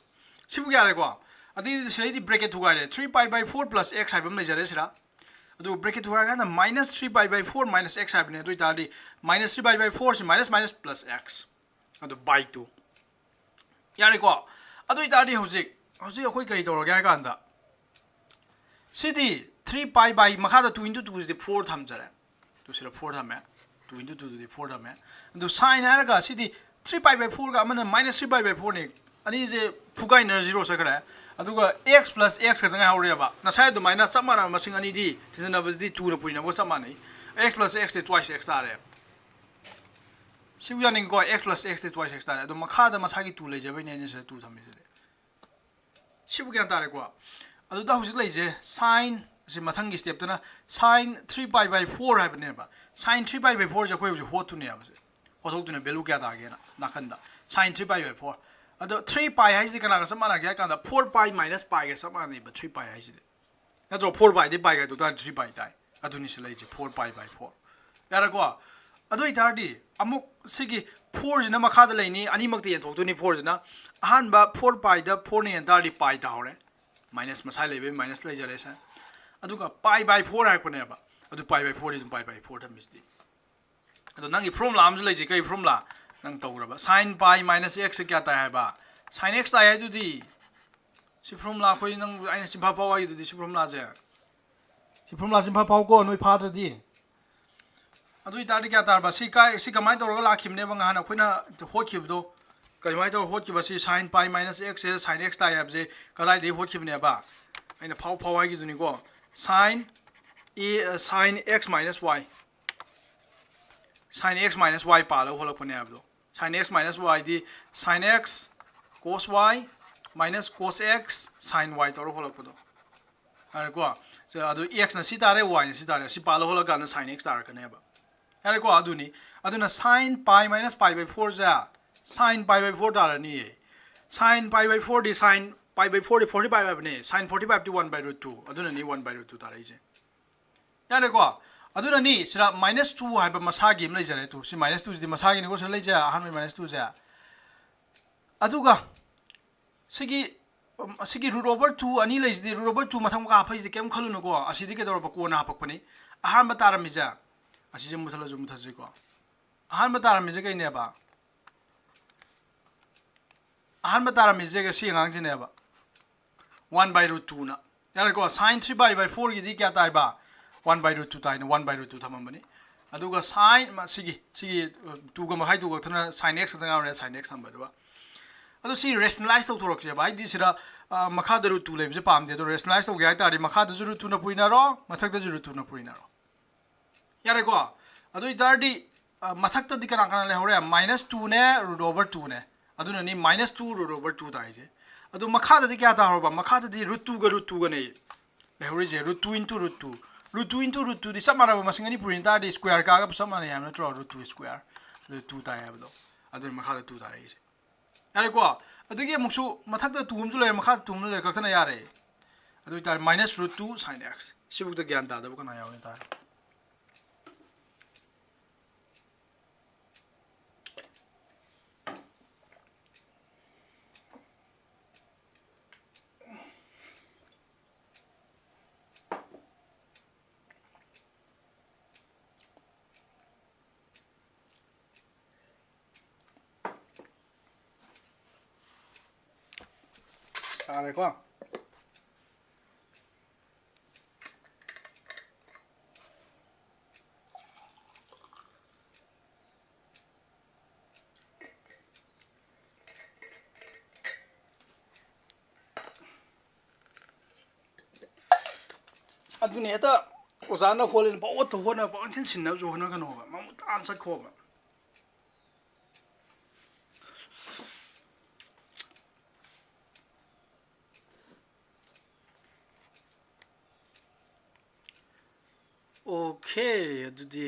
ꯁꯤꯕꯨ ꯀꯌꯥ ꯂꯩꯀꯣ? ꯑꯗꯩ ꯁꯤꯗꯩꯗꯤ bracket ꯊꯨꯒꯥꯏꯔꯦ꯫ Three pi by four plus x ꯍꯥꯏꯕ ꯑꯃ ꯂꯩꯖꯔꯦ ꯁꯤꯗ꯫ ꯑꯗꯨ bracket ꯊꯨꯒꯥꯏꯔꯀꯥꯟꯗ minus three pi by four minus x ꯍꯥꯏꯕꯅꯦ꯫ ꯑꯗꯨ ꯑꯣꯏꯇꯥꯔꯗꯤ minus three pi by four ꯁꯤ minus minus plus x꯫ ꯑꯗꯨ by two꯫ ꯌꯥꯔꯦꯀꯣ? ꯑꯗꯨ ꯑꯣꯏꯇꯥꯔꯗꯤ ꯍꯧꯖꯤꯛ, ꯍꯧꯖꯤꯛ ꯑꯩꯈꯣꯏ ꯀꯔꯤ ꯇꯧꯔꯒꯦ ꯍꯥꯏ ꯀꯥꯟꯗ, ꯁꯤꯗꯤ three pi by ꯃꯈꯥꯗ two into two ꯁꯤꯗꯤ four ꯊꯝꯖꯔꯦ꯫ Two ꯁꯤꯗ four ꯊꯝꯃꯦ꯫ Two into two ꯗꯨꯗꯤ four ꯊꯝꯃꯦ꯫ ꯑꯗꯨ sign ꯍꯥꯏꯔꯒ ꯁꯤꯗꯤ three pi by four ꯒ ꯑꯃꯅ minus three pi by four ꯅꯤ꯫ ꯑꯅꯤꯁꯦ ꯐꯨꯒꯥꯏꯅꯔ zero ꯆꯠꯈ꯭ꯔꯦ꯫ ꯑꯗꯨꯒ x plus x ꯈꯛꯇ ꯉꯥꯏꯍꯧꯔꯦꯕ꯫ ꯉꯁꯥꯏ ꯑꯗꯨꯃꯥꯏꯅ ꯆꯞ ꯃꯥꯟꯅꯕ ꯃꯁꯤꯡ ꯑꯅꯤꯗꯤ ꯇꯤꯟꯖꯟꯅꯕꯁꯤꯗꯤ two ꯅ ꯄꯨꯔꯤꯅꯕꯒ ꯆꯞ ꯃꯥꯟꯅꯩ꯫ X plus x T twice x ꯇꯥꯔꯦ꯫ ꯁꯤꯕꯨ ꯌꯥꯅꯤꯡꯉꯤꯀꯣ? X plus x T twice x ꯇꯥꯔꯦ꯫ ꯑꯗꯣ ꯃꯈꯥꯗ ꯃꯁꯥꯒꯤ two ꯂꯩꯖꯕꯩꯅꯦ ꯑꯩꯅ ꯁꯤꯗ two ꯊꯝꯃꯤꯁꯤꯗꯤ꯫ ꯁꯤꯕꯨ ꯒ꯭ꯌꯥꯟ ꯇꯥꯔꯦꯀꯣ? ꯑꯗꯨꯗ ꯍꯧꯖꯤꯛ ꯂꯩꯁꯦ sign, ꯁꯤ ꯃꯊꯪꯒꯤ step ꯇꯅ sign three pi by four ꯍꯥꯏꯕꯅꯦꯕ꯫ Sign three pi by four ꯁꯦ ꯑꯩꯈꯣꯏ ꯍꯧꯖꯤꯛ ꯍꯣꯠꯇꯨꯅꯦꯕ ꯁꯦ꯫ ꯍꯣꯠꯇꯣꯛꯇꯨꯅ value ꯀꯌꯥ ꯇꯥꯒꯦꯅ ꯅꯥꯀꯟꯗ꯫ Sign three pi by four꯫ ꯑꯗꯣ three pi ꯍꯥꯏꯁꯤꯗꯤ ꯀꯅꯥꯒ ꯆꯞ ꯃꯥꯟꯅꯒꯦ ꯍꯥꯏ ꯀꯥꯟꯗ four pi minus pi ꯒ ꯆꯞ ꯃꯥꯟꯅꯩꯕ three pi ꯍꯥꯏꯁꯤꯗꯤ꯫ ꯅꯠꯇ꯭ꯔꯣ? Four pi ꯗꯤ pi ꯈꯥꯏꯗꯣꯛ ꯇꯥꯔꯗꯤ three pi ꯇꯥꯏ꯫ ꯑꯗꯨꯅꯤ ꯁꯤ ꯂꯩꯁꯦ, four pi by four꯫ ꯌꯥꯔꯦꯀꯣ? ꯑꯗꯨ ꯑꯣꯏꯇꯥꯔꯗꯤ ꯑꯃꯨꯛ ꯁꯤꯒꯤ four ꯁꯤꯅ ꯃꯈꯥꯗ ꯂꯩꯅꯤ, ꯑꯅꯤꯃꯛꯇ ꯌꯦꯟꯊꯣꯛꯇꯣꯏꯅꯤ four ꯁꯤꯅ꯫ ꯑꯍꯥꯟꯕ four pi ꯗ four ꯅ ꯌꯦꯟ ꯇꯥꯔꯗꯤ pi ꯇꯥꯍꯧꯔꯦ꯫ Minus ꯃꯁꯥꯏ ꯂꯩꯕꯩ minus ꯂꯩꯖꯔꯦ ꯁꯦ꯫ ꯑꯗꯨꯒ pi by four ꯍꯥꯏꯔꯛꯄꯅꯦꯕ꯫ ꯑꯗꯨ pi by four ꯗꯤ ꯑꯗꯨꯝ pi by four ꯊꯝꯃꯤꯁꯤꯗꯤ꯫ ꯑꯗꯣ ꯅꯪꯒꯤ formula ꯑꯃꯁꯨ ꯂꯩꯖꯩ꯫ ꯀꯔꯤ formula? ꯅꯪ ꯇꯧꯈ꯭ꯔꯕ? Sine pi minus x ꯁꯦ ꯀꯌꯥ ꯇꯥꯏ ꯍꯥꯏꯕ? Sine x ꯇꯥꯏ ꯍꯥꯏꯗꯨꯗꯤ꯫ ꯁꯤ formula ꯑꯩꯈꯣꯏ ꯅꯪ ꯑꯩꯅ ꯆꯤꯟꯐꯥ ꯐꯥꯎ ꯍꯥꯏꯗꯨꯗꯤ ꯁꯤ formula ꯁꯦ꯫ ꯁꯤ formula ꯆꯤꯟꯐꯥ ꯐꯥꯎꯀꯣ, ꯅꯣꯏ ꯐꯥꯗ꯭ꯔꯗꯤ꯫ ꯑꯗꯨ ꯑꯣꯏꯇꯥꯔꯗꯤ ꯀꯌꯥ ꯇꯥꯔꯕ? ꯁꯤ ꯀꯥꯏ, ꯁꯤ ꯀꯃꯥꯏꯅ ꯇꯧꯔꯒ ꯂꯥꯛꯈꯤꯕꯅꯦꯕ? ꯉꯍꯥꯟ ꯑꯩꯈꯣꯏꯅ ꯍꯣꯠꯈꯤꯕꯗꯣ, ꯀꯃꯥꯏꯅ ꯇꯧꯔ ꯍꯣꯠꯈꯤꯕ? ꯁꯤ sine pi minus x ꯁꯦ sine x ꯇꯥꯏ ꯍꯥꯏꯕꯁꯦ ꯀꯗꯥꯏꯗꯒꯤ ꯍꯣꯠꯈꯤꯕꯅꯦꯕ? ꯑꯩꯅ ꯐꯥꯎ ꯐꯥꯎ ꯍꯥꯏꯈꯤꯗꯨꯅꯤꯀꯣ꯫ Sine a, sine x minus y, sine x minus y ꯄꯥꯜꯂꯒ ꯍꯣꯠꯂꯛꯄꯅꯦ ꯍꯥꯏꯕꯗꯣ꯫ Sine x minus y ꯗꯤ sine x cos y minus cos x sine y ꯇꯧꯔ ꯍꯣꯠꯂꯛꯄꯗꯣ꯫ ꯌꯥꯔꯦꯀꯣ? ꯁꯦ, ꯑꯗꯨ x ꯅ ꯁꯤ ꯇꯥꯔꯦ, y ꯅ ꯁꯤ ꯇꯥꯔꯦ꯫ ꯁꯤ ꯄꯥꯜꯂ ꯍꯣꯠꯂꯀꯥꯟꯗ sine x ꯇꯥꯔꯛꯀꯅꯦꯕ꯫ ꯌꯥꯔꯦꯀꯣ? ꯑꯗꯨꯅꯤ꯫ ꯑꯗꯨꯅ sine pi minus pi by four say sine pi by four ꯇꯥꯔꯅꯤꯌꯦ꯫ Sine pi by four D sine pi by four D forty five ꯍꯥꯏꯕꯅꯦ, sine forty five D one by root two, ꯑꯗꯨꯅꯅꯤ one by root two ꯇꯥꯔꯛꯏꯁꯦ꯫ ꯌꯥꯔꯦꯀꯣ? ꯑꯗꯨꯅꯅꯤ ꯁꯤꯗ minus two ꯍꯥꯏꯕ ꯃꯁꯥꯒꯤ ꯑꯃ ꯂꯩꯖꯔꯦ꯫ Two, ꯁꯤ minus two ꯁꯤꯗꯤ ꯃꯁꯥꯒꯤꯅꯤꯀꯣ, ꯁꯤꯗ ꯂꯩꯖꯩ ꯑꯍꯥꯟꯕ minus two ꯁꯦ꯫ ꯑꯗꯨꯒ ꯁꯤꯒꯤ, ꯎꯝ, ꯑꯁꯤꯒꯤ root over two ꯑꯅꯤ ꯂꯩꯁꯤꯗꯤ, root over two ꯃꯊꯪ ꯃꯈꯥ ꯍꯥꯞꯄꯛꯏꯁꯤꯗꯤ ꯀꯩꯝ ꯈꯜꯂꯨꯅꯨꯀꯣ꯫ ꯑꯁꯤꯗꯤ ꯀꯩꯗꯧꯔꯕ? ꯀꯣꯟꯅ ꯍꯥꯞꯄꯛꯄꯅꯤ꯫ ꯑꯍꯥꯟꯕ ꯇꯥꯔꯝꯃꯤꯁꯦ, ꯑꯁꯤꯁꯦ ꯃꯨꯊꯠꯂꯁꯨ ꯃꯨꯊꯠꯁꯤꯀꯣ꯫ ꯑꯍꯥꯟꯕ ꯇꯥꯔꯝꯃꯤꯁꯦ ꯀꯩꯅꯦꯕ? ꯑꯍꯥꯟꯕ ꯇꯥꯔꯝꯃꯤꯁꯦ ꯁꯤ ꯑꯉꯥꯡꯁꯤꯅꯦꯕ, one by root two ꯅ꯫ ꯌꯥꯔꯦꯀꯣ? Sine three pi by four ꯒꯤꯗꯤ ꯀꯌꯥ ꯇꯥꯏꯕ? One by root two ꯇꯥꯏꯅ, one by root two ꯊꯝꯃꯝꯕꯅꯤ꯫ ꯑꯗꯨꯒ sine ꯃ-, ꯁꯤꯒꯤ, ꯁꯤꯒꯤ, ꯑ, two ꯒ ꯃꯈꯥꯏ, two ꯈꯛꯇꯅ sine x ꯈꯛꯇ ꯉꯥꯏꯔꯦ, sine x ꯊꯝꯕ꯫ ꯑꯗꯨꯒ ꯑꯗꯣ ꯁꯤ rationalize ꯇꯧꯊꯣꯔꯛꯁꯦꯕ꯫ ꯍꯥꯏꯗꯤ ꯁꯤꯗ, ꯑ, ꯃꯈꯥꯗ root two ꯂꯩꯕꯁꯦ ꯄꯥꯝꯗꯦ꯫ ꯑꯗꯣ rationalize ꯇꯧꯒꯦ ꯍꯥꯏ ꯇꯥꯔꯗꯤ ꯃꯈꯥꯗꯁꯨ root two ꯅ ꯄꯨꯏꯅꯔꯣ, ꯃꯊꯛꯇꯁꯨ root two ꯅ ꯄꯨꯏꯅꯔꯣ꯫ ꯌꯥꯔꯦꯀꯣ? ꯑꯗꯨ ꯑꯣꯏꯇꯥꯔꯗꯤ, ꯑ, ꯃꯊꯛꯇꯗꯤ ꯀꯅꯥ ꯀꯅꯥ ꯂꯩꯍꯧꯔꯦ? Minus two ꯅꯦ, root over two ꯅꯦ꯫ ꯑꯗꯨꯅꯅꯤ minus two root over two ꯇꯥꯏꯁꯦ꯫ ꯑꯗꯨ ꯃꯈꯥꯗꯗꯤ ꯀꯌꯥ ꯇꯥꯍꯧꯔꯕ? ꯃꯈꯥꯗꯗꯤ root two ꯒ root two ꯒꯅꯦ ꯂꯩꯍꯧꯔꯤꯁꯦ, root two into root two꯫ Root two into root two ꯗꯤ ꯆꯞ ꯃꯥꯟꯅꯕ ꯃꯁꯤꯡ ꯑꯅꯤ ꯄꯨꯔꯤꯅ ꯇꯥꯔꯗꯤ square ꯀꯥꯒ ꯆꯞ ꯃꯥꯟꯅꯩ ꯍꯥꯏꯕ ꯅꯠꯇ꯭ꯔꯣ? Root two square꯫ ꯑꯗꯨ two ꯇꯥꯏ ꯍꯥꯏꯕꯗꯣ꯫ ꯑꯗꯨꯅ ꯃꯈꯥꯗ two ꯇꯥꯔꯛꯏꯁꯦ꯫ ꯌꯥꯔꯦꯀꯣ? ꯑꯗꯒꯤ ꯑꯃꯨꯛꯁꯨ ꯃꯊꯛꯇ two ꯑꯃꯁꯨ ꯂꯩꯔꯦ, ꯃꯈꯥꯗ two ꯑꯃꯁꯨ ꯂꯩꯔꯦ, ꯀꯛꯊꯠꯅ ꯌꯥꯔꯦ꯫ ꯑꯗꯨ ꯑꯣꯏꯇꯥꯔꯗꯤ minus root two sine x꯫ ꯁꯤꯐꯧꯗ ꯒ꯭ꯌꯥꯟ ꯇꯥꯗꯕ ꯀꯅꯥ ꯌꯥꯎꯔꯤ ꯇꯥꯔꯦ? ꯇꯥꯔꯦꯀꯣ꯫ ꯑꯗꯨꯅꯦ ꯍꯦꯛꯇ ꯑꯣꯖꯥꯅ ꯍꯣꯜꯂꯦꯅ ꯄꯪꯑꯣꯠꯇ ꯍꯣꯠꯅ, ꯄꯪꯁꯤꯟ ꯁꯤꯟꯅꯕꯁꯨ ꯍꯣꯠꯅꯒꯅꯣꯕ, ꯃꯃꯨꯠ ꯇꯥꯅ ꯆꯠꯈꯣꯕ꯫ ꯑꯣꯀꯦ, ꯑꯗꯨꯗꯤ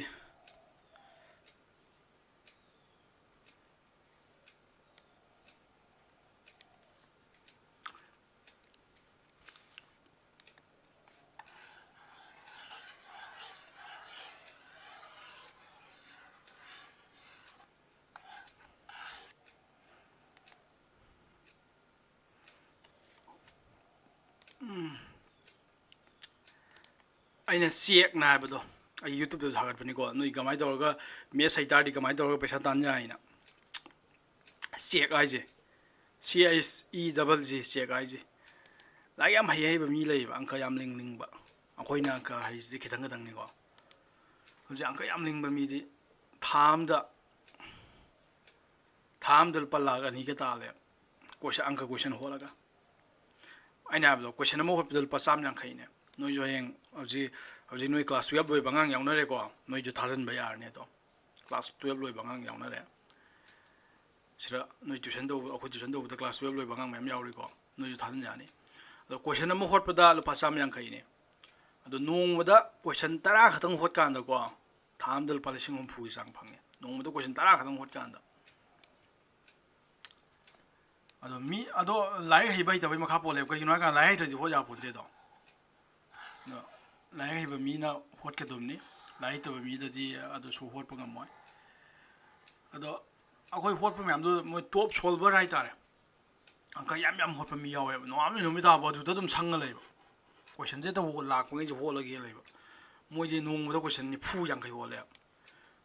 ꯑꯩꯅ ꯆꯦꯛꯅ ꯍꯥꯏꯕꯗꯣ, ꯑꯩ YouTubeꯇꯁꯨ ꯊꯥꯒꯠꯄꯅꯤꯀꯣ, ꯅꯣꯏ ꯀꯃꯥꯏꯅ ꯇꯧꯔꯒ maths ꯍꯩꯇꯥꯔꯗꯤ ꯀꯃꯥꯏꯅ ꯇꯧꯔꯒ ꯄꯩꯁꯥ ꯇꯥꯟ ꯌꯥꯏꯅ꯫ ꯆꯦꯛ ꯍꯥꯏꯁꯦ, C H E double G, check ꯍꯥꯏꯁꯦ꯫ ꯂꯥꯏꯔꯤꯛ ꯌꯥꯝ ꯍꯩ ꯍꯩꯕ ꯃꯤ ꯂꯩꯌꯦꯕ, ꯑꯪꯀ ꯌꯥꯝ ꯂꯤꯡ ꯂꯤꯡꯕ꯫ ꯑꯩꯈꯣꯏꯅ ꯑꯪꯀ ꯍꯩꯁꯤꯗꯤ ꯈꯤꯇꯪ ꯈꯤꯇꯪꯅꯤꯀꯣ꯫ ꯍꯧꯖꯤꯛ ꯑꯪꯀ ꯌꯥꯝ ꯂꯤꯡꯕ ꯃꯤꯗꯤ ꯊꯥ ꯑꯝꯗ, ꯊꯥ ꯑꯝꯗ ꯂꯨꯄꯥ ꯂꯥꯈ ꯑꯅꯤꯒ ꯇꯥꯜꯂꯦ, ꯀꯣꯏꯁꯟ, ꯑꯪꯀ ꯀꯣꯏꯁꯟ ꯍꯣꯠꯂꯒ꯫ ꯑꯩꯅ ꯍꯥꯏꯕꯗꯣ, ꯀꯣꯏꯁꯟ ꯑꯃ ꯍꯣꯠꯄꯗ ꯂꯨꯄꯥ ꯆꯥꯝ ꯌꯥꯡꯈꯩꯅꯦ꯫ ꯅꯣꯏꯁꯨ ꯍꯌꯦꯡ, ꯍꯧꯖꯤꯛ, ꯍꯧꯖꯤꯛ ꯅꯣꯏ class twelve ꯂꯣꯏꯕ ꯑꯉꯥꯡ ꯌꯥꯎꯅꯔꯦꯀꯣ, ꯅꯣꯏꯁꯨ ꯊꯥꯖꯤꯟꯕ ꯌꯥꯔꯅꯤ ꯑꯗꯣ꯫ Class twelve ꯂꯣꯏꯕ ꯑꯉꯥꯡ ꯌꯥꯎꯅꯔꯦ꯫ ꯁꯤꯗ ꯅꯣꯏ tuition ꯇꯧꯕ, ꯑꯩꯈꯣꯏ tuition ꯇꯧꯕꯗ class twelve ꯂꯣꯏꯕ ꯑꯉꯥꯡ ꯃꯌꯥꯝ ꯌꯥꯎꯔꯤꯀꯣ, ꯅꯣꯏꯁꯨ ꯊꯥꯖꯤꯟ ꯌꯥꯅꯤ꯫ ꯑꯗꯣ ꯀꯣꯏꯁꯟ ꯑꯃ ꯍꯣꯠꯄꯗ ꯂꯨꯄꯥ ꯆꯥꯝ ꯌꯥꯡꯈꯩꯅꯦ꯫ ꯑꯗꯣ ꯅꯣꯡꯃꯗ ꯀꯣꯏꯁꯟ ꯇꯔꯥ ꯈꯛꯇꯪ ꯍꯣꯠꯀꯥꯟꯗꯀꯣ, ꯊꯥ ꯑꯃꯗ ꯂꯨꯄꯥ ꯂꯤꯁꯤꯡ ꯍꯨꯝꯐꯨꯒꯤ ꯆꯥꯡ ꯐꯪꯉꯦ, ꯅꯣꯡꯃꯗ ꯀꯣꯏꯁꯟ ꯇꯔꯥ ꯈꯛꯇꯪ ꯍꯣꯠꯀꯥꯟꯗ꯫ ꯑꯗꯣ ꯃꯤ, ꯑꯗꯣ ꯂꯥꯏꯔꯤꯛ ꯍꯩꯕ ꯍꯩꯇꯕꯒꯤ ꯃꯈꯥ ꯄꯣꯜꯂꯦꯕ꯫ ꯀꯩꯒꯤꯅꯣ ꯍꯥꯏꯀꯥꯟꯗ ꯂꯥꯏꯔꯤꯛ ꯍꯩꯇ꯭ꯔꯗꯤ ꯍꯣꯠ ꯌꯥꯄꯣꯟꯇꯦꯗꯣ꯫ ꯑꯗꯣ ꯂꯥꯏꯔꯤꯛ ꯍꯩꯕ ꯃꯤꯅ ꯍꯣꯠꯀꯗꯕꯅꯤ, ꯂꯥꯏꯔꯤꯛ ꯍꯩꯇꯕ ꯃꯤꯗꯗꯤ ꯑꯗꯨꯁꯨ ꯍꯣꯠꯄ ꯉꯝꯃꯣꯏ꯫ ꯑꯗꯣ ꯑꯩꯈꯣꯏ ꯍꯣꯠꯄ ꯃꯌꯥꯝꯗꯣ ꯃꯣꯏ top solver ꯍꯥꯏꯇꯥꯔꯦ, ꯑꯪꯀ ꯌꯥꯝ ꯌꯥꯝ ꯍꯣꯠꯄ ꯃꯤ ꯌꯥꯎꯋꯦꯕ꯫ ꯅꯣꯡꯉꯥꯟꯕꯗꯩ ꯅꯨꯃꯤꯠ ꯇꯥꯕ ꯑꯗꯨꯗ ꯑꯗꯨꯝ ꯁꯪꯉ ꯂꯩꯕ, ꯀꯣꯏꯁꯟꯁꯦ ꯍꯦꯛꯇ ꯂꯥꯛꯄꯉꯩꯁꯦ ꯍꯣꯠꯂꯒꯦ ꯂꯩꯕ꯫ ꯃꯣꯏꯗꯤ ꯅꯣꯡꯃꯗ ꯀꯣꯏꯁꯟ ꯅꯤꯐꯨ ꯌꯥꯡꯈꯩ ꯍꯣꯠꯂꯦ꯫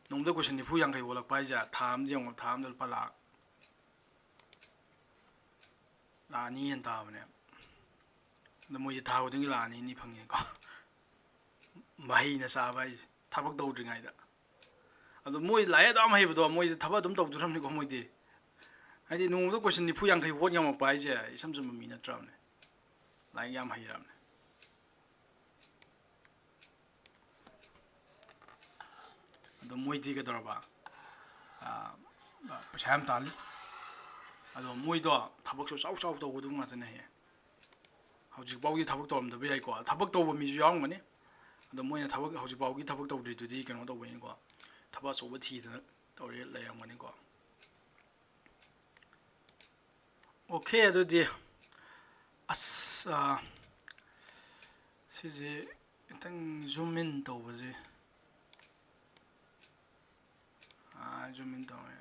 ꯅꯣꯡꯃꯗ ꯀꯣꯏꯁꯟ ꯅꯤꯐꯨ ꯌꯥꯡꯈꯩ ꯍꯣꯠꯂꯛꯄ ꯍꯥꯏꯁꯦ, ꯊꯥ ꯑꯃꯗ ꯌꯦꯡꯉꯣ, ꯊꯥ ꯑꯃꯗ ꯂꯨꯄꯥ ꯂꯥꯛ ꯂꯥꯛ ꯑꯅꯤ ꯍꯦꯟꯅ ꯇꯥꯕꯅꯦ꯫ ꯑꯗꯣ ꯃꯣꯏꯗꯤ ꯊꯥ ꯈꯨꯗꯤꯡꯒꯤ ꯂꯥꯛ ꯑꯅꯤ ꯑꯅꯤ ꯐꯪꯉꯦꯀꯣ꯫ ꯃꯍꯩꯅ ꯆꯥꯕ ꯍꯥꯏꯁꯦ, ꯊꯕꯛ ꯇꯧꯗ꯭ꯔꯤꯉꯩꯗ꯫ ꯑꯗꯣ ꯃꯣꯏ ꯂꯥꯏꯔꯤꯛ ꯑꯗꯨꯝ ꯍꯩꯕꯗꯣ, ꯃꯣꯏꯗꯤ ꯊꯕꯛ ꯑꯗꯨꯝ ꯇꯧꯗꯣꯔꯝꯅꯤꯀꯣ ꯃꯣꯏꯗꯤ꯫ ꯍꯥꯏꯗꯤ ꯅꯣꯡꯃꯗ question ꯅꯤꯐꯨ ꯌꯥꯡꯈꯩ ꯍꯣꯠ ꯉꯝꯃꯛꯄ ꯍꯥꯏꯁꯦ ꯏꯁꯝ ꯆꯝꯕ ꯃꯤ ꯅꯠꯇ꯭ꯔꯕꯅꯦ꯫ ꯂꯥꯏꯔꯤꯛ ꯌꯥꯝ ꯍꯩꯔꯕꯅꯦ꯫ ꯑꯗꯣ ꯃꯣꯏꯗꯤ ꯀꯩꯗꯧꯔꯕ? ꯑꯥ, ꯄꯩꯁꯥ ꯌꯥꯝ ꯇꯥꯜꯂꯤ꯫ ꯑꯗꯣ ꯃꯣꯏꯗꯣ ꯊꯕꯛꯁꯨ ꯆꯥꯎ ꯆꯥꯎ ꯇꯧꯒꯗꯕ ꯉꯥꯛꯇꯅꯦ ꯍꯌꯦꯡ꯫ ꯍꯧꯖꯤꯛꯐꯥꯎꯗꯤ ꯊꯕꯛ ꯇꯧꯔꯝꯗꯕ ꯌꯥꯏꯀꯣ, ꯊꯕꯛ ꯇꯧꯕ ꯃꯤꯁꯨ ꯌꯥꯎꯔꯝꯒꯅꯤ꯫ ꯑꯗꯣ ꯃꯣꯏꯅ ꯊꯕꯛ, ꯍꯧꯖꯤꯛꯐꯥꯎꯒꯤ ꯊꯕꯛ ꯇꯧꯗ꯭ꯔꯤꯗꯨꯗꯤ ꯀꯩꯅꯣ ꯇꯧꯕꯩꯅꯤꯀꯣ, ꯊꯕꯛ ꯑꯆꯧꯕ ꯊꯤꯗꯅ ꯇꯧꯔꯦ ꯂꯩꯔꯝꯒꯅꯤꯀꯣ꯫ OK, ꯑꯗꯨꯗꯤ ꯑꯁ, ꯑꯥ, ꯁꯤꯁꯦ ꯈꯤꯇꯪ zoom in ꯇꯧꯕꯁꯦ, ꯑꯥ, zoom in ꯇꯧꯔꯦ꯫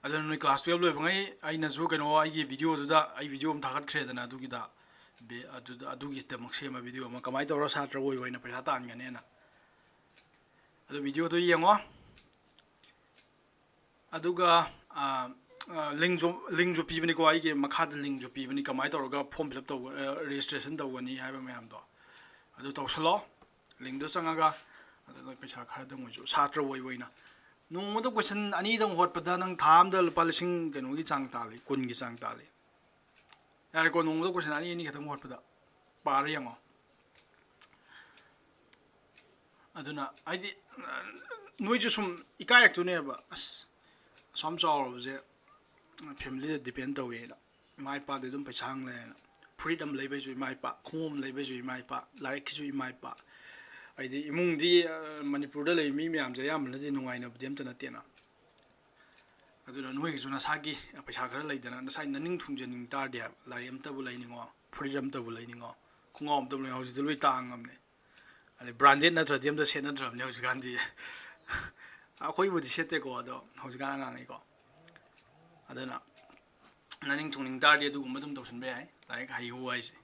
ꯑꯗꯨꯅ ꯅꯣꯏ class twelve ꯂꯣꯏꯕꯉꯩ ꯑꯩꯅꯁꯨ ꯀꯩꯅꯣ, ꯑꯩꯒꯤ videoꯗꯨꯗ ꯑꯩ video ꯑꯃ ꯊꯥꯒꯠꯈ꯭ꯔꯦꯗꯅ, ꯑꯗꯨꯒꯤꯗ ꯕꯦ-, ꯑꯗꯨꯗ, ꯑꯗꯨꯒꯤꯗꯃꯛ ꯁꯦꯝꯕ video ꯑꯃ, ꯀꯃꯥꯏꯅ ꯇꯧꯔꯒ ꯁꯥꯇ꯭ꯔ ꯑꯣꯏꯕ ꯑꯣꯏꯅ ꯄꯩꯁꯥ ꯇꯥꯟꯒꯅꯦꯅ꯫ ꯑꯗꯨ videoꯗꯣ ꯌꯦꯡꯉꯣ꯫ ꯑꯗꯨꯒ, ꯑ, ꯑ, linkꯁꯨ, linkꯁꯨ ꯄꯤꯕꯅꯤꯀꯣ, ꯑꯩꯒꯤ ꯃꯈꯥꯗ linkꯁꯨ ꯄꯤꯕꯅꯤ, ꯀꯃꯥꯏꯅ ꯇꯧꯔꯒ form fill up ꯇꯧꯕ, ꯑ, registration ꯇꯧꯒꯅꯤ ꯍꯥꯏꯕ ꯃꯌꯥꯝꯗꯣ꯫ ꯑꯗꯨ ꯇꯧꯁꯜꯂꯣ, linkꯗꯣ ꯆꯪꯉꯒ꯫ ꯑꯗꯨ ꯅꯣꯏ ꯄꯩꯁꯥ ꯈꯔꯗꯪ ꯑꯣꯏꯁꯨ ꯁꯥꯇ꯭ꯔ ꯑꯣꯏꯕ ꯑꯣꯏꯅ ꯅꯣꯡꯃꯗ question ꯑꯅꯤꯗꯪ ꯍꯣꯠꯄꯗ ꯅꯪ ꯊꯥ ꯑꯃꯗ ꯂꯨꯄꯥ ꯂꯤꯁꯤꯡ ꯀꯩꯅꯣꯒꯤ ꯆꯥꯡ ꯇꯥꯜꯂꯤ, ꯀꯨꯟꯒꯤ ꯆꯥꯡ ꯇꯥꯜꯂꯤ꯫ ꯌꯥꯔꯦꯀꯣ, ꯅꯣꯡꯃꯗ question ꯑꯅꯤ ꯑꯅꯤ ꯈꯛꯇꯪ ꯍꯣꯠꯄꯗ꯫ ꯄꯥꯔ ꯌꯦꯡꯉꯣ꯫ ꯑꯗꯨꯅ ꯍꯥꯏꯗꯤ, ꯅꯣꯏꯁꯨ ꯁꯨꯝ ꯏꯀꯥꯏꯔꯛꯇꯣꯏꯅꯦꯕ, "ꯑꯁ, ꯑꯁꯨꯛ ꯌꯥꯝ ꯆꯥꯎꯔꯕꯁꯦ familyꯗ depend ꯇꯧꯋꯦꯅ, ꯏꯃꯥ ꯏꯄꯥꯗꯤ ꯑꯗꯨꯝ ꯄꯩꯁꯥ ꯍꯪ ꯂꯩꯔꯦꯅ, ꯐꯨꯔꯤꯠ ꯑꯃ ꯂꯩꯕꯩꯁꯨ ꯏꯃꯥ ꯏꯄꯥ, ꯈꯣꯡꯎꯞ ꯑꯃ ꯂꯩꯕꯩꯁꯨ ꯏꯃꯥ ꯏꯄꯥ, ꯂꯥꯏꯔꯤꯛꯀꯤꯁꯨ ꯏꯃꯥ ꯏꯄꯥ", ꯍꯥꯏꯗꯤ ꯏꯃꯨꯡꯗꯤ, ꯑ, ꯃꯅꯤꯄꯨꯔꯗ ꯂꯩꯕ ꯃꯤ ꯃꯌꯥꯝꯁꯦ ꯑꯌꯥꯝꯕꯅꯗꯤ ꯅꯨꯡꯉꯥꯏꯅꯕꯗꯤ ꯑꯝꯇ ꯅꯠꯇꯦꯅ꯫ ꯑꯗꯨꯅ ꯅꯣꯏꯒꯤꯁꯨ ꯅꯁꯥꯒꯤ ꯄꯩꯁꯥ ꯈꯔ ꯂꯩꯗꯅ, ꯅꯁꯥꯒꯤ ꯅꯅꯤꯡ ꯊꯨꯡꯖꯅꯤꯡ ꯇꯥꯔꯗꯤ ꯍꯥꯏꯕ, ꯂꯥꯏꯔꯤꯛ ꯑꯝꯇꯕꯨ ꯂꯩꯅꯤꯡꯉꯣ, ꯐꯨꯔꯤꯠ ꯑꯝꯇꯕꯨ ꯂꯩꯅꯤꯡꯉꯣ, ꯈꯣꯡꯒ꯭ꯔꯥꯎ ꯑꯝꯇꯕꯨ ꯂꯩꯅꯤꯡꯉꯣ, ꯍꯧꯖꯤꯛꯇꯤ ꯂꯣꯏ ꯇꯥꯡꯉꯕꯅꯦ꯫ ꯑꯗꯩ branded ꯅꯠꯇ꯭ꯔꯗꯤ ꯑꯝꯇ ꯁꯦꯠꯅꯗ꯭ꯔꯕꯅꯦ ꯍꯧꯖꯤꯛꯀꯥꯟꯗꯤ꯫ ꯑꯩꯈꯣꯏꯕꯨꯗꯤ ꯁꯦꯠꯇꯦꯀꯣ, ꯑꯗꯣ ꯍꯧꯖꯤꯛꯀꯥꯟ ꯑꯉꯥꯡꯉꯩꯀꯣ꯫ ꯑꯗꯨꯅ ꯅꯅꯤꯡ ꯊꯨꯡꯅꯤꯡ ꯇꯥꯔꯗꯤ ꯑꯗꯨꯒꯨꯝꯕ ꯑꯗꯨꯝ ꯇꯧꯁꯟꯕ ꯌꯥꯏ, ꯂꯥꯏꯔꯤꯛ ꯍꯩꯍꯧꯕ ꯍꯥꯏꯁꯦ꯫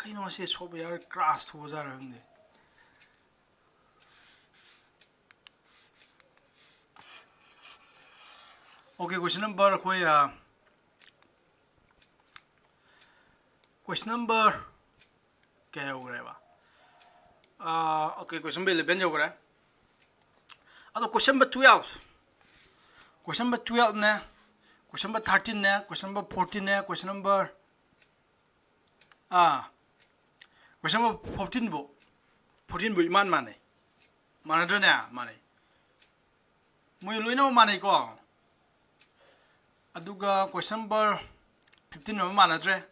ꯀꯩꯅꯣ ꯉꯁꯤ software crash ꯊꯣꯛꯑꯖꯥꯠꯔ ꯈꯪꯗꯦ꯫ OK, question number ꯑꯩꯈꯣꯏ, ꯑ, Question number ꯀꯌꯥ ꯌꯧꯈ꯭ꯔꯦꯕ? ꯑꯣꯀꯦ, question number eleven ꯌꯧꯈ꯭ꯔꯦ꯫ ꯑꯗꯣ question number twelve, question number twelve ꯅꯦ, question number thirteen ꯅꯦ, question number fourteen ꯅꯦ, question number ꯑꯥ question number fourteen ꯕꯨ, fourteen ꯕꯨ ꯏꯃꯥꯟ ꯃꯥꯟꯅꯩ꯫ ꯃꯥꯟꯅꯗ꯭ꯔꯅꯦ? ꯃꯥꯟꯅꯩ꯫ ꯃꯣꯏ ꯂꯣꯏꯅꯃꯛ ꯃꯥꯟꯅꯩꯀꯣ꯫ ꯑꯗꯨꯒ question number fifteen ꯑꯃ ꯃꯥꯟꯅꯗ꯭ꯔꯦ꯫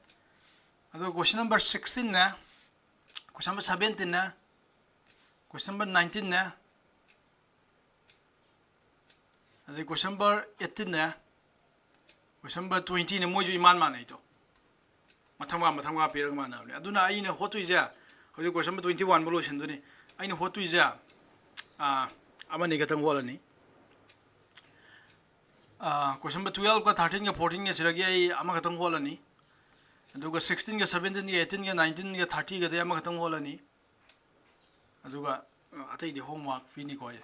ꯑꯗꯨꯒ question number sixteen ꯅꯦ, question number seventeen ꯅꯦ, question number nineteen ꯅꯦ, ꯑꯗꯩ question number eighteen ꯅꯦ, question number twenty ꯅꯦ, ꯃꯣꯏꯁꯨ ꯏꯃꯥꯟ ꯃꯥꯟꯅꯩꯗꯣ꯫ ꯃꯊꯪ ꯃꯥ ꯃꯊꯪ ꯃꯥ ꯄꯤꯔꯒ ꯃꯥꯟꯅꯕꯅꯦ꯫ ꯑꯗꯨꯅ ꯑꯩꯅ ꯍꯣꯠꯇꯣꯏꯁꯦ ꯍꯧꯖꯤꯛ question number twenty one ꯕꯨ ꯂꯣꯏꯁꯤꯟꯗꯣꯏꯅꯤ꯫ ꯑꯩꯅ ꯍꯣꯠꯇꯣꯏꯁꯦ ꯑꯥ, ꯑꯃꯅꯤ ꯈꯛꯇꯪ ꯍꯣꯠꯂꯅꯤ꯫ ꯑꯥ, question number twelve ꯀ thirteen ꯒ fourteen ꯒ ꯁꯤꯗꯒꯤ ꯑꯩ ꯑꯃꯈꯛꯇꯪ ꯍꯣꯠꯂꯅꯤ꯫ ꯑꯗꯨꯒ sixteen ꯒ seventeen ꯒ eighteen ꯒ nineteen ꯒ thirty ꯒꯗꯤ ꯑꯃꯈꯛꯇꯪ ꯍꯣꯠꯂꯅꯤ꯫ ꯑꯗꯨꯒ ꯑ, ꯑꯇꯩꯗꯤ homework ꯄꯤꯅꯤꯀꯣ ꯑꯩ꯫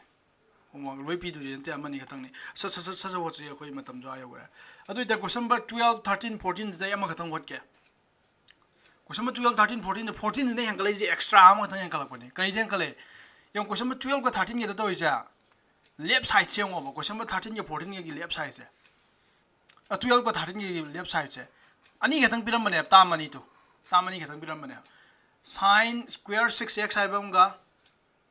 Homework ꯂꯣꯏ ꯄꯤꯗꯣꯏꯁꯦ ꯅꯠꯇꯦ, ꯑꯃꯅꯤ ꯈꯛꯇꯪꯅꯤ꯫ ꯁꯠ ꯁꯠ ꯁꯠ ꯁꯠ ꯁꯠ ꯍꯣꯠꯁꯤ, ꯑꯩꯈꯣꯏ ꯃꯇꯝꯁꯨ ꯑꯥ ꯌꯧꯈ꯭ꯔꯦ꯫ ꯑꯗꯨ ꯑꯣꯏꯇꯥꯔꯗꯤ question number twelve, thirteen, fourteen ꯁꯤꯗ ꯑꯩ ꯑꯃꯈꯛꯇꯪ ꯍꯣꯠꯀꯦ꯫ Question number twelve, thirteen, fourteen, fourteen ꯁꯤꯅ ꯍꯦꯟꯒꯠꯂꯛꯏꯁꯦ, extra ꯑꯃꯈꯛꯇꯪ ꯍꯦꯟꯒꯠꯂꯛꯄꯅꯤ꯫ ꯀꯔꯤꯗ ꯍꯦꯟꯒꯠꯂꯛꯑꯦ? ꯌꯦꯡꯉꯣ, question number twelve ꯀ thirteen ꯒꯗ ꯇꯧꯔꯤꯁꯦ, left side ꯁꯦ ꯌꯦꯡꯉꯣꯕ, question number thirteen ꯒ fourteen ꯒꯒꯤ left side ꯁꯦ꯫ ꯑ, twelve ꯀ thirteen ꯒꯤ left side ꯁꯦ ꯑꯅꯤ ꯈꯛꯇꯪ ꯄꯤꯔꯝꯕꯅꯦꯕ, term ꯑꯅꯤꯗꯨ, term ꯑꯅꯤ ꯈꯛꯇꯪ ꯄꯤꯔꯝꯕꯅꯦꯕ꯫ Sine square six x ꯍꯥꯏꯕ ꯑꯃꯒ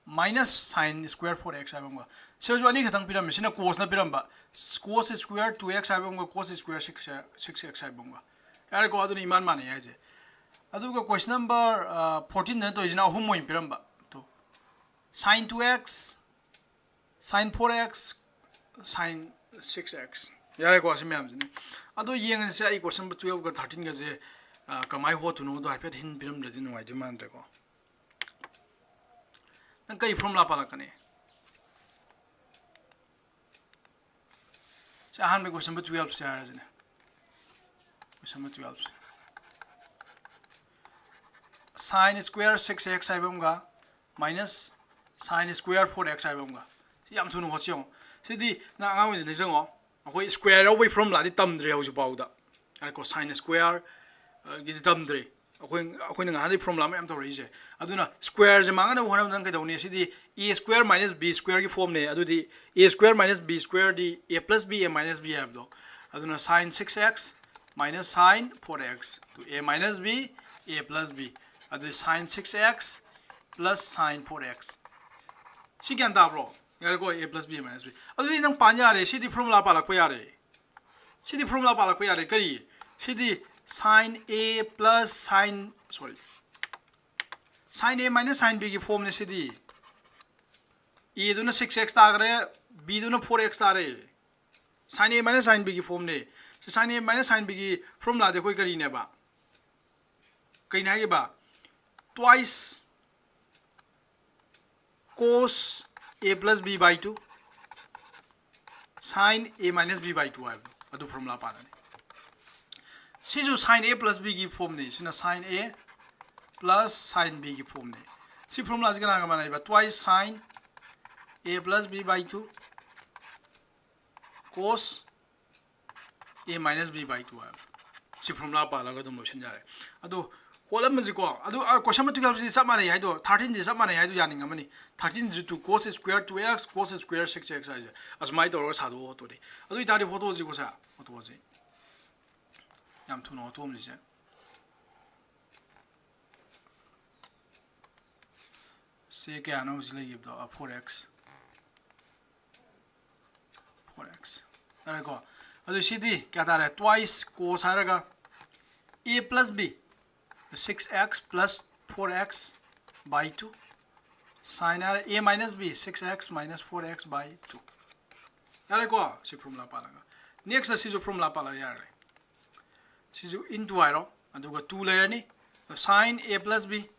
minus sine square four x ꯍꯥꯏꯕ ꯑꯃꯒ꯫ ꯁꯤꯗꯁꯨ ꯑꯅꯤ ꯈꯛꯇꯪ ꯄꯤꯔꯝꯃꯦ꯫ ꯁꯤꯅ cos ꯅ ꯄꯤꯔꯝꯕ, cos square two x ꯍꯥꯏꯕ ꯑꯃꯒ cos square six, six x ꯍꯥꯏꯕ ꯑꯃꯒ꯫ ꯌꯥꯔꯦꯀꯣ, ꯑꯗꯨꯅ ꯏꯃꯥꯟ ꯃꯥꯟꯅꯩ ꯍꯥꯏꯁꯦ꯫ ꯑꯗꯨꯒ question number, ꯑ, fourteen ꯗ ꯇꯧꯔꯤꯁꯤꯅ ꯑꯍꯨꯝ ꯑꯣꯏꯅ ꯄꯤꯔꯝꯕ꯫ Two, sine two x, sine four x, sine six x꯫ ꯌꯥꯔꯦꯀꯣ, ꯑꯁꯤ ꯃꯌꯥꯝꯁꯤꯅꯤ꯫ ꯑꯗꯣ ꯌꯦꯡꯉꯁꯦ, ꯑꯩ question number twelve ꯀ thirteen ꯒꯁꯦ, ꯑ, ꯀꯃꯥꯏꯅ ꯍꯣꯠꯇꯣꯏꯅꯣꯗꯣ ꯍꯥꯏꯐꯦꯠ hint ꯄꯤꯔꯝꯗ꯭ꯔꯗꯤ ꯅꯨꯡꯉꯥꯏꯗꯣꯏ ꯃꯥꯟꯗ꯭ꯔꯦꯀꯣ꯫ ꯅꯪ ꯀꯔꯤ formula ꯄꯥꯜꯂꯛꯀꯅꯤ? ꯁꯤ ꯑꯍꯥꯟꯕ question number twelve ꯁꯦ ꯍꯥꯏꯔꯁꯤꯅꯦ꯫ Question number twelve ꯁꯦ, sine square six x ꯍꯥꯏꯕ ꯑꯃꯒ minus sine square four x ꯍꯥꯏꯕ ꯑꯃꯒ꯫ ꯁꯤ ꯌꯥꯝ ꯊꯨꯅ ꯍꯣꯠꯁꯤ ꯌꯦꯡꯉꯣ꯫ ꯁꯤꯗꯤ ꯅꯪ ꯑꯉꯥꯡ ꯑꯣꯏꯔꯤꯉꯩꯗ ꯅꯤꯡꯁꯤꯡꯉꯣ, ꯑꯩꯈꯣꯏ square ꯌꯥꯎꯕꯒꯤ formula ꯗꯤ ꯇꯝꯗ꯭ꯔꯦ ꯍꯧꯖꯤꯛ ꯐꯥꯎꯗ꯫ ꯍꯥꯏꯀꯣ, sine square ꯒꯤꯗꯤ ꯇꯝꯗ꯭ꯔꯤ꯫ ꯑꯩꯈꯣꯏ ꯑꯩꯈꯣꯏꯅ ꯉꯍꯥꯟꯗꯩ ꯐꯣꯔꯃꯨꯂꯥ ꯃꯌꯥꯝ ꯇꯧꯔꯛꯏꯁꯦ꯫ ꯑꯗꯨꯅ ꯁ꯭ꯀ꯭ꯋꯦꯔꯁꯦ ꯃꯥꯡꯍꯟꯅꯕ ꯍꯣꯠꯅꯕꯗ ꯅꯪ ꯀꯩꯗꯧꯅꯤ? ꯁꯤꯗꯤ ꯑꯦ ꯁ꯭ꯀ꯭ꯋꯦꯔ ꯃꯥꯏꯅꯁ ꯕꯤ ꯁ꯭ꯀ꯭ꯋꯦꯔꯒꯤ ꯐꯣꯝꯅꯦ꯫ ꯑꯗꯨꯗꯤ ꯑꯦ ꯁ꯭ꯀ꯭ꯋꯦꯔ ꯃꯥꯏꯅꯁ ꯕꯤ ꯁ꯭ꯀ꯭ꯋꯦꯔꯗꯤ A plus B A minus B ꯍꯥꯏꯕꯗꯣ꯫ ꯑꯗꯨꯅ sine six x minus sine four x two A minus B A plus B. ꯑꯗꯨꯗꯤ sine six x plus sine four x. ꯁꯤ ꯒ꯭ꯌꯥꯟ ꯇꯥꯕ꯭ꯔꯣ? ꯌꯥꯔꯦꯀꯣ, A plus B A minus B. ꯑꯗꯨꯗꯤ ꯅꯪ ꯄꯥꯟ ꯌꯥꯔꯦ꯫ ꯁꯤꯗꯤ ꯐꯣꯔꯃꯨꯂꯥ ꯄꯥꯜꯂꯛꯄ ꯌꯥꯔꯦ꯫ ꯁꯤꯗꯤ ꯐꯣꯔꯃꯨꯂꯥ ꯄꯥꯜꯂꯛꯄ ꯌꯥꯔꯦ꯫ ꯀꯔꯤ? ꯁꯤꯗꯤ sine A plus sine, sorry, sine A minus sine ꯕꯤꯒꯤ ꯐꯣꯝꯅꯦ ꯁꯤꯗꯤ꯫ ꯑꯦꯗꯨꯅ ꯁꯤꯛꯁ ꯑꯦꯛꯁ ꯇꯥꯈ꯭ꯔꯦ, ꯕꯤꯗꯨꯅ ꯐꯣꯔ ꯑꯦꯛꯁ ꯇꯥꯔꯦ꯫ ꯁꯥꯏꯟ ꯑꯦ ꯃꯥꯏꯅꯁ ꯁꯥꯏꯟ ꯕꯤꯒꯤ ꯐꯣꯝꯅꯦ꯫ ꯁꯤ ꯁꯥꯏꯟ ꯑꯦ ꯃꯥꯏꯅꯁ ꯁꯥꯏꯟ ꯕꯤꯒꯤ ꯐꯣꯔꯃꯨꯂꯥꯗꯤ ꯑꯩꯈꯣꯏ ꯀꯔꯤꯅꯦꯕ? ꯀꯩꯅꯣ ꯍꯥꯏꯈꯤꯕ? Twice cos a plus b by two sine a minus b by two ꯍꯥꯏꯕꯗꯣ, ꯑꯗꯨ ꯐꯣꯔꯃꯨꯂꯥ ꯄꯥꯜꯂꯅꯤ꯫ ꯁꯤꯁꯨ ꯁꯥꯏꯟ ꯑꯦ ꯄ꯭ꯂꯁ ꯕꯤꯒꯤ ꯐꯣꯝꯅꯤ꯫ ꯁꯤꯅ ꯁꯥꯏꯟ ꯑꯦ ꯄ꯭ꯂꯁ ꯁꯥꯏꯟ ꯕꯤꯒꯤ ꯐꯣꯝꯅꯤ꯫ ꯁꯤ ꯐꯣꯔꯃꯨꯂꯥꯁꯤ ꯀꯅꯥꯒ ꯃꯥꯟꯅꯩꯕ? Twice sine a plus b by two cos a minus b by two ꯍꯥꯏꯕ꯫ ꯁꯤ formula ꯄꯥꯜꯂꯒ ꯑꯗꯨꯝ ꯂꯣꯏꯁꯤꯟ ꯌꯥꯔꯦ꯫ ꯑꯗꯣ ꯍꯣꯠꯂꯝꯕꯁꯤꯀꯣ, ꯑꯗꯨ ꯀꯣꯏꯁꯟ ꯃꯇꯨꯡ ꯌꯥꯎꯕꯁꯤ ꯆꯞ ꯃꯥꯟꯅꯩ ꯍꯥꯏꯗꯣ, ꯊꯥꯔꯇꯤꯟꯁꯤ ꯆꯞ ꯃꯥꯟꯅꯩ ꯍꯥꯏꯗꯣ ꯌꯥꯅꯤꯡꯉꯝꯃꯅꯤ꯫ ꯊꯥꯔꯇꯤꯟꯁꯤ two cos square two x cos square six x ꯍꯥꯏꯁꯦ ꯑꯁꯨꯃꯥꯏꯅ ꯇꯧꯔꯒ ꯁꯥꯗꯣꯛꯑ ꯍꯣꯠꯇꯣꯏꯅꯤ꯫ ꯑꯗꯨ ꯑꯣꯏꯇꯥꯔꯗꯤ ꯍꯣꯠꯇꯣꯛꯑꯁꯤꯀꯣ ꯁꯥꯔ, ꯍꯣꯠꯇꯣꯛꯑꯁꯤ꯫ ꯌꯥꯝ ꯊꯨꯅ ꯍꯣꯠꯇꯣꯛꯑꯝꯁꯤꯁꯦ꯫ ꯁꯤ ꯀꯌꯥꯅꯣ ꯍꯧꯖꯤꯛ ꯂꯩꯈꯤꯕꯗꯣ? Four x. Four x. ꯌꯥꯔꯦꯀꯣ? ꯑꯗꯨ ꯁꯤꯗꯤ ꯀꯌꯥ ꯇꯥꯔꯦ? Twice cos ꯍꯥꯏꯔꯒ a plus b, six x plus four x by two, sine ꯍꯥꯏꯔ a minus b, six x minus four x by two꯫ ꯌꯥꯔꯦꯀꯣ? ꯁꯤ ꯐꯣꯔꯃꯨꯂꯥ ꯄꯥꯜꯂꯒ꯫ ꯅꯦꯛꯁꯇ ꯁꯤꯁꯨ ꯐꯣꯔꯃꯨꯂꯥ ꯄꯥꯜꯂꯒ ꯌꯥꯔꯦ꯫ ꯁꯤꯁꯨ into ꯍꯥꯏꯔꯣ, ꯑꯗꯨꯒ two ꯂꯩꯔꯅꯤ꯫ Sine a plus b,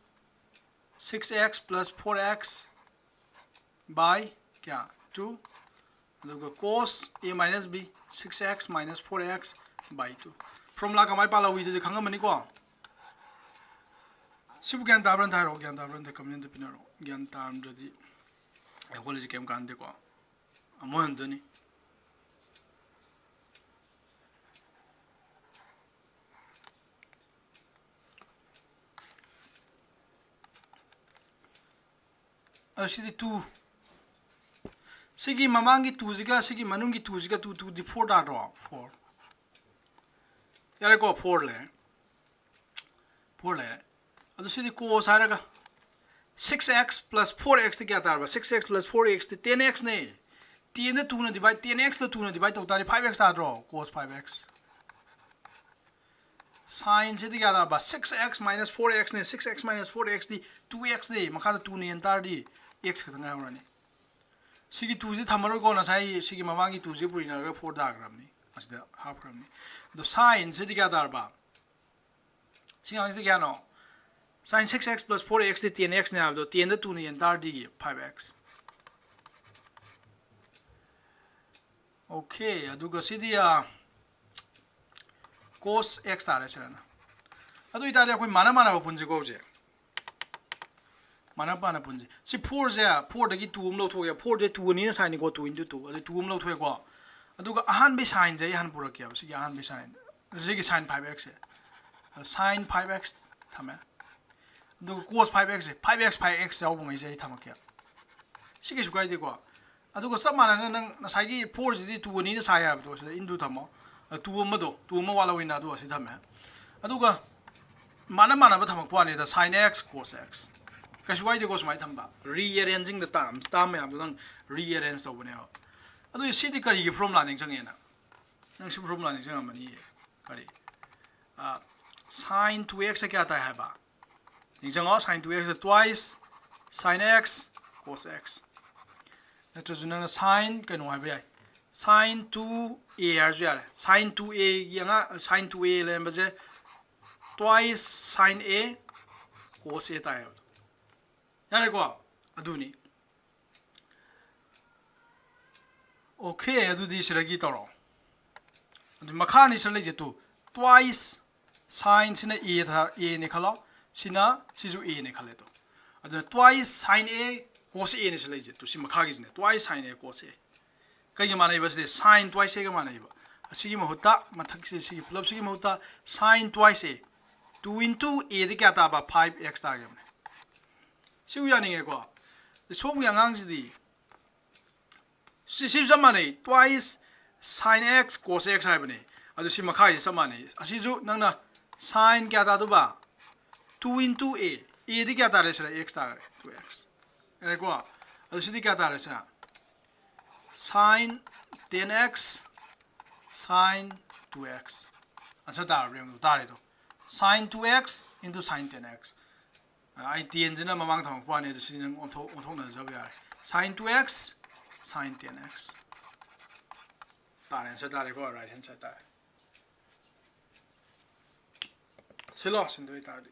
six x plus four x by ꯀꯌꯥ? Two꯫ ꯑꯗꯨꯒ cos a minus b, six x minus four x by two꯫ Formula ꯀꯃꯥꯏꯅ ꯄꯥꯜꯍꯧꯋꯤꯗꯨꯗꯤ ꯈꯪꯉꯝꯃꯅꯤꯀꯣ? ꯁꯤꯕꯨ ꯒ꯭ꯌꯥꯟ ꯇꯥꯕ꯭ꯔꯥ ꯑꯝꯇ ꯍꯥꯏꯔꯛꯑꯣ, ꯒ꯭ꯌꯥꯟ ꯇꯥꯕ꯭ꯔꯥ ꯑꯝꯇ comment ꯄꯤꯅꯔꯛꯑꯣ꯫ ꯒ꯭ꯌꯥꯟ ꯇꯥꯔꯝꯗ꯭ꯔꯗꯤ ꯑꯩꯈꯣꯏꯅꯁꯨ ꯀꯩꯝ ꯀꯥꯟꯅꯗꯦꯀꯣ, ꯑꯃꯨꯛ ꯍꯟꯗꯣꯏꯅꯤ꯫ ꯑꯗꯣ ꯁꯤꯗꯤ two, ꯁꯤꯒꯤ ꯃꯃꯥꯡꯒꯤ twoꯁꯤꯒ ꯁꯤꯒꯤ ꯃꯅꯨꯡꯒꯤ twoꯁꯤꯒ two, two ꯗꯤ four ꯇꯥꯗ꯭ꯔꯣ? Four꯫ ꯌꯥꯔꯦꯀꯣ, four ꯂꯩꯔꯦ, four ꯂꯩꯔꯦ꯫ ꯑꯗꯨ ꯁꯤꯗꯤ cos ꯍꯥꯏꯔꯒ six x plus four x T ꯀꯌꯥ ꯇꯥꯔꯕ? Six x plus four x T ten x ꯅꯦ꯫ Ten ꯗ twoꯅ divide, ten x ꯇ twoꯅ divide ꯇꯧ ꯇꯥꯔꯗꯤ five x ꯇꯥꯗ꯭ꯔꯣ? Cos five x꯫ Sine ꯁꯤꯗꯤ ꯀꯌꯥ ꯇꯥꯔꯕ? Six x minus four x ꯅꯦ꯫ Six x minus four x T two x ꯅꯦ꯫ ꯃꯈꯥꯗ twoꯅ ꯌꯦꯟ ꯇꯥꯔꯗꯤ x ꯈꯛꯇ ꯉꯥꯏꯍꯧꯔꯅꯤ꯫ ꯁꯤꯒꯤ twoꯁꯤ ꯊꯝꯃꯔꯣꯏꯀꯣ, ꯉꯁꯥꯏ ꯁꯤꯒꯤ ꯃꯃꯥꯡꯒꯤ twoꯁꯤ ꯄꯨꯔꯤꯅꯔꯒ four ꯇꯥꯈ꯭ꯔꯕꯅꯤ, ꯑꯁꯤꯗ ꯍꯥꯞꯈ꯭ꯔꯕꯅꯤ꯫ ꯑꯗꯣ sine ꯁꯤꯗꯤ ꯀꯌꯥ ꯇꯥꯔꯕ? ꯁꯤ ꯑꯉꯥꯡꯁꯤꯗꯤ ꯀꯌꯥꯅꯣ? Sine six x plus four x T ten x ꯅꯦ ꯍꯥꯏꯕꯗꯣ, ten ꯗ twoꯅ ꯌꯦꯟ ꯇꯥꯔꯗꯤ five x꯫ Okay, ꯑꯗꯨꯒ ꯁꯤꯗꯤ cos x ꯇꯥꯔꯦ ꯁꯤꯗꯅ꯫ ꯑꯗꯨ ꯑꯣꯏꯇꯥꯔꯗꯤ ꯑꯩꯈꯣꯏ ꯃꯥꯟꯅ ꯃꯥꯟꯅꯕ ꯄꯨꯟꯁꯤꯀꯣ ꯍꯧꯖꯤꯛ꯫ ꯃꯥꯟꯅ ꯃꯥꯟꯅ ꯄꯨꯟꯁꯤ꯫ ꯁꯤ fourꯁꯦ, fourꯗꯒꯤ two ꯑꯃ ꯂꯧꯊꯣꯛꯑꯦ꯫ Fourꯁꯦ two ꯑꯅꯤꯅ sineꯅꯤꯀꯣ, two into two꯫ ꯑꯗꯨ two ꯑꯃ ꯂꯧꯊꯣꯛꯑꯦꯀꯣ꯫ ꯑꯗꯨꯒ ꯑꯍꯥꯟꯕꯒꯤ sineꯁꯦ ꯑꯩ ꯍꯥꯟꯅ ꯄꯨꯔꯛꯀꯦꯕ, ꯁꯤꯒꯤ ꯑꯍꯥꯟꯕꯒꯤ sine꯫ ꯁꯤꯒꯤ sine five xꯁꯦ꯫ Sine five x ꯊꯝꯃꯦ꯫ ꯑꯗꯨꯒ cos five xꯁꯦ, five x, five x ꯌꯥꯎꯕꯉꯩꯁꯦ ꯑꯩ ꯊꯝꯃꯛꯀꯦ꯫ ꯁꯤ ꯀꯩꯁꯨ ꯀꯥꯏꯗꯦꯀꯣ꯫ ꯑꯗꯨꯒ ꯆꯞ ꯃꯥꯟꯅꯅ ꯅꯪ ꯉꯁꯥꯏꯒꯤ fourꯁꯤꯗꯤ two ꯑꯅꯤꯅ ꯁꯥꯏ ꯍꯥꯏꯕꯗꯣ ꯁꯤꯗ into ꯊꯝꯃꯣ꯫ Two ꯑꯃꯗꯣ, two ꯑꯃ ꯋꯥꯠꯍꯧꯋꯤꯅ, ꯑꯗꯨ ꯑꯁꯤ ꯊꯝꯃꯦ꯫ ꯑꯗꯨꯒ ꯃꯥꯟꯅ ꯃꯥꯟꯅꯕ ꯊꯝꯃꯛꯄ ꯋꯥꯅꯤꯗ, sine x, cos x꯫ ꯀꯩꯁꯨ ꯀꯥꯏꯗꯦꯀꯣ ꯁꯨꯃꯥꯏꯅ ꯊꯝꯕ꯫ Rearranging the terms, term ꯃꯌꯥꯝꯗꯣ ꯅꯪ rearrange ꯇꯧꯕꯅꯦꯕ꯫ ꯑꯗꯨ ꯁꯤꯗꯤ ꯀꯔꯤꯒꯤ formula ꯅꯤꯡꯁꯤꯡꯉꯦꯅ? ꯅꯪ ꯁꯤ formula ꯅꯤꯡꯁꯤꯡꯉꯝꯃꯅꯤꯌꯦ꯫ ꯀꯔꯤ? ꯑ, sine two x ꯀꯌꯥ ꯇꯥꯏ ꯍꯥꯏꯕ? ꯅꯤꯡꯁꯤꯡꯉꯣ, sine two x twice sine x cos x꯫ ꯅꯠꯇ꯭ꯔꯁꯨ ꯅꯪꯅ sine ꯀꯩꯅꯣ ꯍꯥꯏꯕ ꯌꯥꯏ, sine two a ꯍꯥꯏꯔꯁꯨ ꯌꯥꯔꯦ꯫ Sine two aꯒꯤ ꯑꯉꯥꯡ, sine two a ꯂꯩꯔꯝꯕꯁꯦ twice sine a cos a ꯇꯥꯏ ꯍꯥꯏꯕꯗꯣ꯫ ꯌꯥꯔꯦꯀꯣ? ꯑꯗꯨꯅꯤ꯫ Okay, ꯑꯗꯨꯗꯤ ꯁꯤꯗꯒꯤ ꯇꯧꯔꯛꯑꯣ꯫ ꯑꯗꯨ ꯃꯈꯥꯅꯤ ꯁꯤꯗ ꯂꯩꯁꯦ, two twice sine ꯁꯤꯅ a ꯊꯥ-, a ꯅꯦ ꯈꯜꯂꯣ, ꯁꯤꯅ, ꯁꯤꯁꯨ a ꯅꯦ ꯈꯜꯂꯦ꯫ ꯇꯨ ꯑꯗꯨꯅ twice sine a cos a ꯅꯦ ꯁꯤ ꯂꯩꯁꯦ꯫ ꯇꯨ ꯁꯤ ꯃꯈꯥꯒꯤꯁꯤꯅ twice sine a cos a꯫ ꯀꯩꯒ ꯃꯥꯟꯅꯩꯕ ꯁꯤꯗꯤ? Sine twice a ꯒ ꯃꯥꯟꯅꯩꯕ꯫ ꯑꯁꯤꯒꯤ ꯃꯍꯨꯠꯇ, ꯃꯊꯛꯁꯤ, ꯁꯤꯒꯤ ꯄꯨꯂꯞꯁꯤꯒꯤ ꯃꯍꯨꯠꯇ sine twice a, two into a ꯗꯤ ꯀꯌꯥ ꯇꯥꯕ? Five x ꯇꯥꯈꯤꯕꯅꯦ꯫ ꯁꯤꯕꯨ ꯌꯥꯅꯤꯡꯉꯦꯀꯣ? ꯁꯣꯝꯒꯤ ꯑꯉꯥꯡꯁꯤꯗꯤ ꯁꯤ ꯁꯤꯁꯨ ꯆꯞ ꯃꯥꯟꯅꯩ, twice sine x cos x ꯍꯥꯏꯕꯅꯤ꯫ ꯑꯗꯨ ꯁꯤ ꯃꯈꯥꯒꯤꯁꯤ ꯆꯞ ꯃꯥꯟꯅꯩ꯫ ꯑꯁꯤꯁꯨ ꯅꯪꯅ sine ꯀꯌꯥ ꯇꯥꯗꯧꯕ? Two into a꯫ A ꯗꯤ ꯀꯌꯥ ꯇꯥꯔꯦ? ꯁꯤꯗ x ꯇꯥꯔꯦ, two x꯫ ꯌꯥꯔꯦꯀꯣ? ꯑꯗꯨ ꯁꯤꯗꯤ ꯀꯌꯥ ꯇꯥꯔꯦ? ꯁꯤꯅ sine ten x sine two x꯫ Answer ꯇꯥꯔꯕ꯭ꯔꯥ ꯌꯦꯡꯉꯨ꯫ ꯇꯥꯔꯦꯗꯣ, sine two x into sine ten x꯫ ꯑꯩ ꯇꯦꯟꯁꯤꯅ ꯃꯃꯥꯡ ꯊꯝꯃꯛꯄ ꯋꯥꯅꯤ, ꯑꯗꯨ ꯁꯤꯗꯤ ꯅꯪ ꯑꯣꯟꯊꯣꯛ ꯑꯣꯟꯊꯣꯛꯅꯖꯕ ꯌꯥꯔꯦ꯫ Sine two x sine ten x ꯇꯥꯔꯦ, ꯑꯟꯁꯔ ꯇꯥꯔꯦꯀꯣ, right hand side ꯇꯥꯔꯦ꯫ ꯁꯤꯜꯂꯣ, ꯁꯤꯟꯗꯣꯏ ꯇꯥꯔꯗꯤ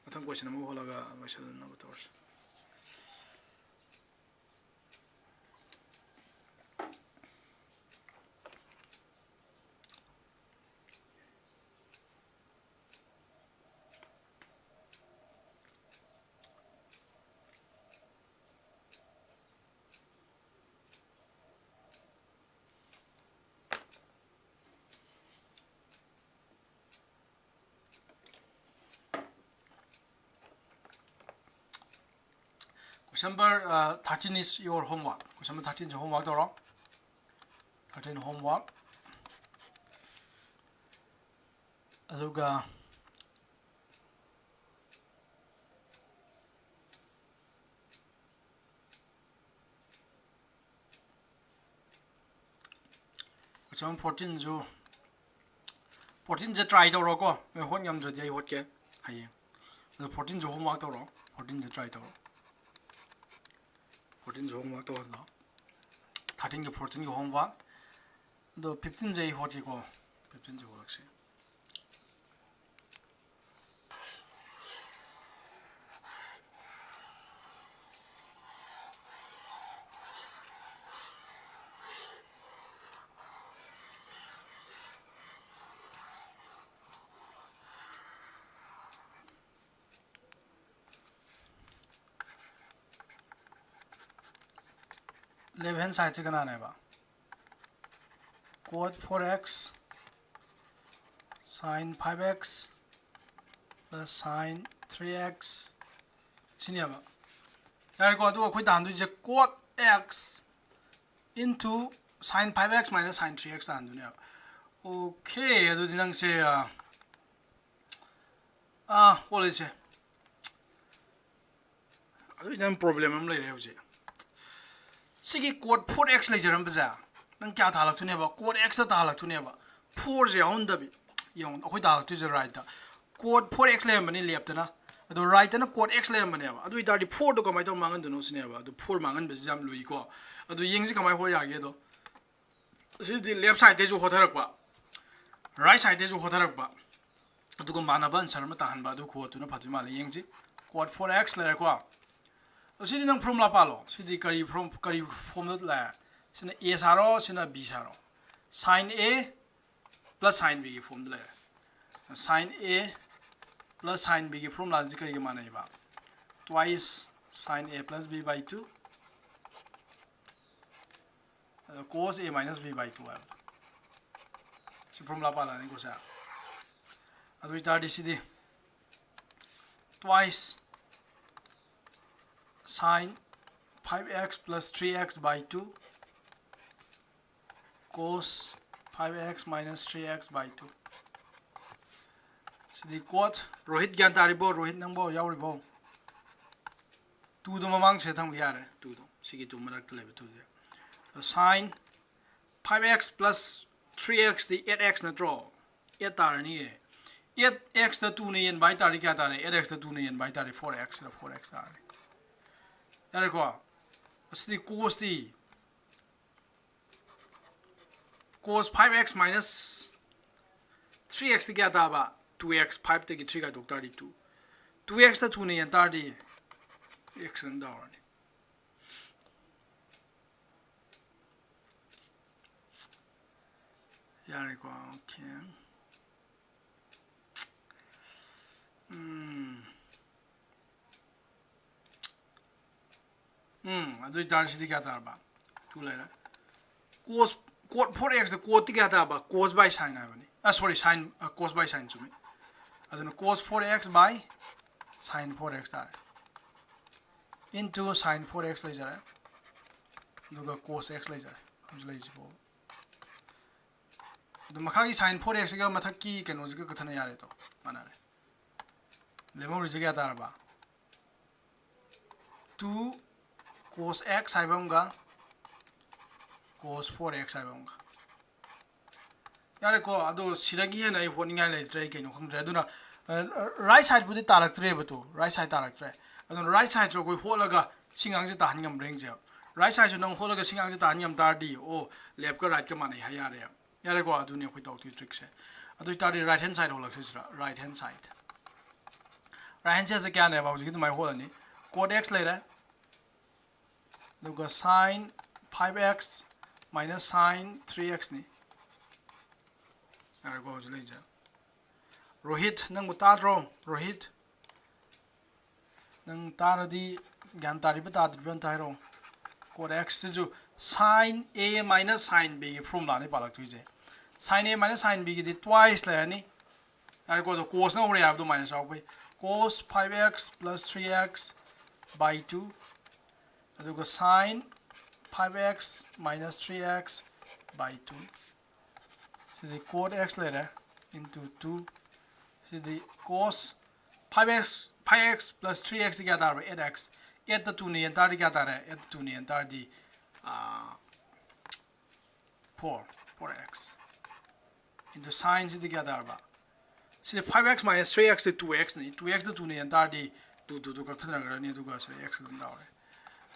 ꯃꯊꯪ question ꯑꯃꯨꯛ ꯍꯣꯠꯂꯒ ꯂꯣꯏꯁꯤꯟꯅꯕ ꯇꯧꯔꯁꯤ꯫ Question number uh, thirteen is your homework. Question number thirteen say homework ꯇꯧꯔꯣ꯫ Thirteen homework꯫ ꯑꯗꯨꯒ question fourteen ꯁꯨ, fourteen ꯁꯦ try ꯇꯧꯔꯣꯀꯣ꯫ ꯅꯣꯏ ꯍꯣꯠ ꯉꯝꯗ꯭ꯔꯗꯤ ꯑꯩ ꯍꯣꯠꯀꯦ ꯍꯌꯦꯡ꯫ ꯑꯗꯣ fourteen ꯁꯨ homework ꯇꯧꯔꯣ꯫ Fourteen ꯁꯦ try ꯇꯧꯔꯣ꯫ Fourteen ꯁꯨ homework ꯇꯧꯍꯜꯂꯣ꯫ Thirteen ꯒ fourteen ꯒ homework꯫ ꯑꯗꯣ fifteen ꯁꯦ ꯑꯩ ꯍꯣꯠꯀꯦꯀꯣ꯫ Fifteen ꯁꯦ ꯍꯣꯠꯂꯛꯁꯤ꯫ Left hand side ꯁꯦ ꯀꯅꯥꯅꯦꯕ? Cot four x sine five x plus sine three x ꯁꯤꯅꯦꯕ꯫ ꯌꯥꯔꯦꯀꯣ? ꯑꯗꯨꯒ ꯑꯩꯈꯣꯏ ꯇꯥꯍꯟꯗꯣꯏꯁꯦ cot x into sine five x minus sine three x ꯇꯥꯍꯟꯗꯣꯏꯅꯦꯕ꯫ Okay, ꯑꯗꯨꯗꯤ ꯅꯪꯁꯦ ꯑꯥ, ꯑꯥ, ꯍꯣꯠꯂꯁꯦ꯫ ꯑꯗꯨꯗꯤ ꯅꯪ problem ꯑꯃ ꯂꯩꯔꯦ ꯍꯧꯖꯤꯛ꯫ ꯁꯤꯒꯤ cot four x ꯂꯩꯖꯔꯝꯕꯁꯦ ꯅꯪ ꯀꯌꯥ ꯇꯥꯍꯜꯂꯛꯇꯣꯏꯅꯦꯕ? Cot x ꯇ ꯇꯥꯍꯜꯂꯛꯇꯣꯏꯅꯦꯕ꯫ Four ꯁꯦ ꯌꯥꯎꯍꯟꯗꯕꯤ꯫ ꯌꯦꯡꯉꯣ, ꯑꯩꯈꯣꯏ ꯇꯥꯍꯜꯂꯛꯇꯣꯏꯁꯦ right ꯇ꯫ Cot four x ꯂꯩꯔꯝꯕꯅꯤ left ꯇꯅ꯫ ꯑꯗꯣ right ꯇꯅ cot x ꯂꯩꯔꯝꯕꯅꯦꯕ꯫ ꯑꯗꯨ ꯑꯣꯏꯇꯥꯔꯗꯤ four ꯗꯣ ꯀꯃꯥꯏꯅ ꯇꯧꯔ ꯃꯥꯡꯍꯟꯗꯣꯏꯅꯣ ꯁꯤꯅꯦꯕ꯫ ꯑꯗꯣ four ꯃꯥꯡꯍꯟꯕꯁꯤ ꯌꯥꯝ ꯂꯨꯏꯀꯣ꯫ ꯑꯗꯣ ꯌꯦꯡꯁꯤ ꯀꯃꯥꯏꯅ ꯍꯣꯠ ꯌꯥꯒꯦ ꯑꯗꯣ꯫ ꯑꯁꯤꯗꯤ left side ꯇꯩꯁꯨ ꯍꯣꯠꯊꯔꯛꯄ, right side ꯇꯩꯁꯨ ꯍꯣꯠꯊꯔꯛꯄ, ꯑꯗꯨꯒ ꯃꯥꯟꯅꯕ answer ꯑꯃ ꯇꯥꯍꯟꯕ, ꯑꯗꯨ ꯈꯨꯍꯣꯠꯇꯨꯅ ꯐꯗꯣꯏ ꯃꯥꯜꯂꯦ꯫ ꯌꯦꯡꯁꯤ, cot four x ꯂꯩꯔꯦꯀꯣ꯫ ꯑꯗꯣ ꯁꯤꯗꯤ ꯅꯪ formula ꯄꯥꯜꯂꯣ꯫ ꯁꯤꯗꯤ ꯀꯔꯤ form, ꯀꯔꯤ form ꯗ ꯂꯥꯛꯑꯦ? ꯁꯤꯅ A ꯁꯥꯔꯣ, ꯁꯤꯅ B ꯁꯥꯔꯣ꯫ Sine A plus sine B ꯒꯤ form ꯗ ꯂꯩꯔꯦ꯫ Sine A plus sine B ꯒꯤ formula ꯁꯤ ꯀꯔꯤꯒ ꯃꯥꯟꯅꯩꯕ? Twice sine A plus B by two, ꯑꯗ cos A minus B by two ꯍꯥꯏꯕꯗꯣ꯫ ꯁꯤ formula ꯄꯥꯜꯂꯛꯑꯅꯤꯀꯣ ꯁꯦ꯫ ꯑꯗꯨ ꯑꯣꯏꯇꯥꯔꯗꯤ ꯁꯤꯗꯤ twice sine five x plus three x by two cos five x minus three x by two꯫ CD cot, Rohit ꯒ꯭ꯌꯥꯟ ꯇꯥꯔꯤꯕꯣ? ꯔꯣꯍꯤꯠ ꯅꯪꯕꯣ ꯌꯥꯎꯔꯤꯕꯣ? Two ꯗꯣ ꯃꯃꯥꯡꯁꯤꯗ ꯊꯝꯒꯦ ꯌꯥꯔꯦ꯫ Two ꯗꯣ, ꯁꯤꯒꯤ two ꯃꯔꯛꯇ ꯂꯩꯕ two ꯁꯦ꯫ Sine five x plus three x ꯗꯤ eight x ꯅꯠꯇ꯭ꯔꯣ? Eight ꯇꯥꯔꯅꯤꯌꯦ꯫ Eight x ꯇ two ꯅ ꯌꯦꯟꯕ ꯍꯥꯏꯇꯥꯔꯗꯤ ꯀꯌꯥ ꯇꯥꯔꯦ? Eight x ꯇ two ꯅ ꯌꯦꯟꯕ ꯍꯥꯏꯇꯥꯔꯗꯤ four x ꯁꯤꯗ four x ꯇꯥꯔꯅꯤ꯫ ꯌꯥꯔꯦꯀꯣ? ꯑꯁꯤꯗꯤ cos T, cos five x minus three x T ꯀꯌꯥ ꯇꯥꯕ? Two x꯫ Five ꯇꯒꯤ three ꯀꯥꯏꯊꯣꯛ ꯇꯥꯔꯗꯤ two꯫ Two x ꯇ two ꯅ ꯌꯦꯟ ꯇꯥꯔꯗꯤ x ꯑꯗꯨꯝ ꯇꯥꯍꯧꯔꯅꯤ꯫ ꯌꯥꯔꯦꯀꯣ? Okay꯫ ꯎꯝ꯫ ꯎꯝ, ꯑꯗꯨ ꯑꯣꯏꯇꯥꯔꯗꯤ ꯁꯤꯗꯤ ꯀꯌꯥ ꯇꯥꯔꯕ? Two ꯂꯩꯔꯦ꯫ Cos, cot four x ꯇ cot ꯇꯤ ꯀꯌꯥ ꯇꯥꯔꯕ? Cos by sine ꯍꯥꯏꯕꯅꯤ꯫ ꯑ, sorry, sine, ꯑ, cos by sine ꯆꯨꯝꯃꯤ꯫ ꯑꯗꯨꯅ cos four x by sine four x ꯇꯥꯔꯦ꯫ into sine four x ꯂꯩꯖꯔꯦ, ꯑꯗꯨꯒ cos x ꯂꯩꯖꯔꯦ, ꯍꯧꯖꯤꯛ ꯂꯩꯔꯤꯁꯤꯕꯨ꯫ ꯑꯗꯨ ꯃꯈꯥꯒꯤ sine four x ꯁꯤꯒ ꯃꯊꯛꯀꯤ ꯀꯩꯅꯣꯁꯤꯒ ꯀꯛꯊꯠꯅ ꯌꯥꯔꯦ꯫ ꯇꯣ, ꯃꯥꯟꯅꯔꯦ꯫ ꯂꯦꯝꯍꯧꯔꯤꯁꯦ ꯀꯌꯥ ꯇꯥꯔꯕ? Two cos x ꯍꯥꯏꯕ ꯑꯃꯒ cos four x ꯍꯥꯏꯕ ꯑꯃꯒ꯫ ꯌꯥꯔꯦꯀꯣ, ꯑꯗꯣ ꯁꯤꯗꯒꯤ ꯍꯦꯟꯅ ꯑꯩ ꯍꯣꯠꯅꯤꯡꯉꯥꯏ ꯂꯩꯇ꯭ꯔꯦ, ꯑꯩ ꯀꯩꯅꯣ ꯈꯪꯗ꯭ꯔꯦ꯫ ꯑꯗꯨꯅ right side ꯄꯨꯗꯤ ꯇꯥꯔꯛꯇ꯭ꯔꯦꯕ꯫ ꯇꯣ, right side ꯇꯥꯔꯛꯇ꯭ꯔꯦ꯫ ꯑꯗꯨꯅ right side ꯁꯨ ꯑꯩꯈꯣꯏ ꯍꯣꯠꯂꯒ ꯁꯤ ꯉꯥꯡꯁꯦ ꯇꯥꯍꯟ ꯉꯝꯕ꯭ꯔꯥ ꯌꯦꯡꯁꯦ꯫ Right side ꯁꯨ ꯅꯪ ꯍꯣꯠꯂꯒ ꯁꯤ ꯉꯥꯡꯁꯦ ꯇꯥꯍꯟ ꯉꯝ ꯇꯥꯔꯗꯤ, ꯑꯣ, left ꯀ right ꯀ ꯃꯥꯟꯅꯩ ꯍꯥꯏ ꯌꯥꯔꯦ꯫ ꯌꯥꯔꯦꯀꯣ, ꯑꯗꯨꯅꯤ ꯑꯩꯈꯣꯏ ꯇꯧꯗꯣꯏ trick ꯁꯦ꯫ ꯑꯗꯨ ꯑꯣꯏꯇꯥꯔꯗꯤ right hand side ꯍꯣꯠꯂꯛꯁꯤ ꯁꯤꯗ, right hand side꯫ Right hand side ꯁꯦ ꯀꯌꯥꯅꯦꯕ? ꯍꯧꯖꯤꯛꯀꯤ ꯑꯗꯨꯃꯥꯏꯅ ꯍꯣꯠꯂꯅꯤ꯫ Cot x ꯂꯩꯔꯦ, ꯑꯗꯨꯒ sine five x minus sine three x ꯅꯤ꯫ ꯌꯥꯔꯦꯀꯣ, ꯍꯧꯖꯤꯛ ꯂꯩꯁꯦ꯫ ꯔꯣꯍꯤꯠ, ꯅꯪꯕꯨ ꯇꯥꯗ꯭ꯔꯣ? ꯔꯣꯍꯤꯠ, ꯅꯪ ꯇꯥꯔꯗꯤ, ꯒ꯭ꯌꯥꯟ ꯇꯥꯔꯤꯕ ꯇꯥꯗ꯭ꯔꯤꯕ ꯑꯝꯇ ꯍꯥꯏꯔꯛꯑꯣ꯫ Cot x ꯁꯤꯁꯨ sine a minus sine b ꯒꯤ formula ꯅꯤ ꯄꯥꯜꯂꯛꯇꯣꯏꯁꯦ꯫ Sine a minus sine b ꯒꯤꯗꯤ twice ꯂꯩꯔꯅꯤ꯫ ꯌꯥꯔꯦꯀꯣ, ꯑꯗꯣ cos ꯅ ꯍꯧꯔꯦ ꯍꯥꯏꯕꯗꯣ minus ꯌꯥꯎꯕꯩ꯫ Cos five x plus three x by two, ꯑꯗꯨꯒ sine five x minus three x by two꯫ CD cot x ꯂꯩꯔꯦ, into two꯫ ꯁꯤꯗꯤ cos five x, five x plus three x ꯗꯤ ꯀꯌꯥ ꯇꯥꯔꯕ? Eight x꯫ Eight ꯇ two ꯅ ꯌꯦꯟ ꯇꯥꯔꯗꯤ ꯀꯌꯥ ꯇꯥꯔꯦ? Eight ꯇ two ꯅ ꯌꯦꯟ ꯇꯥꯔꯗꯤ, ꯑꯥ, four, four x꯫ Into sine ꯁꯤꯗꯤ ꯀꯌꯥ ꯇꯥꯔꯕ? ꯁꯤꯗꯤ five x minus three x ꯁꯤ two x ꯅꯤ꯫ Two x ꯇ two ꯅ ꯌꯦꯟ ꯇꯥꯔꯗꯤ two, two, two ꯀꯛꯊꯠꯅꯈ꯭ꯔꯅꯤ, ꯑꯗꯨꯒ ꯁꯤꯗ x ꯑꯗꯨꯝ ꯇꯥꯍꯧꯔꯦ꯫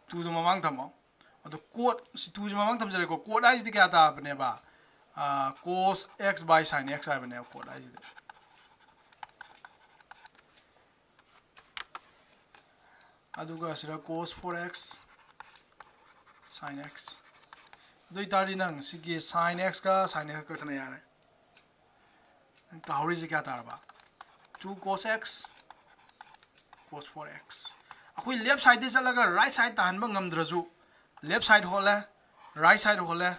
Two ꯗꯨ ꯃꯃꯥꯡ ꯊꯝꯃꯣ꯫ ꯑꯗꯣ cot ꯁꯤ two ꯁꯤ ꯃꯃꯥꯡ ꯊꯝꯖꯔꯦꯀꯣ꯫ Cot ꯍꯥꯏꯁꯤꯗꯤ ꯀꯌꯥ ꯇꯥꯕꯅꯦꯕ? ꯑꯥ, cos x by sine x ꯍꯥꯏꯕꯅꯦꯕ cot ꯍꯥꯏꯁꯤꯗꯤ꯫ ꯑꯗꯨꯒ ꯁꯤꯗ cos four x sine x꯫ ꯑꯗꯨ ꯑꯣꯏꯇꯥꯔꯗꯤ ꯅꯪ ꯁꯤꯒꯤ sine x ꯀ sine x ꯀꯛꯊꯠꯅ ꯌꯥꯔꯦ꯫ ꯅꯪ ꯇꯥꯍꯧꯔꯤꯁꯦ ꯀꯌꯥ ꯇꯥꯔꯕ? Two cos x, cos four x꯫ ꯑꯩꯈꯣꯏ left side ꯇꯩ ꯆꯠꯂꯒ right side ꯇꯥꯍꯟꯕ ꯉꯝꯗ꯭ꯔꯁꯨ, left side ꯍꯣꯜꯂꯦ, right side ꯍꯣꯜꯂꯦ,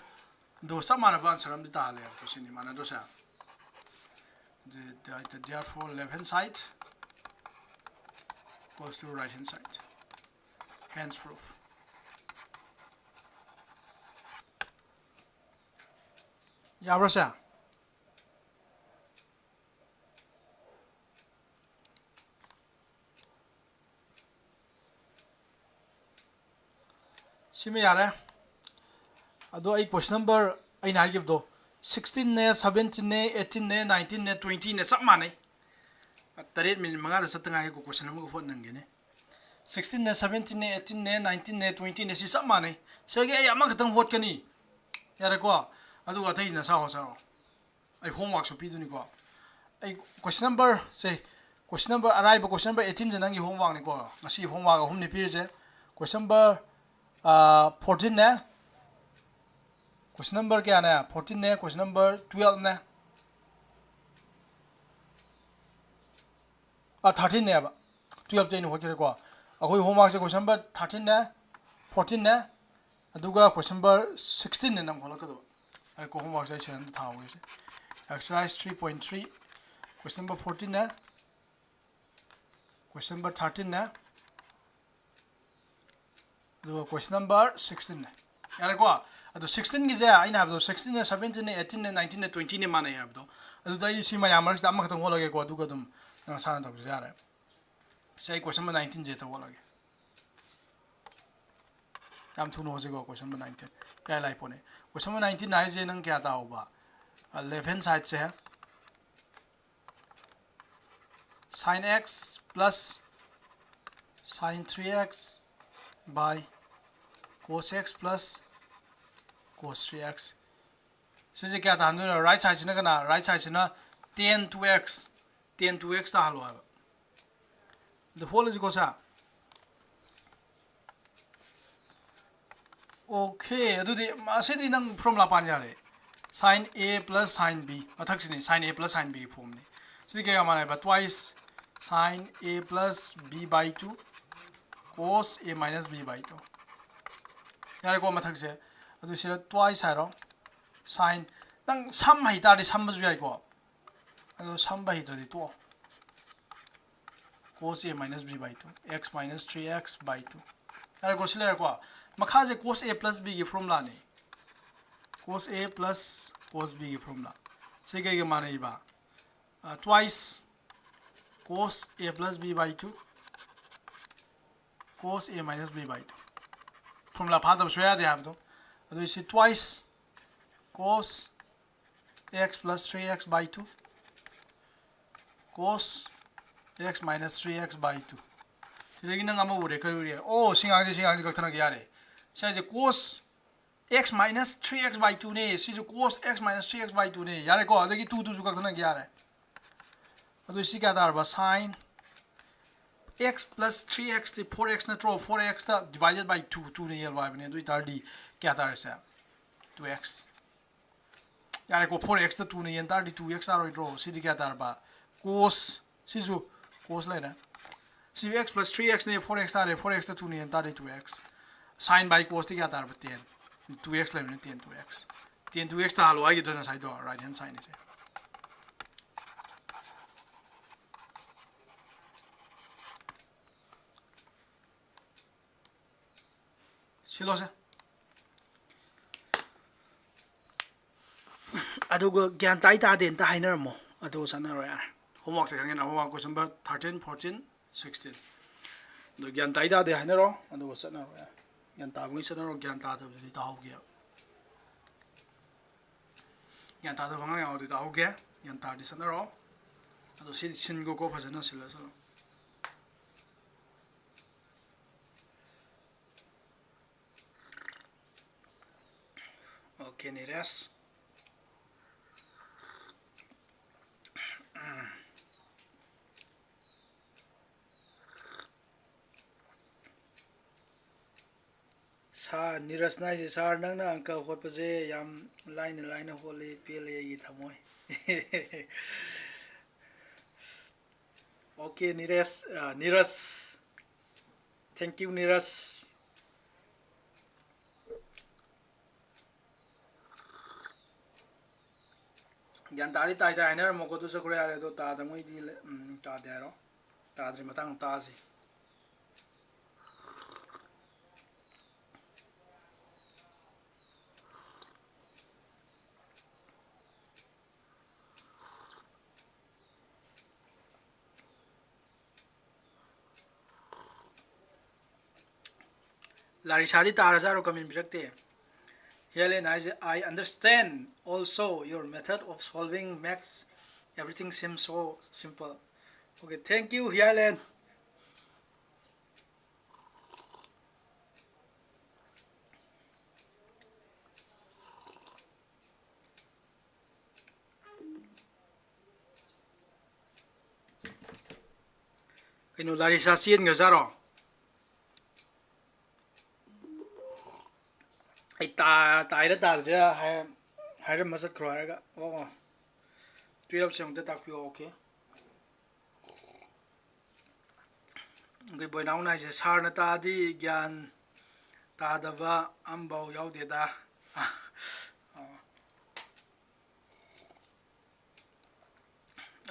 ꯑꯗꯨꯒ ꯆꯞ ꯃꯥꯟꯅꯕ answer ꯑꯃꯗꯤ ꯇꯥꯍꯜꯂꯦ꯫ ꯑꯗꯨ ꯁꯤꯅꯤ, ꯃꯥꯟꯅꯗ꯭ꯔꯣ ꯁꯦ? The, the, the, therefore left hand side equals to right hand side꯫ Hence proof. ꯌꯥꯕ꯭ꯔꯥ ꯁꯦ? ꯁꯤꯃ ꯌꯥꯔꯦ꯫ ꯑꯗꯣ ꯑꯩ question number, ꯑꯩꯅ ꯍꯥꯏꯈꯤꯕꯗꯣ, sixteen ꯅꯦ, seventeen ꯅꯦ, eighteen ꯅꯦ, nineteen ꯅꯦ, twenty ꯅꯦ, ꯆꯞ ꯃꯥꯟꯅꯩ꯫ ꯇꯔꯦꯠ ꯃꯤꯅꯤꯠ ꯃꯉꯥꯗ ꯆꯠꯇ ꯉꯥꯏꯔꯤ꯫ Question ꯑꯃꯒ ꯍꯣꯠ ꯅꯪꯒꯦꯅꯦ꯫ Sixteen ꯅꯦ, seventeen ꯅꯦ, eighteen ꯅꯦ, nineteen ꯅꯦ, twenty ꯅꯦ, ꯁꯤ ꯆꯞ ꯃꯥꯟꯅꯩ꯫ ꯁꯤꯒꯤ ꯑꯩ ꯑꯃꯈꯛꯇꯪ ꯍꯣꯠꯀꯅꯤ꯫ ꯌꯥꯔꯦꯀꯣ? ꯑꯗꯨꯒ ꯑꯇꯩ ꯅꯁꯥ ꯍꯣꯠꯆꯔꯣ꯫ ꯑꯩ homeworkꯁꯨ ꯄꯤꯗꯣꯏꯅꯤꯀꯣ꯫ ꯑꯩ question number ꯁꯦ, question number, ꯑꯔꯥꯏꯕ question number eighteen ꯁꯦ ꯅꯪꯒꯤ homeworkꯅꯤꯀꯣ꯫ ꯉꯁꯤ homework ꯑꯍꯨꯝꯅꯤ ꯄꯤꯔꯤꯁꯦ꯫ Question number, ꯑꯥ, fourteen ꯅꯦ꯫ Question number ꯀꯌꯥꯅꯦ? Fourteen ꯅꯦ꯫ Question number twelve ꯅꯦ꯫ ꯑꯥ, thirteen ꯅꯦꯕ꯫ Twelve ꯇꯤ ꯑꯩꯅ ꯍꯣꯠꯈ꯭ꯔꯦꯀꯣ꯫ ꯑꯩꯈꯣꯏ homeworkꯁꯦ question number thirteen ꯅꯦ, fourteen ꯅꯦ, ꯑꯗꯨꯒ question number sixteen ꯅꯦ ꯅꯪ ꯍꯣꯠꯂꯛꯀꯗꯕ꯫ ꯑꯩ ꯀꯣ homeworkꯁꯦ ꯑꯩ ꯁꯤꯗ ꯑꯝꯇ ꯊꯥꯍꯧꯒꯦꯁꯦ꯫ Exercise three point three, question number fourteen ꯅꯦ, question number thirteen ꯅꯦ, ꯑꯗꯨꯒ question number sixteen ꯅꯦ꯫ ꯌꯥꯔꯦꯀꯣ? ꯑꯗꯣ sixteen ꯒꯤꯁꯦ ꯑꯩꯅ ꯍꯥꯏꯕꯗꯣ sixteen ꯅꯦ, seventeen ꯅꯦ, eighteen ꯅꯦ, nineteen ꯅꯦ, twenty ꯅꯦ ꯃꯥꯟꯅꯩ ꯍꯥꯏꯕꯗꯣ꯫ ꯑꯗꯨꯗ ꯑꯩ ꯁꯤ ꯃꯌꯥꯝ ꯃꯔꯛꯁꯤꯗ ꯑꯃꯈꯛꯇꯪ ꯍꯣꯠꯂꯒꯦꯀꯣ, ꯑꯗꯨꯒ ꯑꯗꯨꯝ ꯅꯪ ꯅꯁꯥꯅ ꯇꯧꯖ ꯌꯥꯔꯦ꯫ ꯁꯤ ꯑꯩ question number nineteen ꯁꯦ ꯇꯧꯍꯜꯂꯒꯦ꯫ ꯌꯥꯝ ꯊꯨꯅ ꯍꯣꯠꯁꯤꯀꯣ, question number nineteen꯫ ꯏꯔꯥꯏ ꯂꯥꯏ ꯄꯣꯠꯅꯤ꯫ Question number nineteen ꯍꯥꯏꯁꯦ ꯅꯪ ꯀꯌꯥ ꯇꯥꯍꯧꯕ? ꯑ, left hand sideꯁꯦ sin x plus sin three x by cos x plus cos three x꯫ ꯁꯤꯁꯦ ꯀꯌꯥ ꯇꯥꯍꯟꯗꯣꯏꯅꯣ? Right sideꯁꯤꯅ ꯀꯅꯥ? Right sideꯁꯤꯅ tan two x, tan two x ꯇꯥꯍꯜꯂꯣ ꯍꯥꯏꯕ꯫ ꯑꯗꯨ ꯍꯣꯠꯂꯁꯤꯀꯣ ꯁꯥꯔ꯫ Okay, ꯑꯗꯨꯗꯤ ꯑꯁꯤꯗꯤ ꯅꯪ formula ꯄꯥꯟ ꯌꯥꯔꯦ꯫ Sin A plus sin B, ꯃꯊꯛꯁꯤꯅꯤ sin A plus sin B ꯒꯤ formꯅꯤ꯫ ꯁꯤꯗꯤ ꯀꯌꯥ ꯃꯥꯟꯅꯩꯕ? Twice sin A plus B by two cos A minus B by two꯫ ꯌꯥꯔꯦꯀꯣ ꯃꯊꯛꯁꯦ꯫ ꯑꯗꯨ ꯁꯤꯗ twice ꯍꯥꯏꯔꯣ꯫ Sin, ꯅꯪ ꯁꯝ ꯍꯩꯇꯥꯔꯗꯤ ꯁꯝꯕꯁꯨ ꯌꯥꯏꯀꯣ꯫ ꯑꯗꯣ ꯁꯝꯕ ꯍꯩꯇ꯭ꯔꯗꯤ ꯇꯣꯛꯑꯣ꯫ Cos A minus B by two, x minus three x by two꯫ ꯌꯥꯔꯦꯀꯣ, ꯁꯤ ꯂꯩꯔꯦꯀꯣ꯫ ꯃꯈꯥꯁꯦ cos A plus B ꯒꯤ formula ꯅꯤ꯫ Cos A plus cos B ꯒꯤ formula꯫ ꯁꯤ ꯀꯩꯒ ꯃꯥꯟꯅꯩꯕ? ꯑ, twice cos A plus B by two, cos A minus B by two꯫ Formula ꯐꯥꯗꯕ ꯁꯨꯡꯌꯥ ꯌꯥꯗꯦ ꯍꯥꯏꯕꯗꯣ꯫ ꯑꯗꯨ ꯁꯤ twice cos x plus three x by two, cos x minus three x by two꯫ ꯁꯤꯗꯒꯤ ꯅꯪ ꯑꯃ ꯎꯔꯦ, ꯀꯔꯤ ꯎꯔꯦ? ꯑꯣ, ꯁꯤ ꯉꯥꯡꯁꯦ, ꯁꯤ ꯉꯥꯡꯁꯦ ꯀꯛꯊꯠꯅꯒꯦ ꯌꯥꯔꯦ꯫ ꯁꯤ ꯍꯥꯏꯁꯦ cos x minus three x by two ꯅꯦ꯫ ꯁꯤꯁꯨ cos x minus three x by two ꯅꯦ꯫ ꯌꯥꯔꯦꯀꯣ? ꯑꯗꯒꯤ two, two ꯁꯨ ꯀꯛꯊꯠꯅꯒꯦ ꯌꯥꯔꯦ꯫ ꯑꯗꯨ ꯁꯤ ꯀꯌꯥ ꯇꯥꯔꯕ? Sin x plus three x T four x ꯅꯠꯇ꯭ꯔꯣ? Four x ꯇ divided by two, two ꯅ ꯌꯦꯜꯂꯣ ꯍꯥꯏꯕꯅꯦ꯫ ꯑꯗꯨ ꯑꯣꯏꯇꯥꯔꯗꯤ ꯀꯌꯥ ꯇꯥꯔꯦ ꯁꯦ? Two x꯫ ꯌꯥꯔꯦꯀꯣ, four x ꯇ two ꯅ ꯌꯦꯟ ꯇꯥꯔꯗꯤ two x ꯇꯥꯔꯣꯏꯗ꯭ꯔꯣ? ꯁꯤꯗꯤ ꯀꯌꯥ ꯇꯥꯔꯕ? Cos, ꯁꯤꯁꯨ cos ꯂꯩꯔꯦ꯫ ꯁꯤ x plus three x ꯅꯦ, four x ꯇꯥꯔꯦ, four x ꯇ two ꯅ ꯌꯦꯟ ꯇꯥꯔꯗꯤ two x꯫ Sin by cos T ꯀꯌꯥ ꯇꯥꯔꯕ? Ten꯫ Two x ꯂꯩꯕꯅꯤꯅ ten two x꯫ Ten two x ꯇꯥꯍꯜꯂꯣ ꯍꯥꯏꯒꯤꯗ꯭ꯔꯥ ꯉꯁꯥꯏꯗꯣ? Right hand side ꯅꯤꯁꯦ꯫ ꯁꯤꯜꯂꯣꯁꯦ꯫ ꯑꯗꯨꯒ ꯒ꯭ꯌꯥꯟ ꯇꯥꯏ ꯇꯥꯗꯦ ꯑꯝꯇ ꯍꯥꯏꯅꯔꯝꯃꯣ, ꯑꯗꯨꯒ ꯆꯠꯅꯔꯣ ꯌꯥꯔꯦ꯫ Homework ꯁꯦ ꯈꯪꯉꯦꯅ, homework question number thirteen, fourteen, sixteen꯫ ꯑꯗꯣ ꯒ꯭ꯌꯥꯟ ꯇꯥꯏ ꯇꯥꯗꯦ ꯍꯥꯏꯅꯔꯣ, ꯑꯗꯨꯒ ꯆꯠꯅꯔꯣ ꯌꯥꯔꯦ꯫ ꯒ꯭ꯌꯥꯟ ꯇꯥꯕꯉꯩ ꯆꯠꯅꯔꯣ, ꯒ꯭ꯌꯥꯟ ꯇꯥꯗꯕꯗꯨꯗꯤ ꯇꯥꯍꯧꯒꯦꯕ꯫ ꯒ꯭ꯌꯥꯟ ꯇꯥꯗꯕ ꯑꯉꯥꯡ ꯌꯥꯎꯔꯗꯤ ꯇꯥꯍꯧꯒꯦ, ꯒ꯭ꯌꯥꯟ ꯇꯥꯔꯗꯤ ꯆꯠꯅꯔꯣ꯫ ꯑꯗꯣ ꯁꯤꯗꯤ ꯁꯤꯟꯒꯣꯀꯣ, ꯐꯖꯅ ꯁꯤꯜꯂ ꯆꯠꯂꯣ꯫ Okay, ꯅꯤꯔꯦꯁ꯫ ꯁꯥꯔ, ꯅꯤꯔꯖꯅ ꯍꯥꯏꯁꯦ, "ꯁꯥꯔ, ꯅꯪꯅ ꯑꯪꯀ ꯍꯣꯠꯄꯁꯦ ꯌꯥꯝ ꯂꯥꯏꯅ ꯂꯥꯏꯅ ꯍꯣꯠꯂꯤ, ꯄꯦꯜꯂꯦ ꯑꯩꯒꯤ ꯊꯃꯣꯏ꯫" Okay, ꯅꯤꯔꯦꯁ, ꯑ, ꯅꯤꯔꯖ꯫ Thank you, Neeraj. ꯒ꯭ꯌꯥꯟ ꯇꯥꯔꯗꯤ ꯇꯥꯏ ꯇꯥꯏ ꯍꯥꯏꯅꯔꯝꯃꯣꯀꯣ, ꯑꯗꯨ ꯆꯠꯈ꯭ꯔꯣ ꯌꯥꯔꯦ꯫ ꯑꯗꯣ ꯇꯥꯗꯉꯩꯗꯤ ꯂꯩ-, ꯎꯝ, ꯇꯥꯗꯦ ꯍꯥꯏꯔꯣ꯫ ꯇꯥꯗ꯭ꯔꯤ ꯃꯇꯥꯡ ꯇꯥꯁꯤ꯫ ꯂꯥꯔꯤꯁꯥꯗꯤ ꯇꯥꯔꯖꯥꯔꯣ? ꯀꯃꯦꯟ ꯄꯤꯔꯛꯇꯦ꯫ ꯍꯤꯌꯥꯂꯦꯟ ꯍꯥꯏꯁꯦ, "I understand also your method of solving maths, everything seems so simple." Okay, thank you, ꯍꯤꯌꯥꯂꯦꯟ꯫ ꯀꯩꯅꯣ, ꯂꯥꯔꯤꯁꯥ ꯆꯦꯟꯈ꯭ꯔꯖꯥꯔꯣ? ꯑꯩ ꯇꯥ-, ꯇꯥꯏꯔ ꯇꯥꯗ꯭ꯔꯤꯔꯥ ꯍꯥꯏ-, ꯍꯥꯏꯔꯝꯃ ꯆꯠꯈ꯭ꯔꯣ ꯍꯥꯏꯔꯒ꯫ ꯑꯣ, twelve ꯁꯦ ꯑꯃꯨꯛꯇ ꯇꯥꯛꯄꯤꯌꯣ꯫ Okay꯫ ꯑꯩꯈꯣꯏ ꯕꯣꯏꯅꯥꯎꯅ ꯍꯥꯏꯁꯦ, "ꯁꯥꯔꯅ ꯇꯥꯛꯑꯗꯤ ꯒ꯭ꯌꯥꯟ ꯇꯥꯗꯕ ꯑꯝꯐꯥꯎ ꯌꯥꯎꯗꯦꯗ"꯫ ꯑꯣ꯫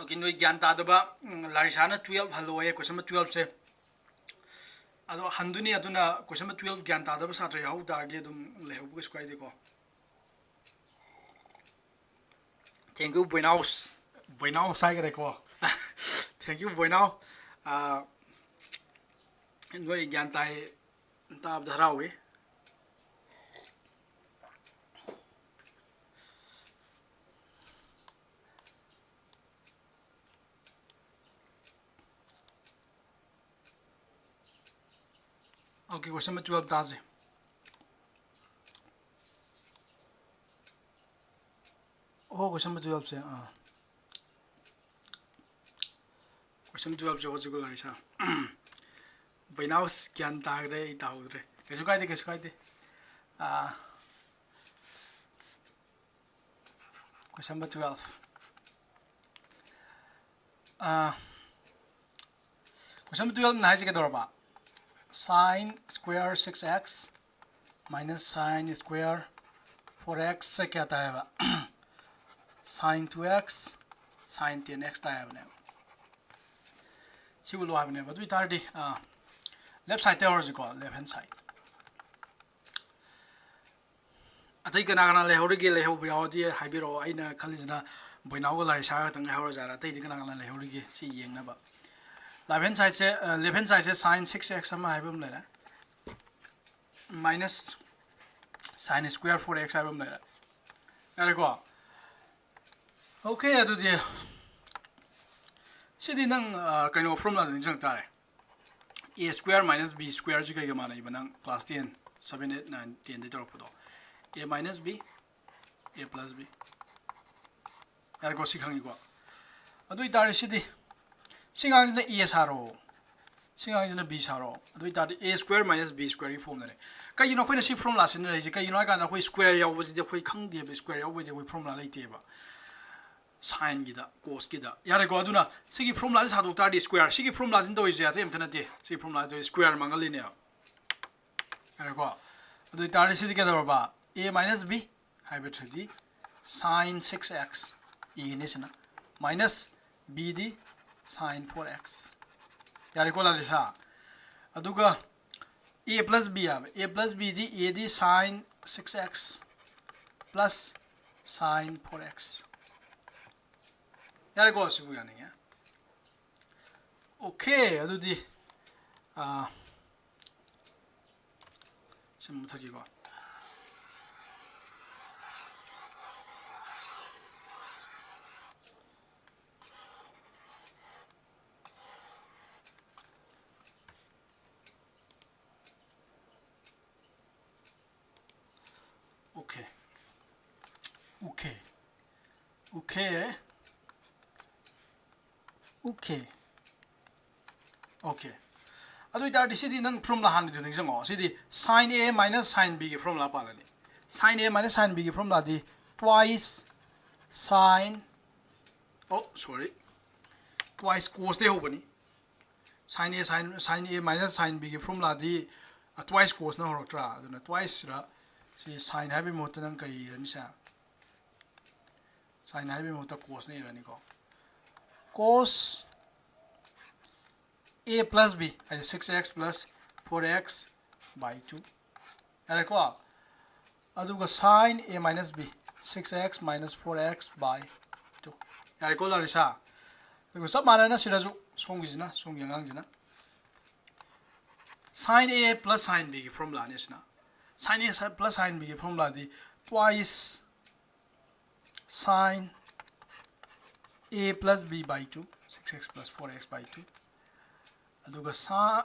Okay, ꯅꯣꯏ ꯒ꯭ꯌꯥꯟ ꯇꯥꯗꯕ, ꯎꯝ, ꯂꯥꯔꯤꯁꯥꯅ twelve ꯍꯜꯂꯣꯌꯦ, question number twelve ꯁꯦ꯫ ꯑꯗꯣ ꯍꯟꯗꯣꯏꯅꯤ, ꯑꯗꯨꯅ question number twelve ꯒ꯭ꯌꯥꯟ ꯇꯥꯗꯕ ꯁꯥꯇ꯭ꯔ ꯌꯥꯎꯍꯧ ꯇꯥꯔꯗꯤ ꯑꯗꯨꯝ ꯂꯩꯍꯧꯕ ꯀꯩꯁꯨ ꯀꯥꯏꯗꯦꯀꯣ꯫ Thank you, ꯕꯣꯏꯅꯥꯎꯁ꯫ ꯕꯣꯏꯅꯥꯎꯁ ꯍꯥꯏꯈ꯭ꯔꯦꯀꯣ꯫ Thank you, ꯕꯣꯏꯅꯥꯎ꯫ ꯑꯥ, ꯅꯣꯏ ꯒ꯭ꯌꯥꯟ ꯇꯥꯏ, ꯇꯥꯕꯗ ꯍꯔꯥꯎꯏ꯫ Okay, question number twelve ꯇꯥꯁꯦ꯫ ꯑꯣ, question number twelve ꯁꯦ, ꯑꯥ꯫ Question number twelve ꯁꯦ ꯍꯧꯖꯤꯛ ꯂꯥꯛꯏꯁꯦ꯫ ꯕꯣꯏꯅꯥꯎꯁ ꯒ꯭ꯌꯥꯟ ꯇꯥꯈ꯭ꯔꯦ, ꯑꯩ ꯇꯥꯍꯧꯗ꯭ꯔꯦ꯫ ꯀꯩꯁꯨ ꯀꯥꯏꯗꯦ, ꯀꯩꯁꯨ ꯀꯥꯏꯗꯦ꯫ ꯑꯥ, question number twelve꯫ ꯑꯥ, question number twelve ꯅ ꯍꯥꯏꯁꯦ ꯀꯩꯗꯧꯔꯕ? Sine square six x minus sine square four x ꯁꯦ ꯀꯌꯥ ꯇꯥꯏꯌꯦꯕ? Sine two x, sine ten x ꯇꯥꯏꯌꯦꯕꯅꯦꯕ꯫ ꯁꯤ ꯎꯠꯂꯣ ꯍꯥꯏꯕꯅꯦꯕ꯫ ꯑꯗꯨ ꯑꯣꯏꯇꯥꯔꯗꯤ, ꯑꯥ, left side ꯇ ꯍꯧꯔꯁꯤꯀꯣ, left hand side꯫ ꯑꯇꯩ ꯀꯅꯥ ꯀꯅꯥ ꯂꯩꯍꯧꯔꯤꯒꯦ? ꯂꯩꯍꯧꯕ ꯌꯥꯎꯔꯗꯤ ꯍꯥꯏꯕꯤꯔꯛꯑꯣ꯫ ꯑꯩꯅ ꯈꯜꯂꯤꯁꯤꯅ ꯕꯣꯏꯅꯥꯎꯒ ꯂꯥꯔꯤꯁꯥꯒ ꯈꯛꯇꯪ ꯉꯥꯏꯍꯧꯔꯖꯥꯠꯂ, ꯑꯇꯩꯗꯤ ꯀꯅꯥ ꯀꯅꯥ ꯂꯩꯍꯧꯔꯤꯒꯦ? ꯁꯤ ꯌꯦꯡꯅꯕ꯫ Left hand side ꯁꯦ, ꯑ, left hand side ꯁꯦ sine six x ꯑꯃ ꯍꯥꯏꯕ ꯑꯃ ꯂꯩꯔꯦ꯫ minus sine square four x ꯍꯥꯏꯕ ꯑꯃ ꯂꯩꯔꯦ꯫ ꯌꯥꯔꯦꯀꯣ? Okay, ꯑꯗꯨꯗꯤ ꯁꯤꯗꯤ ꯅꯪ ꯀꯩꯅꯣ ꯐꯣꯔꯃꯨꯂꯥꯗ ꯅꯤꯡꯁꯤꯡꯉꯛ ꯇꯥꯔꯦ꯫ A square minus B square ꯁꯤ ꯀꯩꯒ ꯃꯥꯟꯅꯩꯕ? ꯅꯪ class ten, seven, eight, nine, ten ꯗꯩ ꯇꯧꯔꯛꯄꯗꯣ, A minus B, A plus B꯫ ꯌꯥꯔꯦꯀꯣ? ꯁꯤ ꯈꯪꯉꯤꯀꯣ? ꯑꯗꯨ ꯑꯣꯏꯇꯥꯔꯗꯤ ꯁꯤꯗꯤ, ꯁꯤ ꯉꯥꯡꯁꯤꯅ A ꯁꯥꯔꯣ, ꯁꯤ ꯉꯥꯡꯁꯤꯅ B ꯁꯥꯔꯣ꯫ ꯑꯗꯨ ꯑꯣꯏꯇꯥꯔꯗꯤ A square minus B square ꯒꯤ ꯐꯣꯔꯃꯨꯂꯥꯅꯦ꯫ ꯀꯩꯒꯤꯅꯣ ꯑꯩꯈꯣꯏꯅ ꯁꯤ ꯐꯣꯔꯃꯨꯂꯥ ꯁꯤꯖꯤꯟꯅꯔꯤꯁꯦ? ꯀꯩꯒꯤꯅꯣ ꯍꯥꯏ ꯀꯥꯟꯗ ꯑꯩꯈꯣꯏ ꯁ꯭ꯀ꯭ꯋꯦꯔ ꯌꯥꯎꯕꯁꯤꯗꯤ ꯑꯩꯈꯣꯏ ꯈꯪꯗꯦꯕ꯫ ꯁ꯭ꯀ꯭ꯋꯦꯔ ꯌꯥꯎꯕꯩꯗꯤ ꯑꯩꯈꯣꯏ ꯐꯣꯔꯃꯨꯂꯥ ꯂꯩꯇꯦꯕ, ꯁꯥꯏꯟꯒꯤꯗ, ꯀꯣꯁꯀꯤꯗ꯫ ꯌꯥꯔꯦꯀꯣ? ꯑꯗꯨꯅ ꯁꯤꯒꯤ ꯐꯣꯔꯃꯨꯂꯥꯁꯦ ꯁꯥꯗꯣꯛ ꯇꯥꯔꯗꯤ, ꯁ꯭ꯀ꯭ꯋꯦꯔ, ꯁꯤꯒꯤ ꯐꯣꯔꯃꯨꯂꯥꯁꯤꯅ ꯇꯧꯔꯤꯁꯦ ꯑꯇꯩ ꯑꯝꯇ ꯅꯠꯇꯦ꯫ ꯁꯤꯒꯤ ꯐꯣꯔꯃꯨꯂꯥꯁꯤꯗ ꯁ꯭ꯀ꯭ꯋꯦꯔ ꯃꯥꯡꯍꯜꯂꯤꯅꯦꯕ꯫ ꯌꯥꯔꯦꯀꯣ? ꯑꯗꯨ ꯑꯣꯏꯇꯥꯔꯗꯤ ꯁꯤꯗꯤ ꯀꯩꯗꯧꯔꯕ? A minus B ꯍꯥꯏꯕꯗꯤ sine six x, A ꯅꯦ ꯁꯤꯅ, minus B ꯗꯤ sine four x꯫ ꯌꯥꯔꯦꯀꯣ, ꯂꯥꯂꯤꯁꯥ? ꯑꯗꯨꯒ A plus B ꯍꯥꯏꯕ, A plus B D, A D sine six x plus sine four x꯫ ꯌꯥꯔꯦꯀꯣ? ꯁꯤꯕꯨ ꯌꯥꯅꯤꯡꯉꯦ꯫ Okay, ꯑꯗꯨꯗꯤ, ꯑꯥ, ꯁꯤ ꯃꯨꯠꯊꯠꯈꯤꯀꯣ꯫ Okay. Okay. Okay. Okay. Okay. ꯑꯗꯨ ꯑꯣꯏꯇꯥꯔꯗꯤ ꯁꯤꯗꯤ ꯅꯪ ꯐꯣꯔꯃꯨꯂꯥ ꯍꯥꯟꯅꯗꯤ ꯅꯤꯡꯁꯤꯡꯉꯣ꯫ ꯁꯤꯗꯤ sine A minus sine B ꯒꯤ formula ꯄꯥꯜꯂꯅꯤ꯫ Sine A minus sine B ꯒꯤ ꯐꯣꯔꯃꯨꯂꯥꯗꯤ twice sine, oh, sorry, twice cos ꯇꯩ ꯍꯧꯕꯅꯤ꯫ Sine A, sine, sine A minus sine B ꯒꯤ ꯐꯣꯔꯃꯨꯂꯥꯗꯤ, ꯑ, twice cos ꯅ ꯍꯧꯔꯛꯇ꯭ꯔꯥ? ꯑꯗꯨꯅ twice ꯁꯤꯗ ꯁꯤ sine ꯍꯥꯏꯕꯒꯤ ꯃꯍꯨꯠꯇ ꯅꯪ ꯀꯔꯤ ꯏꯔꯅꯤ ꯁꯦ? Sine ꯍꯥꯏꯕꯒꯤ ꯃꯍꯨꯠꯇ cos ꯅ ꯏꯔꯅꯤꯀꯣ꯫ Cos A plus B ꯍꯥꯏꯗꯤ six x plus four x by two꯫ ꯌꯥꯔꯦꯀꯣ? ꯑꯗꯨꯒ sine A minus B, six x minus four x by two꯫ ꯌꯥꯔꯦꯀꯣ, ꯂꯥꯔꯤꯁꯥ? ꯑꯗꯨꯒ ꯆꯞ ꯃꯥꯟꯅꯅ ꯁꯤꯗꯁꯨ ꯁꯣꯝꯒꯤꯁꯤꯅ, ꯁꯣꯝꯒꯤ ꯑꯉꯥꯡꯁꯤꯅ Sine A plus sine B ꯒꯤ formula ꯅꯤ ꯑꯁꯤꯅ꯫ Sine A plus sine B ꯒꯤ formula D twice sine A plus B by two, six x plus four x by two, ꯑꯗꯨꯒ ꯁꯥ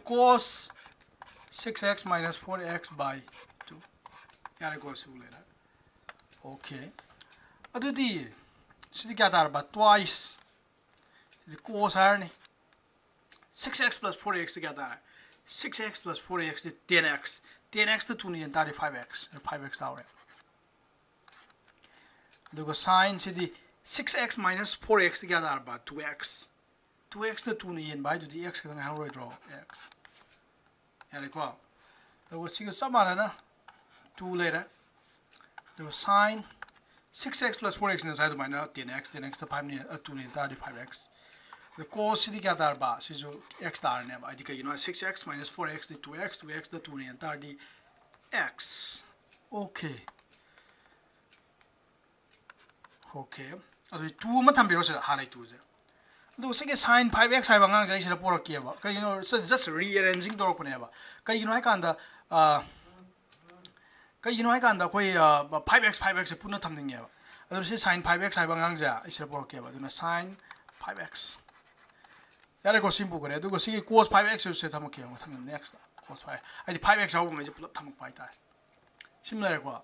cos six x minus four x by two꯫ ꯌꯥꯔꯦꯀꯣ, ꯁꯤꯕꯨ ꯂꯩꯔꯦ꯫ Okay, ꯑꯗꯨꯗꯤ ꯁꯤꯗꯤ ꯀꯌꯥ ꯇꯥꯔꯕ? Twice꯫ ꯁꯤꯗꯤ cos ꯍꯥꯏꯔꯅꯤ꯫ Six x plus four x ꯗꯤ ꯀꯌꯥ ꯇꯥꯔꯦ? Six x plus four x ꯗꯤ ten x꯫ Ten x ꯇ two ꯅ ꯌꯦꯟ ꯇꯥꯔꯗꯤ five x꯫ Five x ꯇꯥꯍꯧꯔꯦ꯫ ꯑꯗꯨꯒ sine ꯁꯤꯗꯤ six x minus four x ꯗꯤ ꯀꯌꯥ ꯇꯥꯔꯕ? Two x꯫ Two x ꯇ two ꯅ ꯌꯦꯟꯕ ꯍꯥꯏꯗꯨꯗꯤ x ꯈꯛꯇ ꯉꯥꯏꯍꯧꯔꯣꯏꯗ꯭ꯔꯣ? X꯫ ꯌꯥꯔꯦꯀꯣ? ꯑꯗꯨꯒ ꯁꯤꯒ ꯆꯞ ꯃꯥꯟꯅꯅ two ꯂꯩꯔꯦ꯫ ꯑꯗꯨꯒ sine six x plus four x ꯅ ꯉꯁꯥꯏ ꯑꯗꯨꯃꯥꯏꯅ ten x, ten x ꯇ five ꯅ, two ꯅ ꯌꯦꯟ ꯇꯥꯔꯗꯤ five x꯫ ꯑꯗ cos ꯁꯤꯗꯤ ꯀꯌꯥ ꯇꯥꯔꯕ? ꯁꯤꯁꯨ x ꯇꯥꯔꯅꯦꯕ꯫ ꯍꯥꯏꯗꯤ ꯀꯩꯒꯤꯅꯣ ꯍꯥꯏ six x minus four x ꯗꯤ two x, two x ꯇ two ꯅ ꯌꯦꯟ ꯇꯥꯔꯗꯤ x꯫ Okay꯫ Okay꯫ ꯑꯗꯨꯗꯤ two ꯑꯃ ꯊꯝꯕꯤꯔꯣ ꯁꯤꯗ, ꯍꯥꯟꯅꯩ two ꯁꯦ꯫ ꯑꯗꯨꯒ ꯁꯤꯒꯤ sine five x ꯍꯥꯏꯕ ꯑꯉꯥꯡꯁꯦ ꯑꯩ ꯁꯤꯗ ꯄꯣꯔꯛꯀꯦꯕ꯫ ꯀꯩꯒꯤꯅꯣ? Just rearranging ꯇꯧꯔꯛꯄꯅꯦꯕ꯫ ꯀꯩꯒꯤꯅꯣ ꯍꯥꯏꯀꯥꯟꯗ, ꯑ, ꯀꯩꯒꯤꯅꯣ ꯍꯥꯏꯀꯥꯟꯗ ꯑꯩꯈꯣꯏ, ꯑ, five x, five x ꯁꯦ ꯄꯨꯟꯅ ꯊꯝꯅꯤꯡꯉꯦꯕ꯫ ꯑꯗꯨ ꯁꯤ sine five x ꯍꯥꯏꯕ ꯑꯉꯥꯡꯁꯦ ꯑꯩ ꯁꯤꯗ ꯄꯣꯔꯛꯀꯦꯕ꯫ ꯑꯗꯨꯅ sine five x꯫ ꯌꯥꯔꯦꯀꯣ, ꯁꯤ ꯄꯨꯈ꯭ꯔꯦ꯫ ꯑꯗꯨꯒ ꯁꯤꯒꯤ cos five x ꯁꯦ ꯊꯝꯃꯛꯀꯦꯕ ꯃꯊꯪꯗ, next꯫ Cos five꯫ ꯍꯥꯏꯗꯤ five x ꯌꯥꯎꯕꯉꯩꯁꯦ ꯄꯨꯂꯞ ꯊꯝꯃꯛꯄ ꯍꯥꯏꯇꯥꯔꯦ꯫ ꯁꯤꯃ ꯂꯩꯔꯦꯀꯣ꯫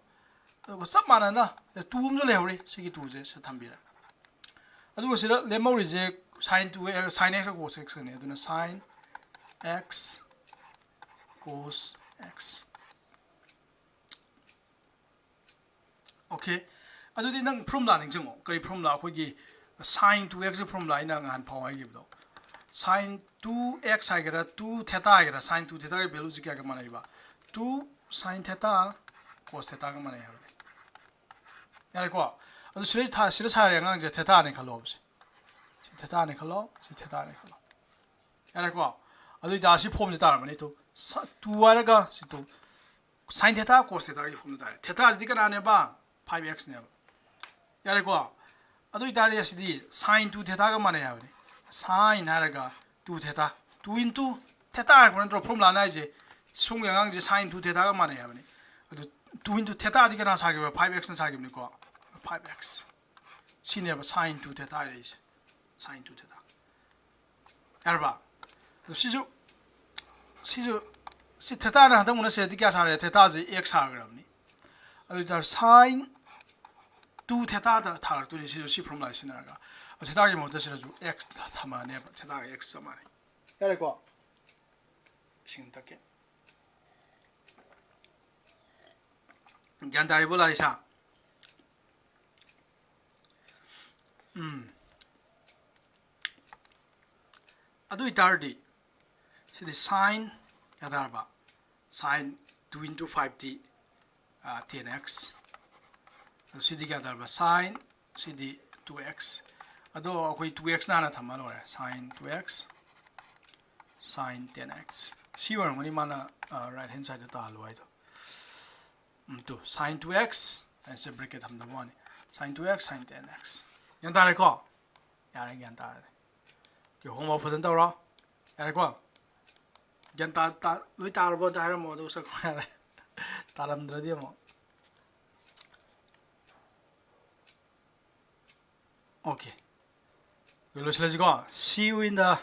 ꯑꯗꯨꯒ ꯆꯞ ꯃꯥꯟꯅꯅ two ꯑꯃꯁꯨ ꯂꯩꯍꯧꯔꯤ꯫ ꯁꯤꯒꯤ two ꯁꯦ ꯁꯤꯗ ꯊꯝꯕꯤꯔꯦ꯫ ꯑꯗꯨꯒ ꯁꯤꯗ ꯂꯦꯝꯍꯧꯔꯤꯁꯦ sine two, sine x cos x ꯅꯤ꯫ ꯑꯗꯨꯅ sine x cos x꯫ Okay꯫ ꯑꯗꯨꯗꯤ ꯅꯪ formula ꯅꯤꯡꯁꯤꯡꯉꯣ꯫ ꯀꯔꯤ formula? ꯑꯩꯈꯣꯏꯒꯤ sine two x formula ꯑꯩꯅ ꯉꯍꯥꯟ ꯐꯥꯎ ꯍꯥꯏꯈꯤꯕꯗꯣ꯫ Sine two x ꯍꯥꯏꯒꯦꯔꯥ, two theta ꯍꯥꯏꯒꯦꯔꯥ, sine two theta ꯒꯤ value ꯁꯤ ꯀꯌꯥꯒ ꯃꯥꯟꯅꯩꯕ? Two sine theta cos theta ꯒ ꯃꯥꯟꯅꯩ ꯍꯥꯏꯕꯅꯦ꯫ ꯌꯥꯔꯦꯀꯣ? ꯑꯗꯨ ꯁꯤꯗ ꯊꯥ-, ꯁꯤꯗ ꯁꯥꯔꯤ ꯑꯉꯥꯡꯁꯦ theta ꯅꯦ ꯈꯜꯂꯣꯕ ꯁꯦ꯫ ꯁꯤ theta ꯅꯦ ꯈꯜꯂꯣ, ꯁꯤ theta ꯅꯦ ꯈꯜꯂꯣ꯫ ꯌꯥꯔꯦꯀꯣ? ꯑꯗꯨ ꯑꯣꯏꯇꯥꯔꯗꯤ ꯁꯤ form ꯁꯤ ꯇꯥꯔꯝꯃꯅꯤ꯫ Two, ꯁ-, two ꯍꯥꯏꯔꯒ ꯁꯤ two, sine theta cos theta ꯒꯤ form ꯗ ꯇꯥꯔꯦ꯫ Theta ꯁꯤꯗꯤ ꯀꯅꯥꯅꯦꯕ? Five x ꯅꯦꯕ꯫ ꯌꯥꯔꯦꯀꯣ? ꯑꯗꯨ ꯑꯣꯏꯇꯥꯔꯗꯤ ꯑꯁꯤꯗꯤ sine two theta ꯒ ꯃꯥꯟꯅꯩ ꯍꯥꯏꯕꯅꯤ꯫ Sine ꯍꯥꯏꯔꯒ two theta, two into theta ꯍꯥꯏꯔꯛꯄ ꯅꯠꯇ꯭ꯔꯣ ꯐꯣꯔꯃꯨꯂꯥꯅ ꯍꯥꯏꯁꯦ? ꯁꯣꯝꯒꯤ ꯑꯉꯥꯡꯁꯦ sine two theta ꯒ ꯃꯥꯟꯅꯩ ꯍꯥꯏꯕꯅꯤ꯫ ꯑꯗꯨ two into theta ꯗꯤ ꯀꯅꯥ ꯁꯥꯈꯤꯕ? Five x ꯅ ꯁꯥꯈꯤꯕꯅꯤꯀꯣ꯫ Five x ꯁꯤꯅꯦꯕ sine two theta ꯍꯥꯏꯔꯛꯏꯁꯦ꯫ Sine two theta꯫ ꯌꯥꯔꯕ? ꯑꯗꯨ ꯁꯤꯁꯨ ꯁꯤꯁꯨ ꯁꯤ theta ꯅ ꯍꯟꯗꯛ ꯃꯨꯟꯅ ꯁꯤꯗꯗꯤ ꯀꯌꯥ ꯁꯥꯔꯦ? Theta ꯁꯦ x ꯁꯥꯈ꯭ꯔꯕꯅꯤ꯫ ꯑꯗꯨ ꯑꯣꯏꯇꯥꯔꯗꯤ sine two theta ꯗ ꯊꯥꯔꯛꯇꯣꯏꯅꯤ꯫ ꯁꯤꯁꯨ ꯁꯤ ꯐꯣꯔꯃꯨꯂꯥ ꯁꯤꯖꯤꯟꯅꯔꯒ ꯑꯗꯨ theta ꯒꯤ ꯃꯍꯨꯠꯇ ꯁꯤꯗꯁꯨ x ꯊꯝꯃꯅꯦꯕ꯫ Theta ꯒ x ꯆꯞ ꯃꯥꯟꯅꯩ꯫ ꯌꯥꯔꯦꯀꯣ? ꯏꯁꯤꯡ ꯊꯛꯀꯦ꯫ ꯒ꯭ꯌꯥꯟ ꯇꯥꯔꯤꯕꯣ ꯂꯥꯔꯤꯁꯥ? ꯎꯝ꯫ ꯑꯗꯨ ꯑꯣꯏꯇꯥꯔꯗꯤ ꯁꯤꯗꯤ sine ꯀꯌꯥ ꯇꯥꯔꯕ? Sine two into five ꯗꯤ ten x꯫ ꯑꯗꯨ ꯁꯤꯗꯤ ꯀꯌꯥ ꯇꯥꯔꯕ? Sine ꯁꯤꯗꯤ two x꯫ ꯑꯗꯣ ꯑꯩꯈꯣꯏ two x ꯅ ꯍꯥꯟꯅ ꯊꯝꯃ ꯂꯣꯏꯔꯦ꯫ Sine two x, sine ten x꯫ ꯁꯤ ꯑꯣꯏꯔꯝꯒꯅꯤ ꯃꯥꯅ right hand side ꯇ ꯇꯥꯍꯜꯂꯨ ꯍꯥꯏꯗꯣ꯫ ꯎꯝ, two, sine two x, ꯑꯩꯁꯦ bracket ꯊꯝꯗꯕ ꯋꯥꯅꯤ꯫ Sine two x, sine ten x꯫ ꯒ꯭ꯌꯥꯟ ꯇꯥꯔꯦꯀꯣ? ꯌꯥꯔꯦ, ꯒ꯭ꯌꯥꯟ ꯇꯥꯔꯦ꯫ Okay, homework ꯐꯖꯅ ꯇꯧꯔꯣ꯫ ꯌꯥꯔꯦꯀꯣ? ꯒ꯭ꯌꯥꯟ ꯇꯥ-, ꯇꯥ-, ꯂꯣꯏ ꯇꯥꯔꯕꯣ? ꯑꯝꯇ ꯍꯥꯏꯔꯝꯃꯣ, ꯑꯗꯨꯒ ꯆꯠꯈ꯭ꯔꯣ ꯌꯥꯔꯦ꯫ ꯇꯥꯔꯝꯗ꯭ꯔꯗꯤ ꯑꯃꯨꯛ꯫ Okay꯫ ꯂꯣꯏꯁꯤꯜꯂꯁꯤꯀꯣ꯫ See you in the